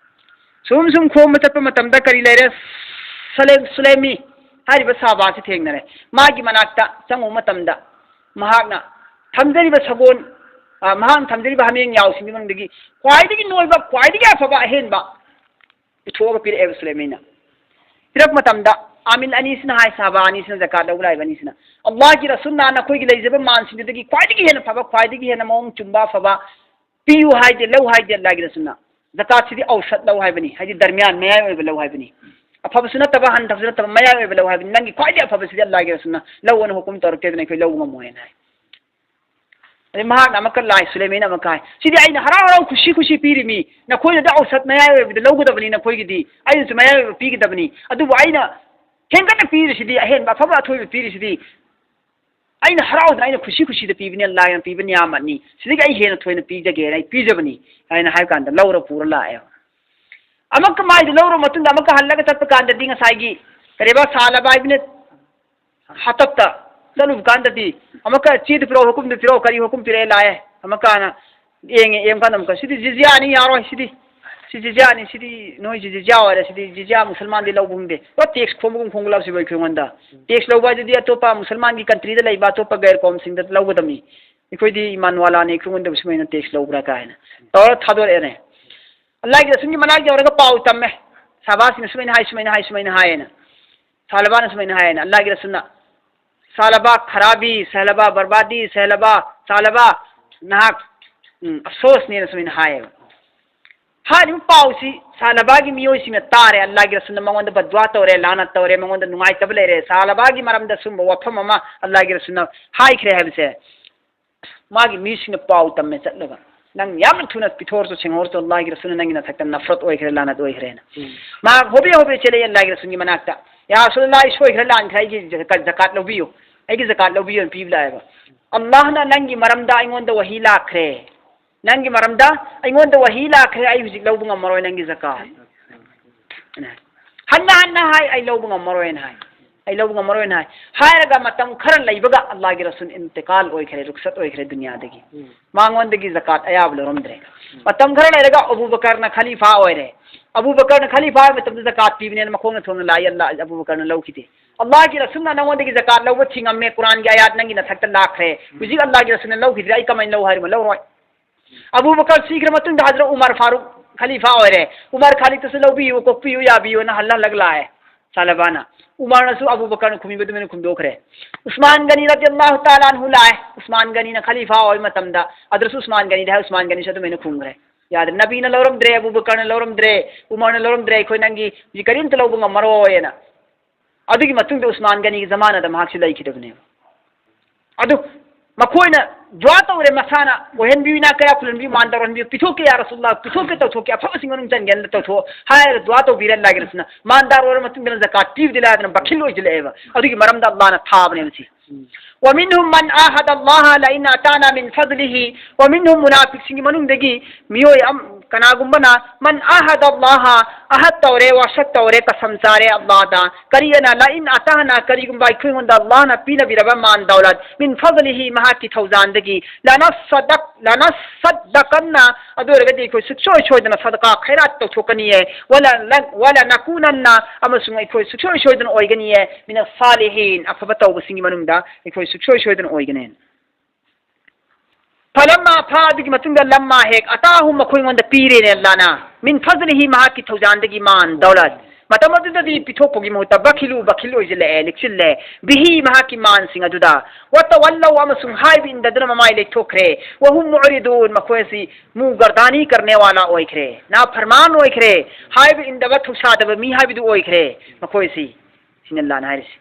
ꯁꯨꯝ ꯁꯨꯝ ꯈꯣꯝꯕ ꯆꯠꯄ ꯃꯇꯝꯗ ꯀꯔꯤ ꯂꯩꯔꯦ? ꯁꯂꯦꯝ-, ꯁꯨꯂꯦꯃꯤ ꯍꯥꯏꯔꯤꯕ ꯁꯍꯥꯕꯥꯁꯤ ꯊꯦꯡꯅꯔꯦ꯫ ꯃꯥꯒꯤ ꯃꯅꯥꯛꯇ ꯆꯪꯉꯨꯕ ꯃꯇꯝꯗ ꯃꯍꯥꯛꯅ ꯊꯝꯖꯔꯤꯕ ꯁꯒꯣꯜ, ꯑ, ꯃꯍꯥꯛꯅ ꯊꯝꯖꯔꯤꯕ ꯍꯥꯃꯦꯡ ꯌꯥꯎꯁꯤꯡꯒꯤ ꯃꯅꯨꯡꯗꯒꯤ ꯈ꯭ꯋꯥꯏꯗꯒꯤ ꯅꯣꯏꯕ, ꯈ꯭ꯋꯥꯏꯗꯒꯤ ꯑꯐꯕ ꯑꯍꯦꯟꯕ ꯄꯨꯊꯣꯛꯑꯒ ꯄꯤꯔꯛꯑꯦꯕ ꯁꯨꯂꯦꯃꯤꯅ꯫ ꯄꯤꯔꯛꯄ ꯃꯇꯝꯗ ꯑꯥꯃꯤꯜ ꯑꯅꯤꯁꯤꯅ ꯍꯥꯏ, ꯁꯍꯥꯕꯥ ꯑꯅꯤꯁꯤꯅ ꯖꯀꯥꯠ ꯂꯧꯕ ꯂꯥꯛꯏꯕ ꯑꯅꯤꯁꯤꯅ, "ꯑꯜꯂꯥꯍꯒꯤ ꯔꯁꯨꯜꯅ ꯅꯈꯣꯏꯒꯤ ꯂꯩꯖꯕ ꯃꯥꯜꯁꯤꯡꯗꯨꯗꯒꯤ ꯈ꯭ꯋꯥꯏꯗꯒꯤ ꯍꯦꯟꯅ ꯐꯕ, ꯈ꯭ꯋꯥꯏꯗꯒꯤ ꯍꯦꯟꯅ ꯃꯑꯣꯡ ꯆꯨꯝꯕ ꯑꯐꯕ ꯄꯤꯌꯨ ꯍꯥꯏꯗꯦ, ꯂꯧ ꯍꯥꯏꯗꯦ ꯑꯜꯂꯥꯍꯒꯤ ꯔꯁꯨꯜꯅ꯫ ꯖꯀꯥꯠꯁꯤꯗꯤ ꯑꯧꯁꯠ ꯂꯧ ꯍꯥꯏꯕꯅꯤ, ꯍꯥꯏꯗꯤ ꯗꯔꯃꯤꯌꯥꯟ, ꯃꯌꯥꯏ ꯑꯣꯏꯕ ꯂꯧ ꯍꯥꯏꯕꯅꯤ꯫ ꯑꯐꯕꯁꯨ ꯅꯠꯇꯕ, ꯍꯟꯊꯕꯁꯨ ꯅꯠꯇꯕ, ꯃꯌꯥꯏ ꯑꯣꯏꯕ ꯂꯧ ꯍꯥꯏꯕꯅꯤ꯫ ꯅꯪꯒꯤ ꯈ꯭ꯋꯥꯏꯗꯒꯤ ꯑꯐꯕꯁꯤꯗꯤ ꯑꯜꯂꯥꯍꯒꯤ ꯔꯁꯨꯜꯅ ꯂꯧ ꯑꯅ ꯍꯨꯀꯨꯝ ꯇꯧꯔꯛꯇꯦꯗꯅ ꯑꯩꯈꯣꯏ ꯂꯧꯕ ꯉꯝꯃꯣꯏꯅ" ꯍꯥꯏ꯫ ꯑꯗꯩ ꯃꯍꯥꯛꯅ ꯑꯃꯨꯛꯀ ꯂꯥꯏ ꯁꯨꯂꯦꯃꯤꯅ ꯑꯃꯨꯛꯀ ꯍꯥꯏ, "ꯁꯤꯗꯤ ꯑꯩꯅ ꯍꯔꯥꯎ ꯍꯔꯥꯎ ꯀꯨꯁꯤ ꯀꯨꯁꯤ ꯄꯤꯔꯤꯃꯤ, ꯅꯈꯣꯏꯅꯗꯤ ꯑꯧꯁꯠ ꯃꯌꯥꯏ ꯑꯣꯏꯕꯗ ꯂꯧꯒꯗꯕꯅꯤ, ꯅꯈꯣꯏꯒꯤꯗꯤ ꯑꯩꯅꯁꯨ ꯃꯌꯥꯏ ꯑꯣꯏꯕ ꯄꯤꯒꯗꯕꯅꯤ, ꯑꯗꯨꯕꯨ ꯑꯩꯅ ꯍꯦꯟꯒꯠꯅ ꯄꯤꯔꯤꯁꯤꯗꯤ, ꯑꯍꯦꯟꯕ ꯑꯐꯕ ꯑꯊꯣꯏꯕ ꯄꯤꯔꯤꯁꯤꯗꯤ, ꯑꯩꯅ ꯍꯔꯥꯎꯗꯅ ꯑꯩꯅ ꯀꯨꯁꯤ ꯀꯨꯁꯤꯗ ꯄꯤꯕꯅꯤ, ꯂꯥꯏꯅ ꯄꯤꯕ ꯅꯤꯌꯥꯃꯠꯅꯤ, ꯁꯤꯗꯒꯤ ꯑꯩ ꯍꯦꯟꯅ ꯊꯣꯏꯅ ꯄꯤꯖꯒꯦꯅ ꯑꯩ ꯄꯤꯖꯕꯅꯤ" ꯍꯥꯏꯅ ꯍꯥꯏꯕ ꯀꯥꯟꯗ ꯂꯧꯔ ꯄꯨꯔ ꯂꯥꯛꯑꯦꯕ꯫ ꯑꯃꯨꯛꯀ ꯃꯥꯏꯗꯨ ꯂꯧꯔ ꯃꯇꯨꯡꯗ ꯑꯃꯨꯛꯀ ꯍꯜꯂꯒ ꯆꯠꯄ ꯀꯥꯟꯗꯗꯤ ꯉꯁꯥꯏꯒꯤ ꯀꯔꯤꯕ ꯁꯥꯂꯕ ꯍꯥꯏꯕꯅ ꯍꯥꯇꯞꯇ ꯆꯠꯂꯨꯕ ꯀꯥꯟꯗꯗꯤ ꯑꯃꯨꯛꯀ ꯆꯦꯗꯨ ꯄꯤꯔꯛꯑꯣ, ꯍꯨꯀꯨꯝꯗꯨ ꯄꯤꯔꯛꯑꯣ, ꯀꯔꯤ ꯍꯨꯀꯨꯝ ꯄꯤꯔꯛꯑꯦ ꯂꯥꯛꯑꯦ꯫ ꯑꯃꯨꯛꯀꯅ ꯌꯦꯡꯉꯦ, ꯌꯦꯡꯕ ꯀꯥꯟꯗ ꯑꯃꯨꯛꯀ, "ꯁꯤꯗꯤ ꯖꯤꯖꯤꯌꯥꯅꯤ, ꯌꯥꯔꯣꯏ, ꯁꯤꯗꯤ, ꯁꯤ ꯖꯤꯖꯤꯌꯥꯅꯤ, ꯁꯤꯗꯤ ꯅꯣꯏ ꯖꯤꯖꯤꯌꯥ ꯑꯣꯏꯔꯦ, ꯁꯤꯗꯤ ꯖꯤꯖꯤꯌꯥ ꯃꯨꯁꯜꯃꯥꯟꯗꯤ ꯂꯧꯕ ꯈꯪꯗꯦ"꯫ ꯄꯨꯔꯥ ꯇꯦꯛꯁ ꯈꯣꯝꯕꯒꯨꯝ ꯈꯣꯝꯒꯠꯂꯛꯁꯤꯕ ꯑꯩꯈꯣꯏꯉꯣꯟꯗ꯫ ꯇꯦꯛꯁ ꯂꯧꯕ ꯍꯥꯏꯗꯨꯗꯤ ꯑꯇꯣꯞꯄ ꯃꯨꯁꯜꯃꯥꯟꯒꯤ ꯀꯟꯇ꯭ꯔꯤꯗ ꯂꯩꯕ ꯑꯇꯣꯞꯄ ꯒꯩꯔ ꯀꯣꯝꯁꯤꯡꯗ ꯂꯧꯒꯗꯕꯅꯤ꯫ ꯑꯩꯈꯣꯏꯗꯤ ꯏꯃꯥꯟ ꯋꯥꯂꯥꯅꯤ, ꯑꯩꯈꯣꯏꯉꯣꯟꯗꯕꯨ ꯁꯨꯃꯥꯏꯅ ꯇꯦꯛꯁ ꯂꯧꯕ꯭ꯔꯥ ꯀꯥꯏꯅ ꯇꯧꯔ ꯊꯥꯗꯣꯔꯛꯑꯦꯅꯦ꯫ ꯑꯜꯂꯥꯍꯒꯤ ꯔꯁꯨꯜꯒꯤ ꯃꯅꯥꯛ ꯌꯧꯔꯒ ꯄꯥꯎ ꯇꯝꯃꯦ꯫ ꯁꯍꯥꯕꯥꯁꯤꯡꯅ ꯁꯨꯃꯥꯏꯅ ꯍꯥꯏ, ꯁꯨꯃꯥꯏꯅ ꯍꯥꯏ, ꯁꯨꯃꯥꯏꯅ ꯍꯥꯏꯌꯦꯅ꯫ ꯁꯥꯂꯕꯥꯅ ꯁꯨꯃꯥꯏꯅ ꯍꯥꯏꯌꯦꯅ, ꯑꯜꯂꯥꯍꯒꯤ ꯔꯁꯨꯜꯅ, "ꯁꯥꯂꯕꯥ ꯈꯔꯥꯕꯤ, ꯁꯥꯂꯕꯥ ꯕꯔꯕꯥꯗꯤ, ꯁꯥꯂꯕꯥ, ꯁꯥꯂꯕꯥ ꯅꯍꯥꯛ, ꯎꯝ, ꯑꯐꯁꯣꯁꯅꯦꯅ" ꯁꯨꯃꯥꯏꯅ ꯍꯥꯏꯌꯦꯕ꯫ ꯍꯥꯏꯔꯤꯕ ꯄꯥꯎꯁꯤ ꯁꯥꯂꯕꯥꯒꯤ ꯃꯤꯑꯣꯏꯁꯤꯡꯅ ꯇꯥꯔꯦ, ꯑꯜꯂꯥꯍꯒꯤ ꯔꯁꯨꯜꯅ ꯃꯉꯣꯟꯗ ꯕꯗꯋꯥ ꯇꯧꯔꯦ, ꯂꯥꯅꯠ ꯇꯧꯔꯦ, ꯃꯉꯣꯟꯗ ꯅꯨꯡꯉꯥꯏꯇꯕ ꯂꯩꯔꯦ, ꯁꯥꯂꯕꯥꯒꯤ ꯃꯔꯝꯗ ꯁꯨꯝꯕ ꯋꯥꯐꯝ ꯑꯃ ꯑꯜꯂꯥꯍꯒꯤ ꯔꯁꯨꯜꯅ ꯍꯥꯏꯈ꯭ꯔꯦ ꯍꯥꯏꯕꯁꯦ꯫ ꯃꯥꯒꯤ ꯃꯤꯁꯤꯡꯅ ꯄꯥꯎ ꯇꯝꯃꯦ ꯆꯠꯂꯒ, "ꯅꯪ ꯌꯥꯝꯅ ꯊꯨꯅ ꯄꯤꯊꯣꯛꯑꯁꯨ, ꯁꯦꯡꯍꯧꯔꯁꯨ, ꯑꯜꯂꯥꯍꯒꯤ ꯔꯁꯨꯜꯅ ꯅꯪꯒꯤ ꯅꯊꯛꯇ ꯅꯐꯔꯠ ꯑꯣꯏꯈ꯭ꯔꯦ, ꯂꯥꯅꯠ ꯑꯣꯏꯈ꯭ꯔꯦꯅ"꯫ ꯎꯝ꯫ ꯃꯍꯥꯛ ꯍꯣꯕꯦ ꯍꯣꯕꯦ ꯆꯦꯜꯂꯛꯑꯦ ꯑꯜꯂꯥꯍꯒꯤ ꯔꯁꯨꯜꯒꯤ ꯃꯅꯥꯛꯇ, "ꯌꯥ ꯔꯁꯨꯜ ꯑꯜꯂꯥꯍ, ꯑꯩ ꯁꯣꯏꯈ꯭ꯔꯦ, ꯂꯥꯟꯈ꯭ꯔꯦ, ꯑꯩꯒꯤ ꯖꯀꯥꯠ, ꯖꯀꯥꯠ ꯂꯧꯕꯤꯌꯨ, ꯑꯩꯒꯤ ꯖꯀꯥꯠ ꯂꯧꯕꯤꯌꯨ" ꯍꯥꯏꯅ ꯄꯤꯕ ꯂꯥꯛꯑꯦꯕ꯫ "ꯑꯜꯂꯥꯍꯅ ꯅꯪꯒꯤ ꯃꯔꯝꯗ ꯑꯩꯉꯣꯟꯗ ꯋꯥꯍꯤ ꯂꯥꯛꯈ꯭ꯔꯦ, ꯅꯪꯒꯤ ꯃꯔꯝꯗ ꯑꯩꯉꯣꯟꯗ ꯋꯥꯍꯤ ꯂꯥꯛꯈ꯭ꯔꯦ, ꯑꯩ ꯍꯧꯖꯤꯛ ꯂꯧꯕ ꯉꯝꯃꯔꯣꯏ ꯅꯪꯒꯤ ꯖꯀꯥꯠ꯫ ꯍꯟꯅ ꯍꯟꯅ ꯍꯥꯏ, "ꯑꯩ ꯂꯧꯕ ꯉꯝꯃꯔꯣꯏꯅ" ꯍꯥꯏ, "ꯑꯩ ꯂꯧꯕ ꯉꯝꯃꯔꯣꯏꯅ" ꯍꯥꯏ꯫ ꯍꯥꯏꯔꯒ ꯃꯇꯝ ꯈꯔ ꯂꯩꯕꯒ ꯑꯜꯂꯥꯍꯒꯤ ꯔꯁꯨꯜ ꯏꯟꯇꯤꯀꯥꯜ ꯑꯣꯏꯈ꯭ꯔꯦ, ꯔꯨꯈꯁꯠ ꯑꯣꯏꯈ꯭ꯔꯦ ꯗꯨꯅꯤꯌꯥꯗꯒꯤ꯫ ꯎꯝ꯫ ꯃꯉꯣꯟꯗꯒꯤ ꯖꯀꯥꯠ ꯑꯌꯥꯕ ꯂꯧꯔꯝꯗ꯭ꯔꯦ꯫ ꯎꯝ꯫ ꯃꯇꯝ ꯈꯔ ꯂꯩꯔꯒ ꯑꯕꯨ ꯕꯀꯔꯅ ꯈꯂꯤꯐꯥ ꯑꯣꯏꯔꯦ꯫ ꯑꯕꯨ ꯕꯀꯔꯅ ꯈꯂꯤꯐꯥ ꯑꯣꯏꯕ ꯃꯇꯝꯗ ꯖꯀꯥꯠ ꯄꯤꯕꯅꯦꯅ ꯃꯈꯣꯡꯅ ꯊꯣꯡꯅ ꯂꯥꯛꯏ, ꯑꯜꯂꯥꯍ, ꯑꯕꯨ ꯕꯀꯔꯅ ꯂꯧꯈꯤꯗꯦ꯫ ꯑꯜꯂꯥꯍꯒꯤ ꯔꯁꯨꯜꯅ ꯅꯉꯣꯟꯗꯒꯤ ꯖꯀꯥꯠ ꯂꯧꯕ ꯊꯤꯡꯉꯝꯃꯦ, ꯀꯨꯔꯥꯟꯒꯤ ꯑꯌꯥꯠ ꯅꯪꯒꯤ ꯅꯊꯛꯇ ꯂꯥꯛꯈ꯭ꯔꯦ꯫ ꯎꯝ꯫ ꯍꯧꯖꯤꯛ ꯑꯜꯂꯥꯍꯒꯤ ꯔꯁꯨꯜꯅ ꯂꯧꯈꯤꯗ꯭ꯔꯦ, ꯑꯩ ꯀꯃꯥꯏꯅ ꯂꯧ ꯍꯥꯏꯔꯤꯃꯣ? ꯂꯧꯔꯣꯏ꯫ ꯑꯕꯨ ꯕꯀꯔ ꯁꯤꯈ꯭ꯔ ꯃꯇꯨꯡꯗ ꯍꯖꯔꯠ ꯎꯃꯔ ꯐꯥꯔꯨꯛ ꯈꯂꯤꯐꯥ ꯑꯣꯏꯔꯦ꯫ ꯎꯃꯔ ꯈꯥꯂꯤꯗꯇꯁꯨ "ꯂꯧꯕꯤꯌꯨ, ꯀꯣꯛꯄꯤꯌꯨ, ꯌꯥꯕꯤꯌꯨꯅ" ꯍꯜꯂ ꯍꯜꯂꯒ ꯂꯥꯛꯑꯦ꯫ ꯁꯥꯂꯕꯥꯅ꯫ ꯎꯃꯔꯅꯁꯨ ꯑꯕꯨ ꯕꯀꯔꯅ ꯈꯨꯝꯕꯤꯕ ꯑꯗꯨꯃꯥꯏꯅ ꯈꯨꯝꯗꯣꯛꯈ꯭ꯔꯦ꯫ ꯎꯁꯃꯥꯟ ꯒꯅꯤ ꯔꯗꯤꯌꯜꯂꯥꯍꯨ ꯇꯥꯂꯥ ꯑꯟꯍꯨ ꯂꯥꯛꯑꯦ꯫ ꯎꯁꯃꯥꯟ ꯒꯅꯤꯅ ꯈꯂꯤꯐꯥ ꯑꯣꯏꯕ ꯃꯇꯝꯗ, ꯑꯗꯨꯗꯁꯨ ꯎꯁꯃꯥꯟ ꯒꯅꯤꯗ ꯍꯥꯏ, ꯎꯁꯃꯥꯟ ꯒꯅꯤꯁꯨ ꯑꯗꯨꯃꯥꯏꯅ ꯈꯨꯝꯈ꯭ꯔꯦ꯫ ꯌꯥꯗ꯭ꯔꯦ꯫ ꯅꯕꯤꯅ ꯂꯧꯔꯝꯗ꯭ꯔꯦ, ꯑꯕꯨ ꯕꯀꯔꯅ ꯂꯧꯔꯝꯗ꯭ꯔꯦ, ꯎꯃꯔꯅ ꯂꯧꯔꯝꯗ꯭ꯔꯦ, ꯑꯩꯈꯣꯏ ꯅꯪꯒꯤ ꯍꯧꯖꯤꯛ ꯀꯔꯤꯝꯇ ꯂꯧꯕ ꯉꯝꯃꯔꯣꯏꯅ꯫ ꯑꯗꯨꯒꯤ ꯃꯇꯨꯡꯗ ꯎꯁꯃꯥꯟ ꯒꯅꯤꯒꯤ ꯖꯃꯥꯅꯗ ꯃꯍꯥꯛꯁꯨ ꯂꯩꯈꯤꯗꯕꯅꯦꯕ꯫ ꯑꯗꯨ ꯃꯈꯣꯏꯅ ꯗꯨꯋꯥ ꯇꯧꯔꯦ, ꯃꯁꯥꯅ ꯑꯣꯏꯍꯟꯕꯤꯌꯨ, ꯏꯅꯥꯛ ꯀꯌꯥ ꯈꯨꯜꯍꯟꯕꯤꯌꯨ, ꯃꯥꯟꯗꯥꯔ ꯑꯣꯏꯍꯟꯕꯤꯌꯨ, ꯄꯤꯊꯣꯛꯀꯦ ꯌꯥ ꯔꯁꯨꯜꯂꯥ, ꯄꯤꯊꯣꯛꯀꯦ, ꯇꯧꯊꯣꯛꯀꯦ, ꯑꯐꯕꯁꯤꯡ ꯃꯅꯨꯡ ꯆꯟꯒꯦꯅ ꯇꯧꯊꯣꯛꯑꯣ ꯍꯥꯏꯔꯒ ꯗꯨꯋꯥ ꯇꯧꯕꯤꯔꯦ ꯑꯜꯂꯥꯍꯒꯤ ꯔꯁꯨꯜꯅ꯫ ꯃꯥꯟꯗꯥꯔ ꯑꯣꯏꯔ ꯃꯇꯨꯡꯗꯅ ꯖꯀꯥꯠ ꯄꯤꯕꯗꯤ ꯂꯥꯏꯗꯅ ꯕꯈꯤꯜ ꯑꯣꯏꯁꯤꯜꯂꯛꯑꯦꯕ꯫ ꯑꯗꯨꯒꯤ ꯃꯔꯝꯗ ꯑꯜꯂꯥꯍꯅ ꯊꯥꯕꯅꯦꯕ ꯁꯤ꯫ ꯎꯝ꯫ "ومنهم من عاهد الله لئن أعطانا من فضله", ومنهم، ꯃꯨꯅꯥꯐꯤꯛꯁꯤꯡꯒꯤ ꯃꯅꯨꯡꯗꯒꯤ ꯃꯤꯑꯣꯏ ꯑꯝ-, ꯀꯅꯥꯒꯨꯝꯕꯅ, "من عاهد الله", ꯑꯍꯠ ꯇꯧꯔꯦ, ꯋꯥꯁꯛ ꯇꯧꯔꯦ, ꯀꯁꯝ ꯆꯥꯔꯦ ꯑꯜꯂꯥꯍꯗ꯫ ꯀꯔꯤ ꯑꯅ? "لئن أعطانا", ꯀꯔꯤꯒꯨꯝꯕ ꯑꯩꯈꯣꯏꯉꯣꯟꯗ ꯑꯜꯂꯥꯍꯅ ꯄꯤꯅꯕꯤꯔꯕ ꯃꯥꯟ ꯗꯧꯂꯠ, "من فضله", ꯃꯍꯥꯛꯀꯤ ꯊꯧꯖꯥꯟꯗꯒꯤ, "لنصدق-, لنصدقن", ꯑꯗꯨ ꯑꯣꯏꯔꯒꯗꯤ ꯑꯩꯈꯣꯏ ꯁꯨꯡꯁꯣꯏ ꯁꯣꯏꯗꯅ ꯁꯗꯀꯥ ꯈꯩꯔꯥꯠ ꯇꯧꯊꯣꯛꯀꯅꯤꯌꯦ, "ولن-, ولنكونن", ꯑꯃꯁꯨꯡ ꯑꯩꯈꯣꯏ ꯁꯨꯡꯁꯣꯏ ꯁꯣꯏꯗꯅ ꯑꯣꯏꯒꯅꯤꯌꯦ, "من الصالحين", ꯑꯐꯕ ꯇꯧꯕꯁꯤꯡꯒꯤ ꯃꯅꯨꯡꯗ ꯑꯩꯈꯣꯏ ꯁꯨꯡꯁꯣꯏ ꯁꯣꯏꯗꯅ ꯑꯣꯏꯒꯅꯤ꯫ "فلما", ꯐꯥ ꯑꯗꯨꯒꯤ ꯃꯇꯨꯡꯗ, "لما", ꯍꯦꯛ, "أعطاهم", ꯃꯈꯣꯏꯉꯣꯟꯗ ꯄꯤꯔꯦꯅꯦ ꯑꯜꯂꯥꯍꯅ, "من فضله", ꯃꯍꯥꯛꯀꯤ ꯊꯧꯖꯥꯟꯗꯒꯤ ꯃꯥꯟ ꯗꯧꯂꯠ, ꯃꯇꯝ ꯑꯗꯨꯗꯗꯤ ꯄꯤꯊꯣꯛꯄꯒꯤ ꯃꯍꯨꯠꯇ "بخلوا", ꯕꯈꯤꯜ ꯑꯣꯏꯁꯤꯜꯂꯛꯑꯦ, ꯂꯤꯛꯁꯤꯜꯂꯦ, "به", ꯃꯍꯥꯛꯀꯤ ꯃꯥꯟꯁꯤꯡ ꯑꯗꯨꯗ, "وتولوا", ꯑꯃꯁꯨꯡ ꯍꯥꯏꯕ ꯏꯟꯗꯗꯨꯅ ꯃꯃꯥꯏ ꯂꯩꯊꯣꯛꯈ꯭ꯔꯦ, "وهم معرضون", ꯃꯈꯣꯏ ꯑꯁꯤ ꯃꯨ ꯒꯔꯗꯥꯅꯤ ꯀꯔꯅꯦ ꯋꯥꯂꯥ ꯑꯣꯏꯈ꯭ꯔꯦ, ꯅꯥꯐꯔꯃꯥꯟ ꯑꯣꯏꯈ꯭ꯔꯦ, ꯍꯥꯏꯕ ꯏꯟꯗꯕ, ꯊꯧꯁꯥꯗꯕ ꯃꯤ ꯍꯥꯏꯕꯗꯨ ꯑꯣꯏꯈ꯭ꯔꯦ ꯃꯈꯣꯏꯁꯤ꯫ ꯁꯤꯅ ꯑꯜꯂꯥꯍꯅ ꯍꯥꯏꯔꯤꯁꯤ꯫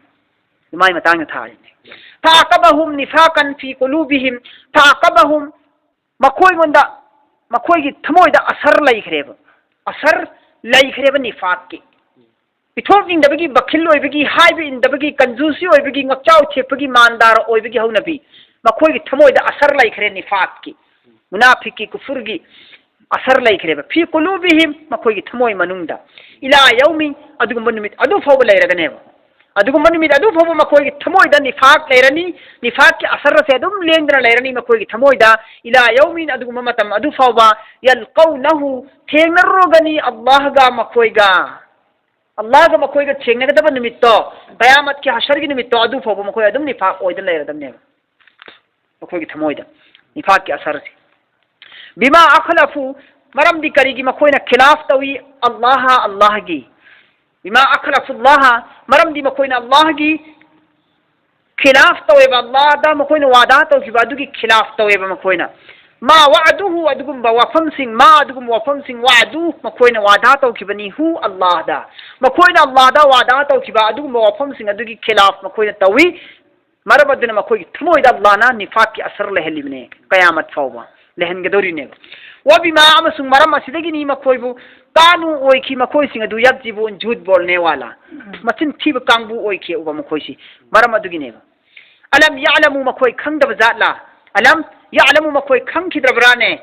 ꯑꯗꯨꯃꯥꯏ ꯃꯇꯥꯡꯗ ꯊꯥꯔꯤꯅꯦ꯫ "فأعقبهم نفاقا في قلوبهم"꯫ "فأعقبهم"꯫ ꯃꯈꯣꯏꯉꯣꯟꯗ, ꯃꯈꯣꯏꯒꯤ ꯊꯃꯣꯏꯗ ꯑꯁꯔ ꯂꯩꯈ꯭ꯔꯦꯕ꯫ ꯑꯁꯔ ꯂꯩꯈ꯭ꯔꯦꯕ ꯅꯤꯐꯥꯛꯀꯤ꯫ ꯄꯤꯊꯣꯛꯅꯤꯡꯗꯕꯒꯤ, ꯕꯈꯤꯜ ꯑꯣꯏꯕꯒꯤ, ꯍꯥꯏꯕ ꯏꯟꯗꯕꯒꯤ, ꯀꯟꯖꯨꯁꯤ ꯑꯣꯏꯕꯒꯤ, ꯉꯛꯆꯥꯎ ꯊꯦꯛꯄꯒꯤ, ꯃꯥꯟꯗꯥꯔ ꯑꯣꯏꯕꯒꯤ ꯍꯧꯅꯕꯤ꯫ ꯃꯈꯣꯏꯒꯤ ꯊꯃꯣꯏꯗ ꯑꯁꯔ ꯂꯩꯈ꯭ꯔꯦ ꯅꯤꯐꯥꯛꯀꯤ꯫ ꯃꯨꯅꯥꯐꯤꯛꯀꯤ, ꯀꯨꯐꯨꯔꯒꯤ ꯑꯁꯔ ꯂꯩꯈ꯭ꯔꯦꯕ꯫ ꯐꯤ ꯀꯨꯂꯨꯕꯤꯍꯤꯝ, ꯃꯈꯣꯏꯒꯤ ꯊꯃꯣꯏ ꯃꯅꯨꯡꯗ꯫ ꯏꯂꯥ ꯌꯧꯃꯤ, ꯑꯗꯨꯒꯨꯝꯕ ꯅꯨꯃꯤꯠ ꯑꯗꯨ ꯐꯥꯎꯕ ꯂꯩꯔꯒꯅꯦꯕ꯫ ꯑꯗꯨꯒꯨꯝꯕ ꯅꯨꯃꯤꯠ ꯑꯗꯨ ꯐꯥꯎꯕ ꯃꯈꯣꯏꯒꯤ ꯊꯃꯣꯏꯗ ꯅꯤꯐꯥꯛ ꯂꯩꯔꯅꯤ꯫ ꯅꯤꯐꯥꯛꯀꯤ ꯑꯁꯔ ꯑꯁꯦ ꯑꯗꯨꯝ ꯂꯦꯡꯗꯅ ꯂꯩꯔꯅꯤ ꯃꯈꯣꯏꯒꯤ ꯊꯃꯣꯏꯗ꯫ ꯏꯂꯥ ꯌꯧꯃꯤꯟ, ꯑꯗꯨꯒꯨꯝꯕ ꯃꯇꯝ ꯑꯗꯨ ꯐꯥꯎꯕ꯫ ꯌꯜꯀꯧꯅꯍꯨ, ꯊꯦꯡꯅꯔꯨꯔꯒꯅꯤ ꯑꯜꯂꯥꯍꯒ ꯃꯈꯣꯏꯒ꯫ ꯑꯜꯂꯥꯍꯒ ꯃꯈꯣꯏꯒ ꯊꯦꯡꯅꯒꯗꯕ ꯅꯨꯃꯤꯠꯇꯣ, ꯀꯌꯥꯃꯠꯀꯤ ꯍꯁꯔꯒꯤ ꯅꯨꯃꯤꯠꯇꯣ, ꯑꯗꯨ ꯐꯥꯎꯕ ꯃꯈꯣꯏ ꯑꯗꯨꯝ ꯅꯤꯐꯥꯛ ꯑꯣꯏꯗꯅ ꯂꯩꯔꯗꯕꯅꯦꯕ꯫ ꯃꯈꯣꯏꯒꯤ ꯊꯃꯣꯏꯗ ꯅꯤꯐꯥꯛꯀꯤ ꯑꯁꯔꯁꯦ꯫ ꯕꯤꯃꯥ ꯑꯈꯂꯐꯨ, ꯃꯔꯝꯗꯤ ꯀꯔꯤꯒꯤ ꯃꯈꯣꯏꯅ ꯈꯤꯂꯥꯐ ꯇꯧꯏ? ꯑꯜꯂꯥꯍ, ꯑꯜꯂꯥꯍꯒꯤ꯫ ꯕꯤꯃꯥ ꯑꯈꯂꯐꯨ ꯑꯜꯂꯥꯍ, ꯃꯔꯝꯗꯤ ꯃꯈꯣꯏꯅ ꯑꯜꯂꯥꯍꯒꯤ ꯈꯤꯂꯥꯐ ꯇꯧꯋꯦꯕ, ꯑꯜꯂꯥꯍꯗ ꯃꯈꯣꯏꯅ ꯋꯥꯗꯥ ꯇꯧꯈꯤꯕ ꯑꯗꯨꯒꯤ ꯈꯤꯂꯥꯐ ꯇꯧꯋꯦꯕ ꯃꯈꯣꯏꯅ꯫ ꯃꯥ ꯋꯥꯗꯨꯍꯨ, ꯑꯗꯨꯒꯨꯝꯕ ꯋꯥꯐꯝꯁꯤꯡ, ꯃꯥ, ꯑꯗꯨꯒꯨꯝꯕ ꯋꯥꯐꯝꯁꯤꯡ, ꯋꯥꯗꯨ, ꯃꯈꯣꯏꯅ ꯋꯥꯗꯥ ꯇꯧꯈꯤꯕꯅꯤ, ꯍꯨ, ꯑꯜꯂꯥꯍꯗ꯫ ꯃꯈꯣꯏꯅ ꯑꯜꯂꯥꯍꯗ ꯋꯥꯗꯥ ꯇꯧꯈꯤꯕ ꯑꯗꯨꯒꯨꯝꯕ ꯋꯥꯐꯝꯁꯤꯡ ꯑꯗꯨꯒꯤ ꯈꯤꯂꯥꯐ ꯃꯈꯣꯏꯅ ꯇꯧꯏ꯫ ꯃꯔꯝ ꯑꯗꯨꯅ ꯃꯈꯣꯏꯒꯤ ꯊꯃꯣꯏꯗ ꯑꯜꯂꯥꯍꯅ ꯅꯤꯐꯥꯛꯀꯤ ꯑꯁꯔ ꯂꯩꯍꯜꯂꯤꯕꯅꯦ, ꯀꯌꯥꯃꯠ ꯐꯥꯎꯕ ꯂꯩꯍꯟꯒꯗꯧꯔꯤꯅꯦꯕ꯫ ꯋꯥꯕꯤꯃꯥ, ꯑꯃꯁꯨꯡ ꯃꯔꯝ ꯑꯁꯤꯗꯒꯤꯅꯤ ꯃꯈꯣꯏꯕꯨ, ꯀꯥꯅꯨ, ꯑꯣꯏꯈꯤ ꯃꯈꯣꯏꯁꯤꯡ ꯑꯗꯨ, ꯌꯛꯖꯤꯕꯨꯟ, ꯖꯨꯠ ꯕꯣꯜꯅꯦ ꯋꯥꯂꯥ, ꯃꯆꯤꯟ ꯊꯤꯕ ꯀꯥꯡꯕꯨ ꯑꯣꯏꯈꯤ ꯎꯕ ꯃꯈꯣꯏꯁꯤ꯫ ꯃꯔꯝ ꯑꯗꯨꯒꯤꯅꯦꯕ꯫ ꯑꯂꯝ ꯌꯥꯂꯃꯨ, ꯃꯈꯣꯏ ꯈꯪꯗꯕ ꯖꯥꯠꯂꯥ? ꯑꯂꯝ ꯌꯥꯂꯃꯨ, ꯃꯈꯣꯏ ꯈꯪꯈꯤꯗ꯭ꯔꯕ꯭ꯔꯥꯅꯦ?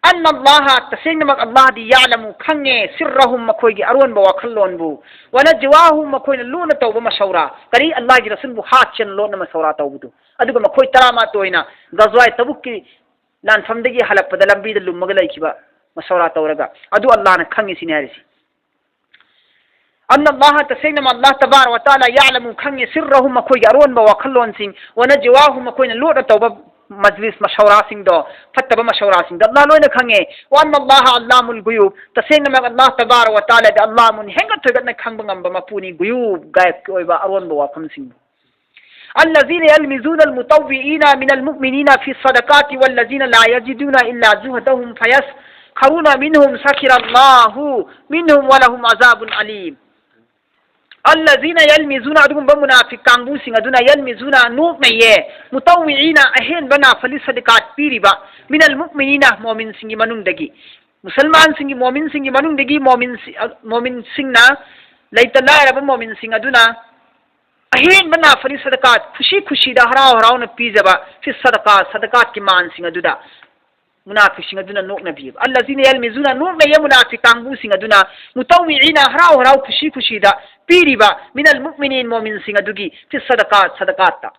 ꯑꯟꯅ ꯑꯜꯂꯥꯍ, ꯇꯁꯦꯡꯅꯃꯛ ꯑꯜꯂꯥꯍꯗꯤ, ꯌꯥꯂꯃꯨ, ꯈꯪꯉꯦ, ꯁꯤꯔꯔꯍꯨꯝ, ꯃꯈꯣꯏꯒꯤ ꯑꯔꯣꯟꯕ ꯋꯥꯈꯜꯂꯣꯟꯕꯨ, ꯋꯅꯖꯋꯥꯍꯨꯝ, ꯃꯈꯣꯏꯅ ꯂꯣꯟꯅ ꯇꯧꯕ ꯃꯁꯧꯔꯥ, ꯀꯔꯤ, ꯑꯜꯂꯥꯍꯒꯤ ꯔꯁꯨꯜꯕꯨ ꯍꯥꯠꯁꯦꯅ ꯂꯣꯟꯅ ꯃꯁꯧꯔꯥ ꯇꯧꯕꯗꯨ, ꯑꯗꯨꯒ ꯃꯈꯣꯏ ꯇꯔꯥꯃꯥꯊꯣꯏꯅ ꯒꯖꯋꯥꯏ ꯇꯕꯨꯛꯀꯤ ꯂꯥꯟꯐꯝꯗꯒꯤ ꯍꯜꯂꯛꯄꯗ ꯂꯝꯕꯤꯗ ꯂꯨꯝꯃꯒ ꯂꯩꯈꯤꯕ ꯃꯁꯧꯔꯥ ꯇꯧꯔꯒ, ꯑꯗꯨ ꯑꯜꯂꯥꯍꯅ ꯈꯪꯉꯤ ꯁꯤꯅꯤ ꯍꯥꯏꯔꯤꯁꯤ꯫ ꯑꯟꯅ ꯑꯜꯂꯥꯍ, ꯇꯁꯦꯡꯅꯃꯛ ꯑꯜꯂꯥꯍ ꯇꯕꯥꯔꯛ ꯋ ꯇꯥꯂꯥ, ꯌꯥꯂꯃꯨ, ꯈꯪꯉꯤ, ꯁꯤꯔꯔꯍꯨꯝ, ꯃꯈꯣꯏꯒꯤ ꯑꯔꯣꯟꯕ ꯋꯥꯈꯜꯂꯣꯟꯁꯤꯡ, ꯋꯅꯖꯋꯥꯍꯨꯝ, ꯃꯈꯣꯏꯅ ꯂꯣꯠꯅ ꯇꯧꯕ ꯃꯖꯂꯤꯁ ꯃꯁꯧꯔꯥꯁꯤꯡꯗꯣ, ꯐꯠꯇꯕ ꯃꯁꯧꯔꯥꯁꯤꯡꯗꯣ ꯑꯜꯂꯥꯍ ꯂꯣꯏꯅ ꯈꯪꯉꯦ꯫ ꯋ ꯑꯟꯅ ꯑꯜꯂꯥꯍ ꯑꯜꯂꯥꯃꯨꯜ ꯒꯨꯌꯨꯕ, ꯇꯁꯦꯡꯅꯃꯛ ꯑꯜꯂꯥꯍ ꯇꯕꯥꯔꯛ ꯋ ꯇꯥꯂꯥꯗꯤ ꯑꯜꯂꯥꯃꯨꯟ, ꯍꯦꯟꯒꯠ ꯊꯣꯏꯒꯠꯅ ꯈꯪꯕ ꯉꯝꯕ ꯃꯄꯨꯅꯤ, ꯒꯨꯌꯨꯕ, ꯒꯥꯏꯕꯀꯤ ꯑꯣꯏꯕ ꯑꯔꯣꯟꯕ ꯋꯥꯐꯝꯁꯤꯡꯕꯨ꯫ الذين يلمزون المطوعين من المؤمنين في الصدقات والذين لا يجدون إلا جهدهم فيسخرون منهم سخر الله منهم ولهم عذاب أليم. الذين يلمزون، ꯑꯗꯨꯒꯨꯝꯕ ꯃꯨꯅꯥꯐꯤꯛ ꯀꯥꯡꯕꯨꯁꯤꯡ ꯑꯗꯨꯅ، يلمزون، ꯅꯣꯛꯅꯩꯌꯦ, مطوعين، ꯑꯍꯦꯟꯕ ꯅꯐꯂꯤ ꯁꯗꯀꯥꯠ ꯄꯤꯔꯤꯕ, من المؤمنين، ꯃꯣꯃꯤꯟꯁꯤꯡꯒꯤ ꯃꯅꯨꯡꯗꯒꯤ, ꯃꯨꯁꯜꯃꯥꯟꯁꯤꯡꯒꯤ, ꯃꯣꯃꯤꯟꯁꯤꯡꯒꯤ ꯃꯅꯨꯡꯗꯒꯤ ꯃꯣꯃꯤꯟꯁꯤ-, ꯃꯣꯃꯤꯟꯁꯤꯡꯅ, ꯂꯩꯇ ꯂꯥꯏꯔꯕ ꯃꯣꯃꯤꯟꯁꯤꯡ ꯑꯗꯨꯅ ꯑꯍꯦꯟꯕ ꯅꯐꯂꯤ ꯁꯗꯀꯥꯠ, ꯈꯨꯁꯤ ꯈꯨꯁꯤꯗ, ꯍꯔꯥꯎ ꯍꯔꯥꯎꯅ ꯄꯤꯖꯕ, في الصدقات، ꯁꯗꯀꯥꯠꯀꯤ ꯃꯥꯟꯁꯤꯡ ꯑꯗꯨꯗ, ꯃꯨꯅꯥꯐꯤꯛꯁꯤꯡ ꯑꯗꯨꯅ ꯅꯣꯛꯅꯕꯤꯌꯦꯕ꯫ "ꯑꯜꯂꯖꯤꯅ ꯌꯜꯃꯤꯖꯨꯅ", ꯅꯣꯛꯅꯩꯌꯦ ꯃꯨꯅꯥꯐꯤꯛ ꯀꯥꯡꯕꯨꯁꯤꯡ ꯑꯗꯨꯅ, "ꯃꯨꯇꯧꯋꯤꯏꯅ", ꯍꯔꯥꯎ ꯍꯔꯥꯎ ꯈꯨꯁꯤ ꯈꯨꯁꯤꯗ ꯄꯤꯔꯤꯕ, "ꯃꯤꯅꯜ ꯃꯨꯛꯃꯤꯅꯤꯟ", ꯃꯣꯃꯤꯟꯁꯤꯡ ꯑꯗꯨꯒꯤ, "ꯐꯤ ꯁꯗꯀꯥꯠ", ꯁꯗꯀꯥꯠꯇ꯫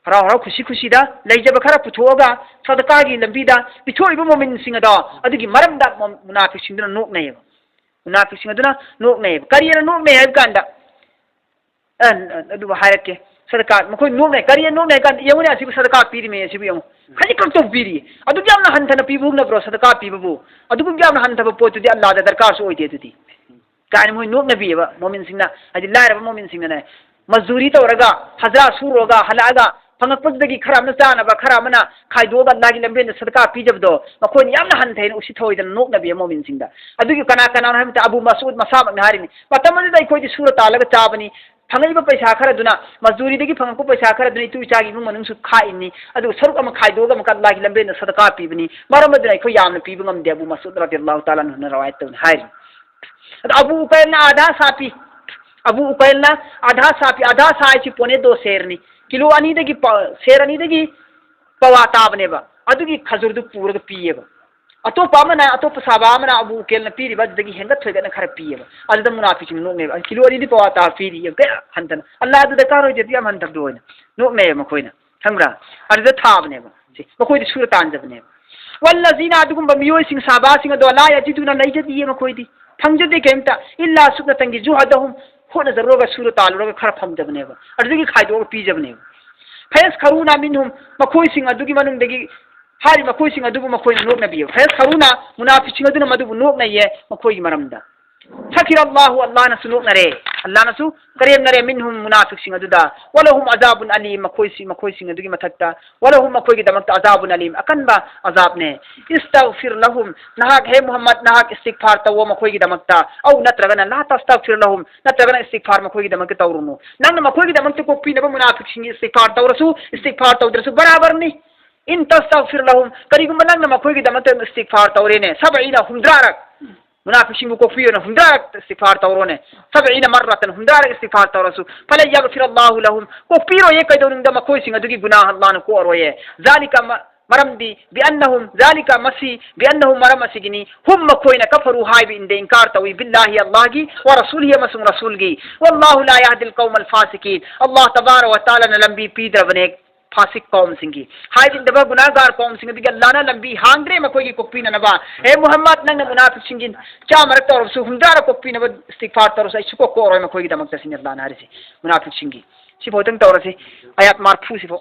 ꯍꯔꯥꯎ ꯍꯔꯥꯎ ꯈꯨꯁꯤ ꯈꯨꯁꯤꯗ ꯂꯩꯖꯕ ꯈꯔ ꯄꯨꯊꯣꯛꯑꯒ ꯁꯗꯀꯥꯒꯤ ꯂꯝꯕꯤꯗ ꯄꯤꯊꯣꯛꯏꯕ ꯃꯣꯃꯤꯟꯁꯤꯡ ꯑꯗꯣ, ꯑꯗꯨꯒꯤ ꯃꯔꯝꯗ ꯃꯣ-, ꯃꯨꯅꯥꯐꯤꯛꯁꯤꯡꯗꯨꯅ ꯅꯣꯛꯅꯩꯌꯦꯕ꯫ ꯃꯨꯅꯥꯐꯤꯛꯁꯤꯡ ꯑꯗꯨꯅ ꯅꯣꯛꯅꯩꯌꯦꯕ꯫ ꯀꯔꯤꯅ ꯅꯣꯛꯅꯩ ꯍꯥꯏꯕ ꯀꯥꯟꯗ, ꯑ, ꯑꯗꯨꯕꯨ ꯍꯥꯏꯔꯛꯀꯦ꯫ ꯁꯗꯀꯥ, ꯃꯈꯣꯏ ꯅꯣꯛꯅꯩ꯫ ꯀꯔꯤ ꯅꯣꯛꯅꯩ ꯍꯥꯏ ꯀꯥꯟꯗ, "ꯌꯦꯡꯉꯨꯅꯦ, ꯑꯁꯤꯕꯨ ꯁꯗꯀꯥ ꯄꯤꯔꯤꯃꯦ, ꯑꯁꯤꯕꯨ ꯌꯦꯡꯉꯨ꯫ ꯈꯖꯤꯛ ꯈꯛꯇꯕꯨ ꯄꯤꯔꯤ꯫ ꯑꯗꯨꯛ ꯌꯥꯝꯅ ꯍꯟꯊꯅ ꯄꯤꯕ ꯍꯧꯅꯕ꯭ꯔꯣ ꯁꯗꯀꯥ ꯄꯤꯕꯕꯨ? ꯑꯗꯨꯒꯨꯝ ꯌꯥꯝꯅ ꯍꯟꯊꯕ ꯄꯣꯠꯇꯨꯗꯤ ꯑꯜꯂꯥꯗ ꯗꯔꯀꯥꯔꯁꯨ ꯑꯣꯏꯗꯦ ꯑꯗꯨꯗꯤ"꯫ ꯀꯥꯏꯅ ꯃꯣꯏ ꯅꯣꯛꯅꯕꯤꯌꯦꯕ ꯃꯣꯃꯤꯟꯁꯤꯡꯅ, ꯍꯥꯏꯗꯤ ꯂꯥꯏꯔꯕ ꯃꯣꯃꯤꯟꯁꯤꯡꯅꯅꯦ꯫ ꯃꯖꯗꯨꯔꯤ ꯇꯧꯔꯒ, ꯍꯖꯔꯥ ꯁꯨꯔꯨꯔꯒ ꯍꯜꯂꯛꯑꯒ ꯐꯪꯉꯛꯄꯗꯨꯗꯒꯤ ꯈꯔ ꯑꯃꯅ ꯆꯥꯅꯕ, ꯈꯔ ꯑꯃꯅ ꯈꯥꯏꯗꯣꯛꯑꯒ ꯑꯜꯂꯥꯍꯒꯤ ꯂꯝꯕꯦꯟꯗ ꯁꯗꯀꯥ ꯄꯤꯖꯕꯗꯣ, ꯃꯈꯣꯏꯅ ꯌꯥꯝꯅ ꯍꯟꯊꯩꯅ ꯎꯁꯤꯠ ꯊꯑꯣꯏꯗꯅ ꯅꯣꯛꯅꯕꯤꯌꯦ ꯃꯣꯃꯤꯟꯁꯤꯡꯗ꯫ ꯑꯗꯨꯒꯤ ꯀꯅꯥ ꯀꯅꯥꯅꯣ ꯍꯥꯏꯕ ꯃꯇꯝꯗ ꯑꯕꯨ ꯃꯁꯎꯗ ꯃꯁꯥꯃꯛꯅ ꯍꯥꯏꯔꯤꯅꯤ, "ꯃꯇꯝ ꯑꯗꯨꯗ ꯑꯩꯈꯣꯏꯗꯤ ꯁꯨꯔ ꯇꯥꯜꯂꯒ ꯆꯥꯕꯅꯤ, ꯐꯪꯉꯛꯏꯕ ꯄꯩꯁꯥ ꯈꯔꯗꯨꯅ, ꯃꯖꯗꯨꯔꯤꯗꯒꯤ ꯐꯪꯉꯛꯄ ꯄꯩꯁꯥ ꯈꯔꯗꯨꯅ ꯏꯇꯨ ꯏꯆꯥꯒꯤ ꯏꯃꯨꯡ ꯃꯅꯨꯡꯁꯨ ꯈꯥꯛꯏꯅꯤ, ꯑꯗꯨꯒ ꯁꯔꯨꯛ ꯑꯃ ꯈꯥꯏꯗꯣꯛꯑꯒ ꯑꯃꯨꯛꯀ ꯑꯜꯂꯥꯍꯒꯤ ꯂꯝꯕꯦꯟꯗ ꯁꯗꯀꯥ ꯄꯤꯕꯅꯤ, ꯃꯔꯝ ꯑꯗꯨꯅ ꯑꯩꯈꯣꯏ ꯌꯥꯝꯅ ꯄꯤꯕ ꯉꯝꯗꯦ", ꯑꯕꯨ ꯃꯁꯎꯗ ꯔꯗꯤꯌꯜꯂꯥꯍꯨ ꯇꯥꯂꯥ ꯑꯟꯍꯨꯅ ꯔꯋꯥꯌꯠ ꯇꯧꯅ ꯍꯥꯏꯔꯤ꯫ ꯑꯗꯣ ꯑꯕꯨ ꯎꯀꯩꯜꯅ ꯑꯥꯙꯥ ꯁꯥ ꯄꯤ꯫ ꯑꯕꯨ ꯎꯀꯩꯜꯅ ꯑꯥꯙꯥ ꯁꯥ ꯄꯤ꯫ ꯑꯥꯙꯥ ꯁꯥ ꯍꯥꯏꯁꯤ ꯄꯣꯅꯦ ꯗꯣ ꯁꯦꯔꯅꯤ꯫ ꯀꯤꯂꯣ ꯑꯅꯤꯗꯒꯤ ꯄ-, ꯁꯦꯔ ꯑꯅꯤꯗꯒꯤ ꯄꯋꯥ ꯇꯥꯕꯅꯦꯕ꯫ ꯑꯗꯨꯒꯤ ꯈꯖꯨꯔꯗꯨ ꯄꯨꯔꯒ ꯄꯤꯌꯦꯕ꯫ ꯑꯇꯣꯞꯄ ꯑꯃꯅ, ꯑꯇꯣꯞꯄ ꯁꯥꯕ ꯑꯃꯅ ꯑꯕꯨ ꯎꯀꯦꯜꯅ ꯄꯤꯔꯤꯕ ꯑꯗꯨꯗꯒꯤ ꯍꯦꯟꯒꯠ ꯊꯣꯏꯒꯠꯅ ꯈꯔ ꯄꯤꯌꯦꯕ꯫ ꯑꯗꯨꯗ ꯃꯨꯅꯥꯐꯤꯛꯁꯤꯡ ꯅꯣꯛꯅꯦꯕ꯫ "ꯑꯁ, ꯀꯤꯂꯣ ꯑꯅꯤꯗꯤ ꯄꯋꯥ ꯇꯥ ꯄꯤꯔꯤ, ꯌꯥꯝ ꯀꯌꯥ ꯍꯟꯊꯅ꯫ ꯑꯜꯂꯥꯗꯨ ꯗꯔꯀꯥꯔ ꯑꯣꯏꯗꯦ, ꯑꯗꯨ ꯌꯥꯝ ꯍꯟꯊꯕꯗꯣ" ꯑꯣꯏꯅ ꯅꯣꯛꯅꯩꯌꯦꯕ ꯃꯈꯣꯏꯅ꯫ ꯈꯪꯕ꯭ꯔꯥ? ꯑꯗꯨꯗ ꯊꯥꯕꯅꯦꯕ꯫ ꯁꯤ ꯃꯈꯣꯏꯗꯤ ꯁꯨꯔ ꯇꯥꯟꯖꯕꯅꯦꯕ꯫ "ꯋꯜꯂꯖꯤꯅ", ꯑꯗꯨꯒꯨꯝꯕ ꯃꯤꯑꯣꯏꯁꯤꯡ, ꯁꯥꯕꯥꯁꯤꯡ ꯑꯗꯣ, "ꯂꯥ ꯌꯖꯤꯗꯨꯅ", ꯂꯩꯖꯗꯤꯌꯦ ꯃꯈꯣꯏꯗꯤ꯫ ꯐꯪꯖꯗꯦ ꯀꯩꯝꯇ꯫ "ꯏꯜꯂꯥ", ꯁꯨꯞꯅꯇꯪꯒꯤ, "ꯖꯨꯍꯗꯍꯨꯝ", ꯍꯣꯠꯅꯖꯔꯨꯔꯒ ꯁꯨꯔ ꯇꯥꯜꯂꯨꯔꯒ ꯈꯔ ꯐꯪꯖꯕꯅꯦꯕ꯫ ꯑꯗꯨꯗꯒꯤ ꯈꯥꯏꯗꯣꯛꯑꯒ ꯄꯤꯖꯕꯅꯦꯕ꯫ "ꯐꯌꯁꯈꯔꯨꯅ ꯃꯤꯟꯍꯨꯝ", ꯃꯈꯣꯏꯁꯤꯡ ꯑꯗꯨꯒꯤ ꯃꯅꯨꯡꯗꯒꯤ ꯍꯥꯏꯔꯤꯕ ꯃꯈꯣꯏꯁꯤꯡ ꯑꯗꯨꯕꯨ ꯃꯈꯣꯏꯅ ꯅꯣꯛꯅꯕꯤꯌꯦꯕ꯫ "ꯐꯌꯁꯈꯔꯨꯅ", ꯃꯨꯅꯥꯐꯤꯛꯁꯤꯡ ꯑꯗꯨꯅ ꯃꯗꯨꯕꯨ ꯅꯣꯛꯅꯩꯌꯦ ꯃꯈꯣꯏꯒꯤ ꯃꯔꯝꯗ꯫ "ꯁꯈꯤꯔ ꯑꯜꯂꯥꯍꯨ", ꯑꯜꯂꯥꯍꯅꯁꯨ ꯅꯣꯛꯅꯔꯦ, ꯑꯜꯂꯥꯍꯅꯁꯨ ꯀꯔꯦꯝꯅꯔꯦ, "ꯃꯤꯟꯍꯨꯝ", ꯃꯨꯅꯥꯐꯤꯛꯁꯤꯡ ꯑꯗꯨꯗ, "ꯋꯂꯍꯨꯝ ꯑꯖꯥꯕꯨꯟ ꯑꯂꯤꯝ", ꯃꯈꯣꯏꯁꯤ, ꯃꯈꯣꯏꯁꯤꯡ ꯑꯗꯨꯒꯤ ꯃꯊꯛꯇ, "ꯋꯂꯍꯨꯝ", ꯃꯈꯣꯏꯒꯤꯗꯃꯛꯇ, "ꯑꯖꯥꯕꯨꯟ ꯑꯂꯤꯝ", ꯑꯀꯟꯕ ꯑꯖꯥꯕꯅꯦ꯫ "ꯏꯁꯇꯒꯐꯤꯔ ꯂꯍꯨꯝ", ꯅꯍꯥꯛ, ꯍꯦ ꯃꯨꯍꯝꯃꯗ, ꯅꯍꯥꯛ ꯏꯁꯇꯤꯒꯐꯥꯔ ꯇꯧꯋꯣ ꯃꯈꯣꯏꯒꯤꯗꯃꯛꯇ꯫ "ꯑꯧ", ꯅꯠꯇ꯭ꯔꯒꯅ, "ꯂꯥ ꯇꯁꯇꯒꯐꯤꯔ ꯂꯍꯨꯝ", ꯅꯠꯇ꯭ꯔꯒꯅ ꯏꯁꯇꯤꯒꯐꯥꯔ ꯃꯈꯣꯏꯒꯤꯗꯃꯛꯇ ꯇꯧꯔꯨꯅꯨ꯫ ꯅꯪꯅ ꯃꯈꯣꯏꯒꯤꯗꯃꯛꯇ ꯀꯣꯛꯄꯤꯅꯕ ꯃꯨꯅꯥꯐꯤꯛꯁꯤꯡꯒꯤ ꯏꯁꯇꯤꯒꯐꯥꯔ ꯇꯧꯔꯁꯨ, ꯏꯁꯇꯤꯒꯐꯥꯔ ꯇꯧꯗ꯭ꯔꯁꯨ ꯕꯔꯥꯕꯔꯅꯤ꯫ "ꯏꯟ ꯇꯁꯇꯒꯐꯤꯔ ꯂꯍꯨꯝ", ꯀꯔꯤꯒꯨꯝꯕ ꯅꯪꯅ ꯃꯈꯣꯏꯒꯤꯗꯃꯛꯇ ꯏꯁꯇꯤꯒꯐꯥꯔ ꯇꯧꯔꯦꯅꯦ, "ꯁꯕꯏꯅ", ꯍꯨꯝꯗ꯭ꯔꯥꯔꯛ, ꯃꯨꯅꯥꯐꯤꯛꯁꯤꯡꯕꯨ ꯀꯣꯛꯄꯤꯌꯣꯅ ꯍꯨꯝꯗ꯭ꯔꯥꯔꯛ ꯏꯁꯇꯤꯒꯐꯥꯔ ꯇꯧꯔꯣꯅꯦ꯫ "ꯁꯕꯏꯅ ꯃꯔꯔꯇꯟ", ꯍꯨꯝꯗ꯭ꯔꯥꯔꯛ ꯏꯁꯇꯤꯒꯐꯥꯔ ꯇꯧꯔꯁꯨ, "ꯐꯂꯟ ꯌꯒꯐꯤꯔ ꯑꯜꯂꯥꯍꯨ ꯂꯍꯨꯝ", ꯀꯣꯛꯄꯤꯔꯣꯏꯌꯦ꯫ ꯀꯩꯗꯧꯅꯨꯡꯗ ꯃꯈꯣꯏꯁꯤꯡ ꯑꯗꯨꯒꯤ ꯒꯨꯅꯥꯍ ꯑꯜꯂꯥꯍꯅ ꯀꯣꯛꯑꯔꯣꯏꯌꯦ꯫ "ذلك م-, ꯃꯔꯝꯗꯤ, بأنهم، ذلك، ꯃꯁꯤ, بأنهم، ꯃꯔꯝ ꯑꯁꯤꯒꯤꯅꯤ, هم, ꯃꯈꯣꯏꯅ, كفروا, ꯍꯥꯏꯕ ꯏꯟꯗꯦ, ꯏꯟꯀꯥꯔ ꯇꯧꯏ, بالله, ꯑꯜꯂꯥꯍꯒꯤ, ورسوله, ꯑꯃꯁꯨꯡ ꯔꯁꯨꯜꯒꯤ, والله لا يهدي القوم الفاسقين, ꯑꯜꯂꯥꯍ ꯇꯕꯥꯔꯛ ꯋ ꯇꯥꯂꯥꯅ ꯂꯝꯕꯤ ꯄꯤꯗ꯭ꯔꯕꯅꯦ ꯐꯥꯁꯤꯛ ꯀꯧꯝꯁꯤꯡꯒꯤ, ꯍꯥꯏꯗꯤꯟꯗꯕ ꯒꯨꯅꯥꯒꯥꯔ ꯀꯧꯝꯁꯤꯡ ꯑꯗꯨꯒꯤ ꯑꯜꯂꯥꯍꯅ ꯂꯝꯕꯤ ꯍꯥꯡꯗ꯭ꯔꯦ ꯃꯈꯣꯏꯒꯤ ꯀꯣꯛꯄꯤꯅꯅꯕ꯫ ꯍꯦ ꯃꯨꯍꯝꯃꯗ, ꯅꯪꯅ ꯃꯨꯅꯥꯐꯤꯛꯁꯤꯡꯒꯤ ꯆꯥꯝꯃꯔꯛ ꯇꯧꯔꯕꯁꯨ ꯍꯨꯝꯗ꯭ꯔꯥꯔꯛ ꯀꯣꯛꯄꯤꯅꯕ ꯏꯁꯇꯤꯒꯐꯥꯔ ꯇꯧꯔꯁꯨ ꯑꯩ ꯁꯨꯀꯣꯛ ꯀꯣꯛꯑꯔꯣꯏ ꯃꯈꯣꯏꯒꯤꯗꯃꯛꯇ, ꯁꯤꯅꯤ ꯑꯜꯂꯥꯍꯅ ꯍꯥꯏꯔꯤꯁꯤ꯫ ꯃꯨꯅꯥꯐꯤꯛꯁꯤꯡꯒꯤ, ꯁꯤꯐꯥꯎꯗꯪ ꯇꯧꯔꯁꯤ, ꯑꯌꯥꯠ ꯃꯔꯐꯨꯁꯤꯐꯥꯎ꯫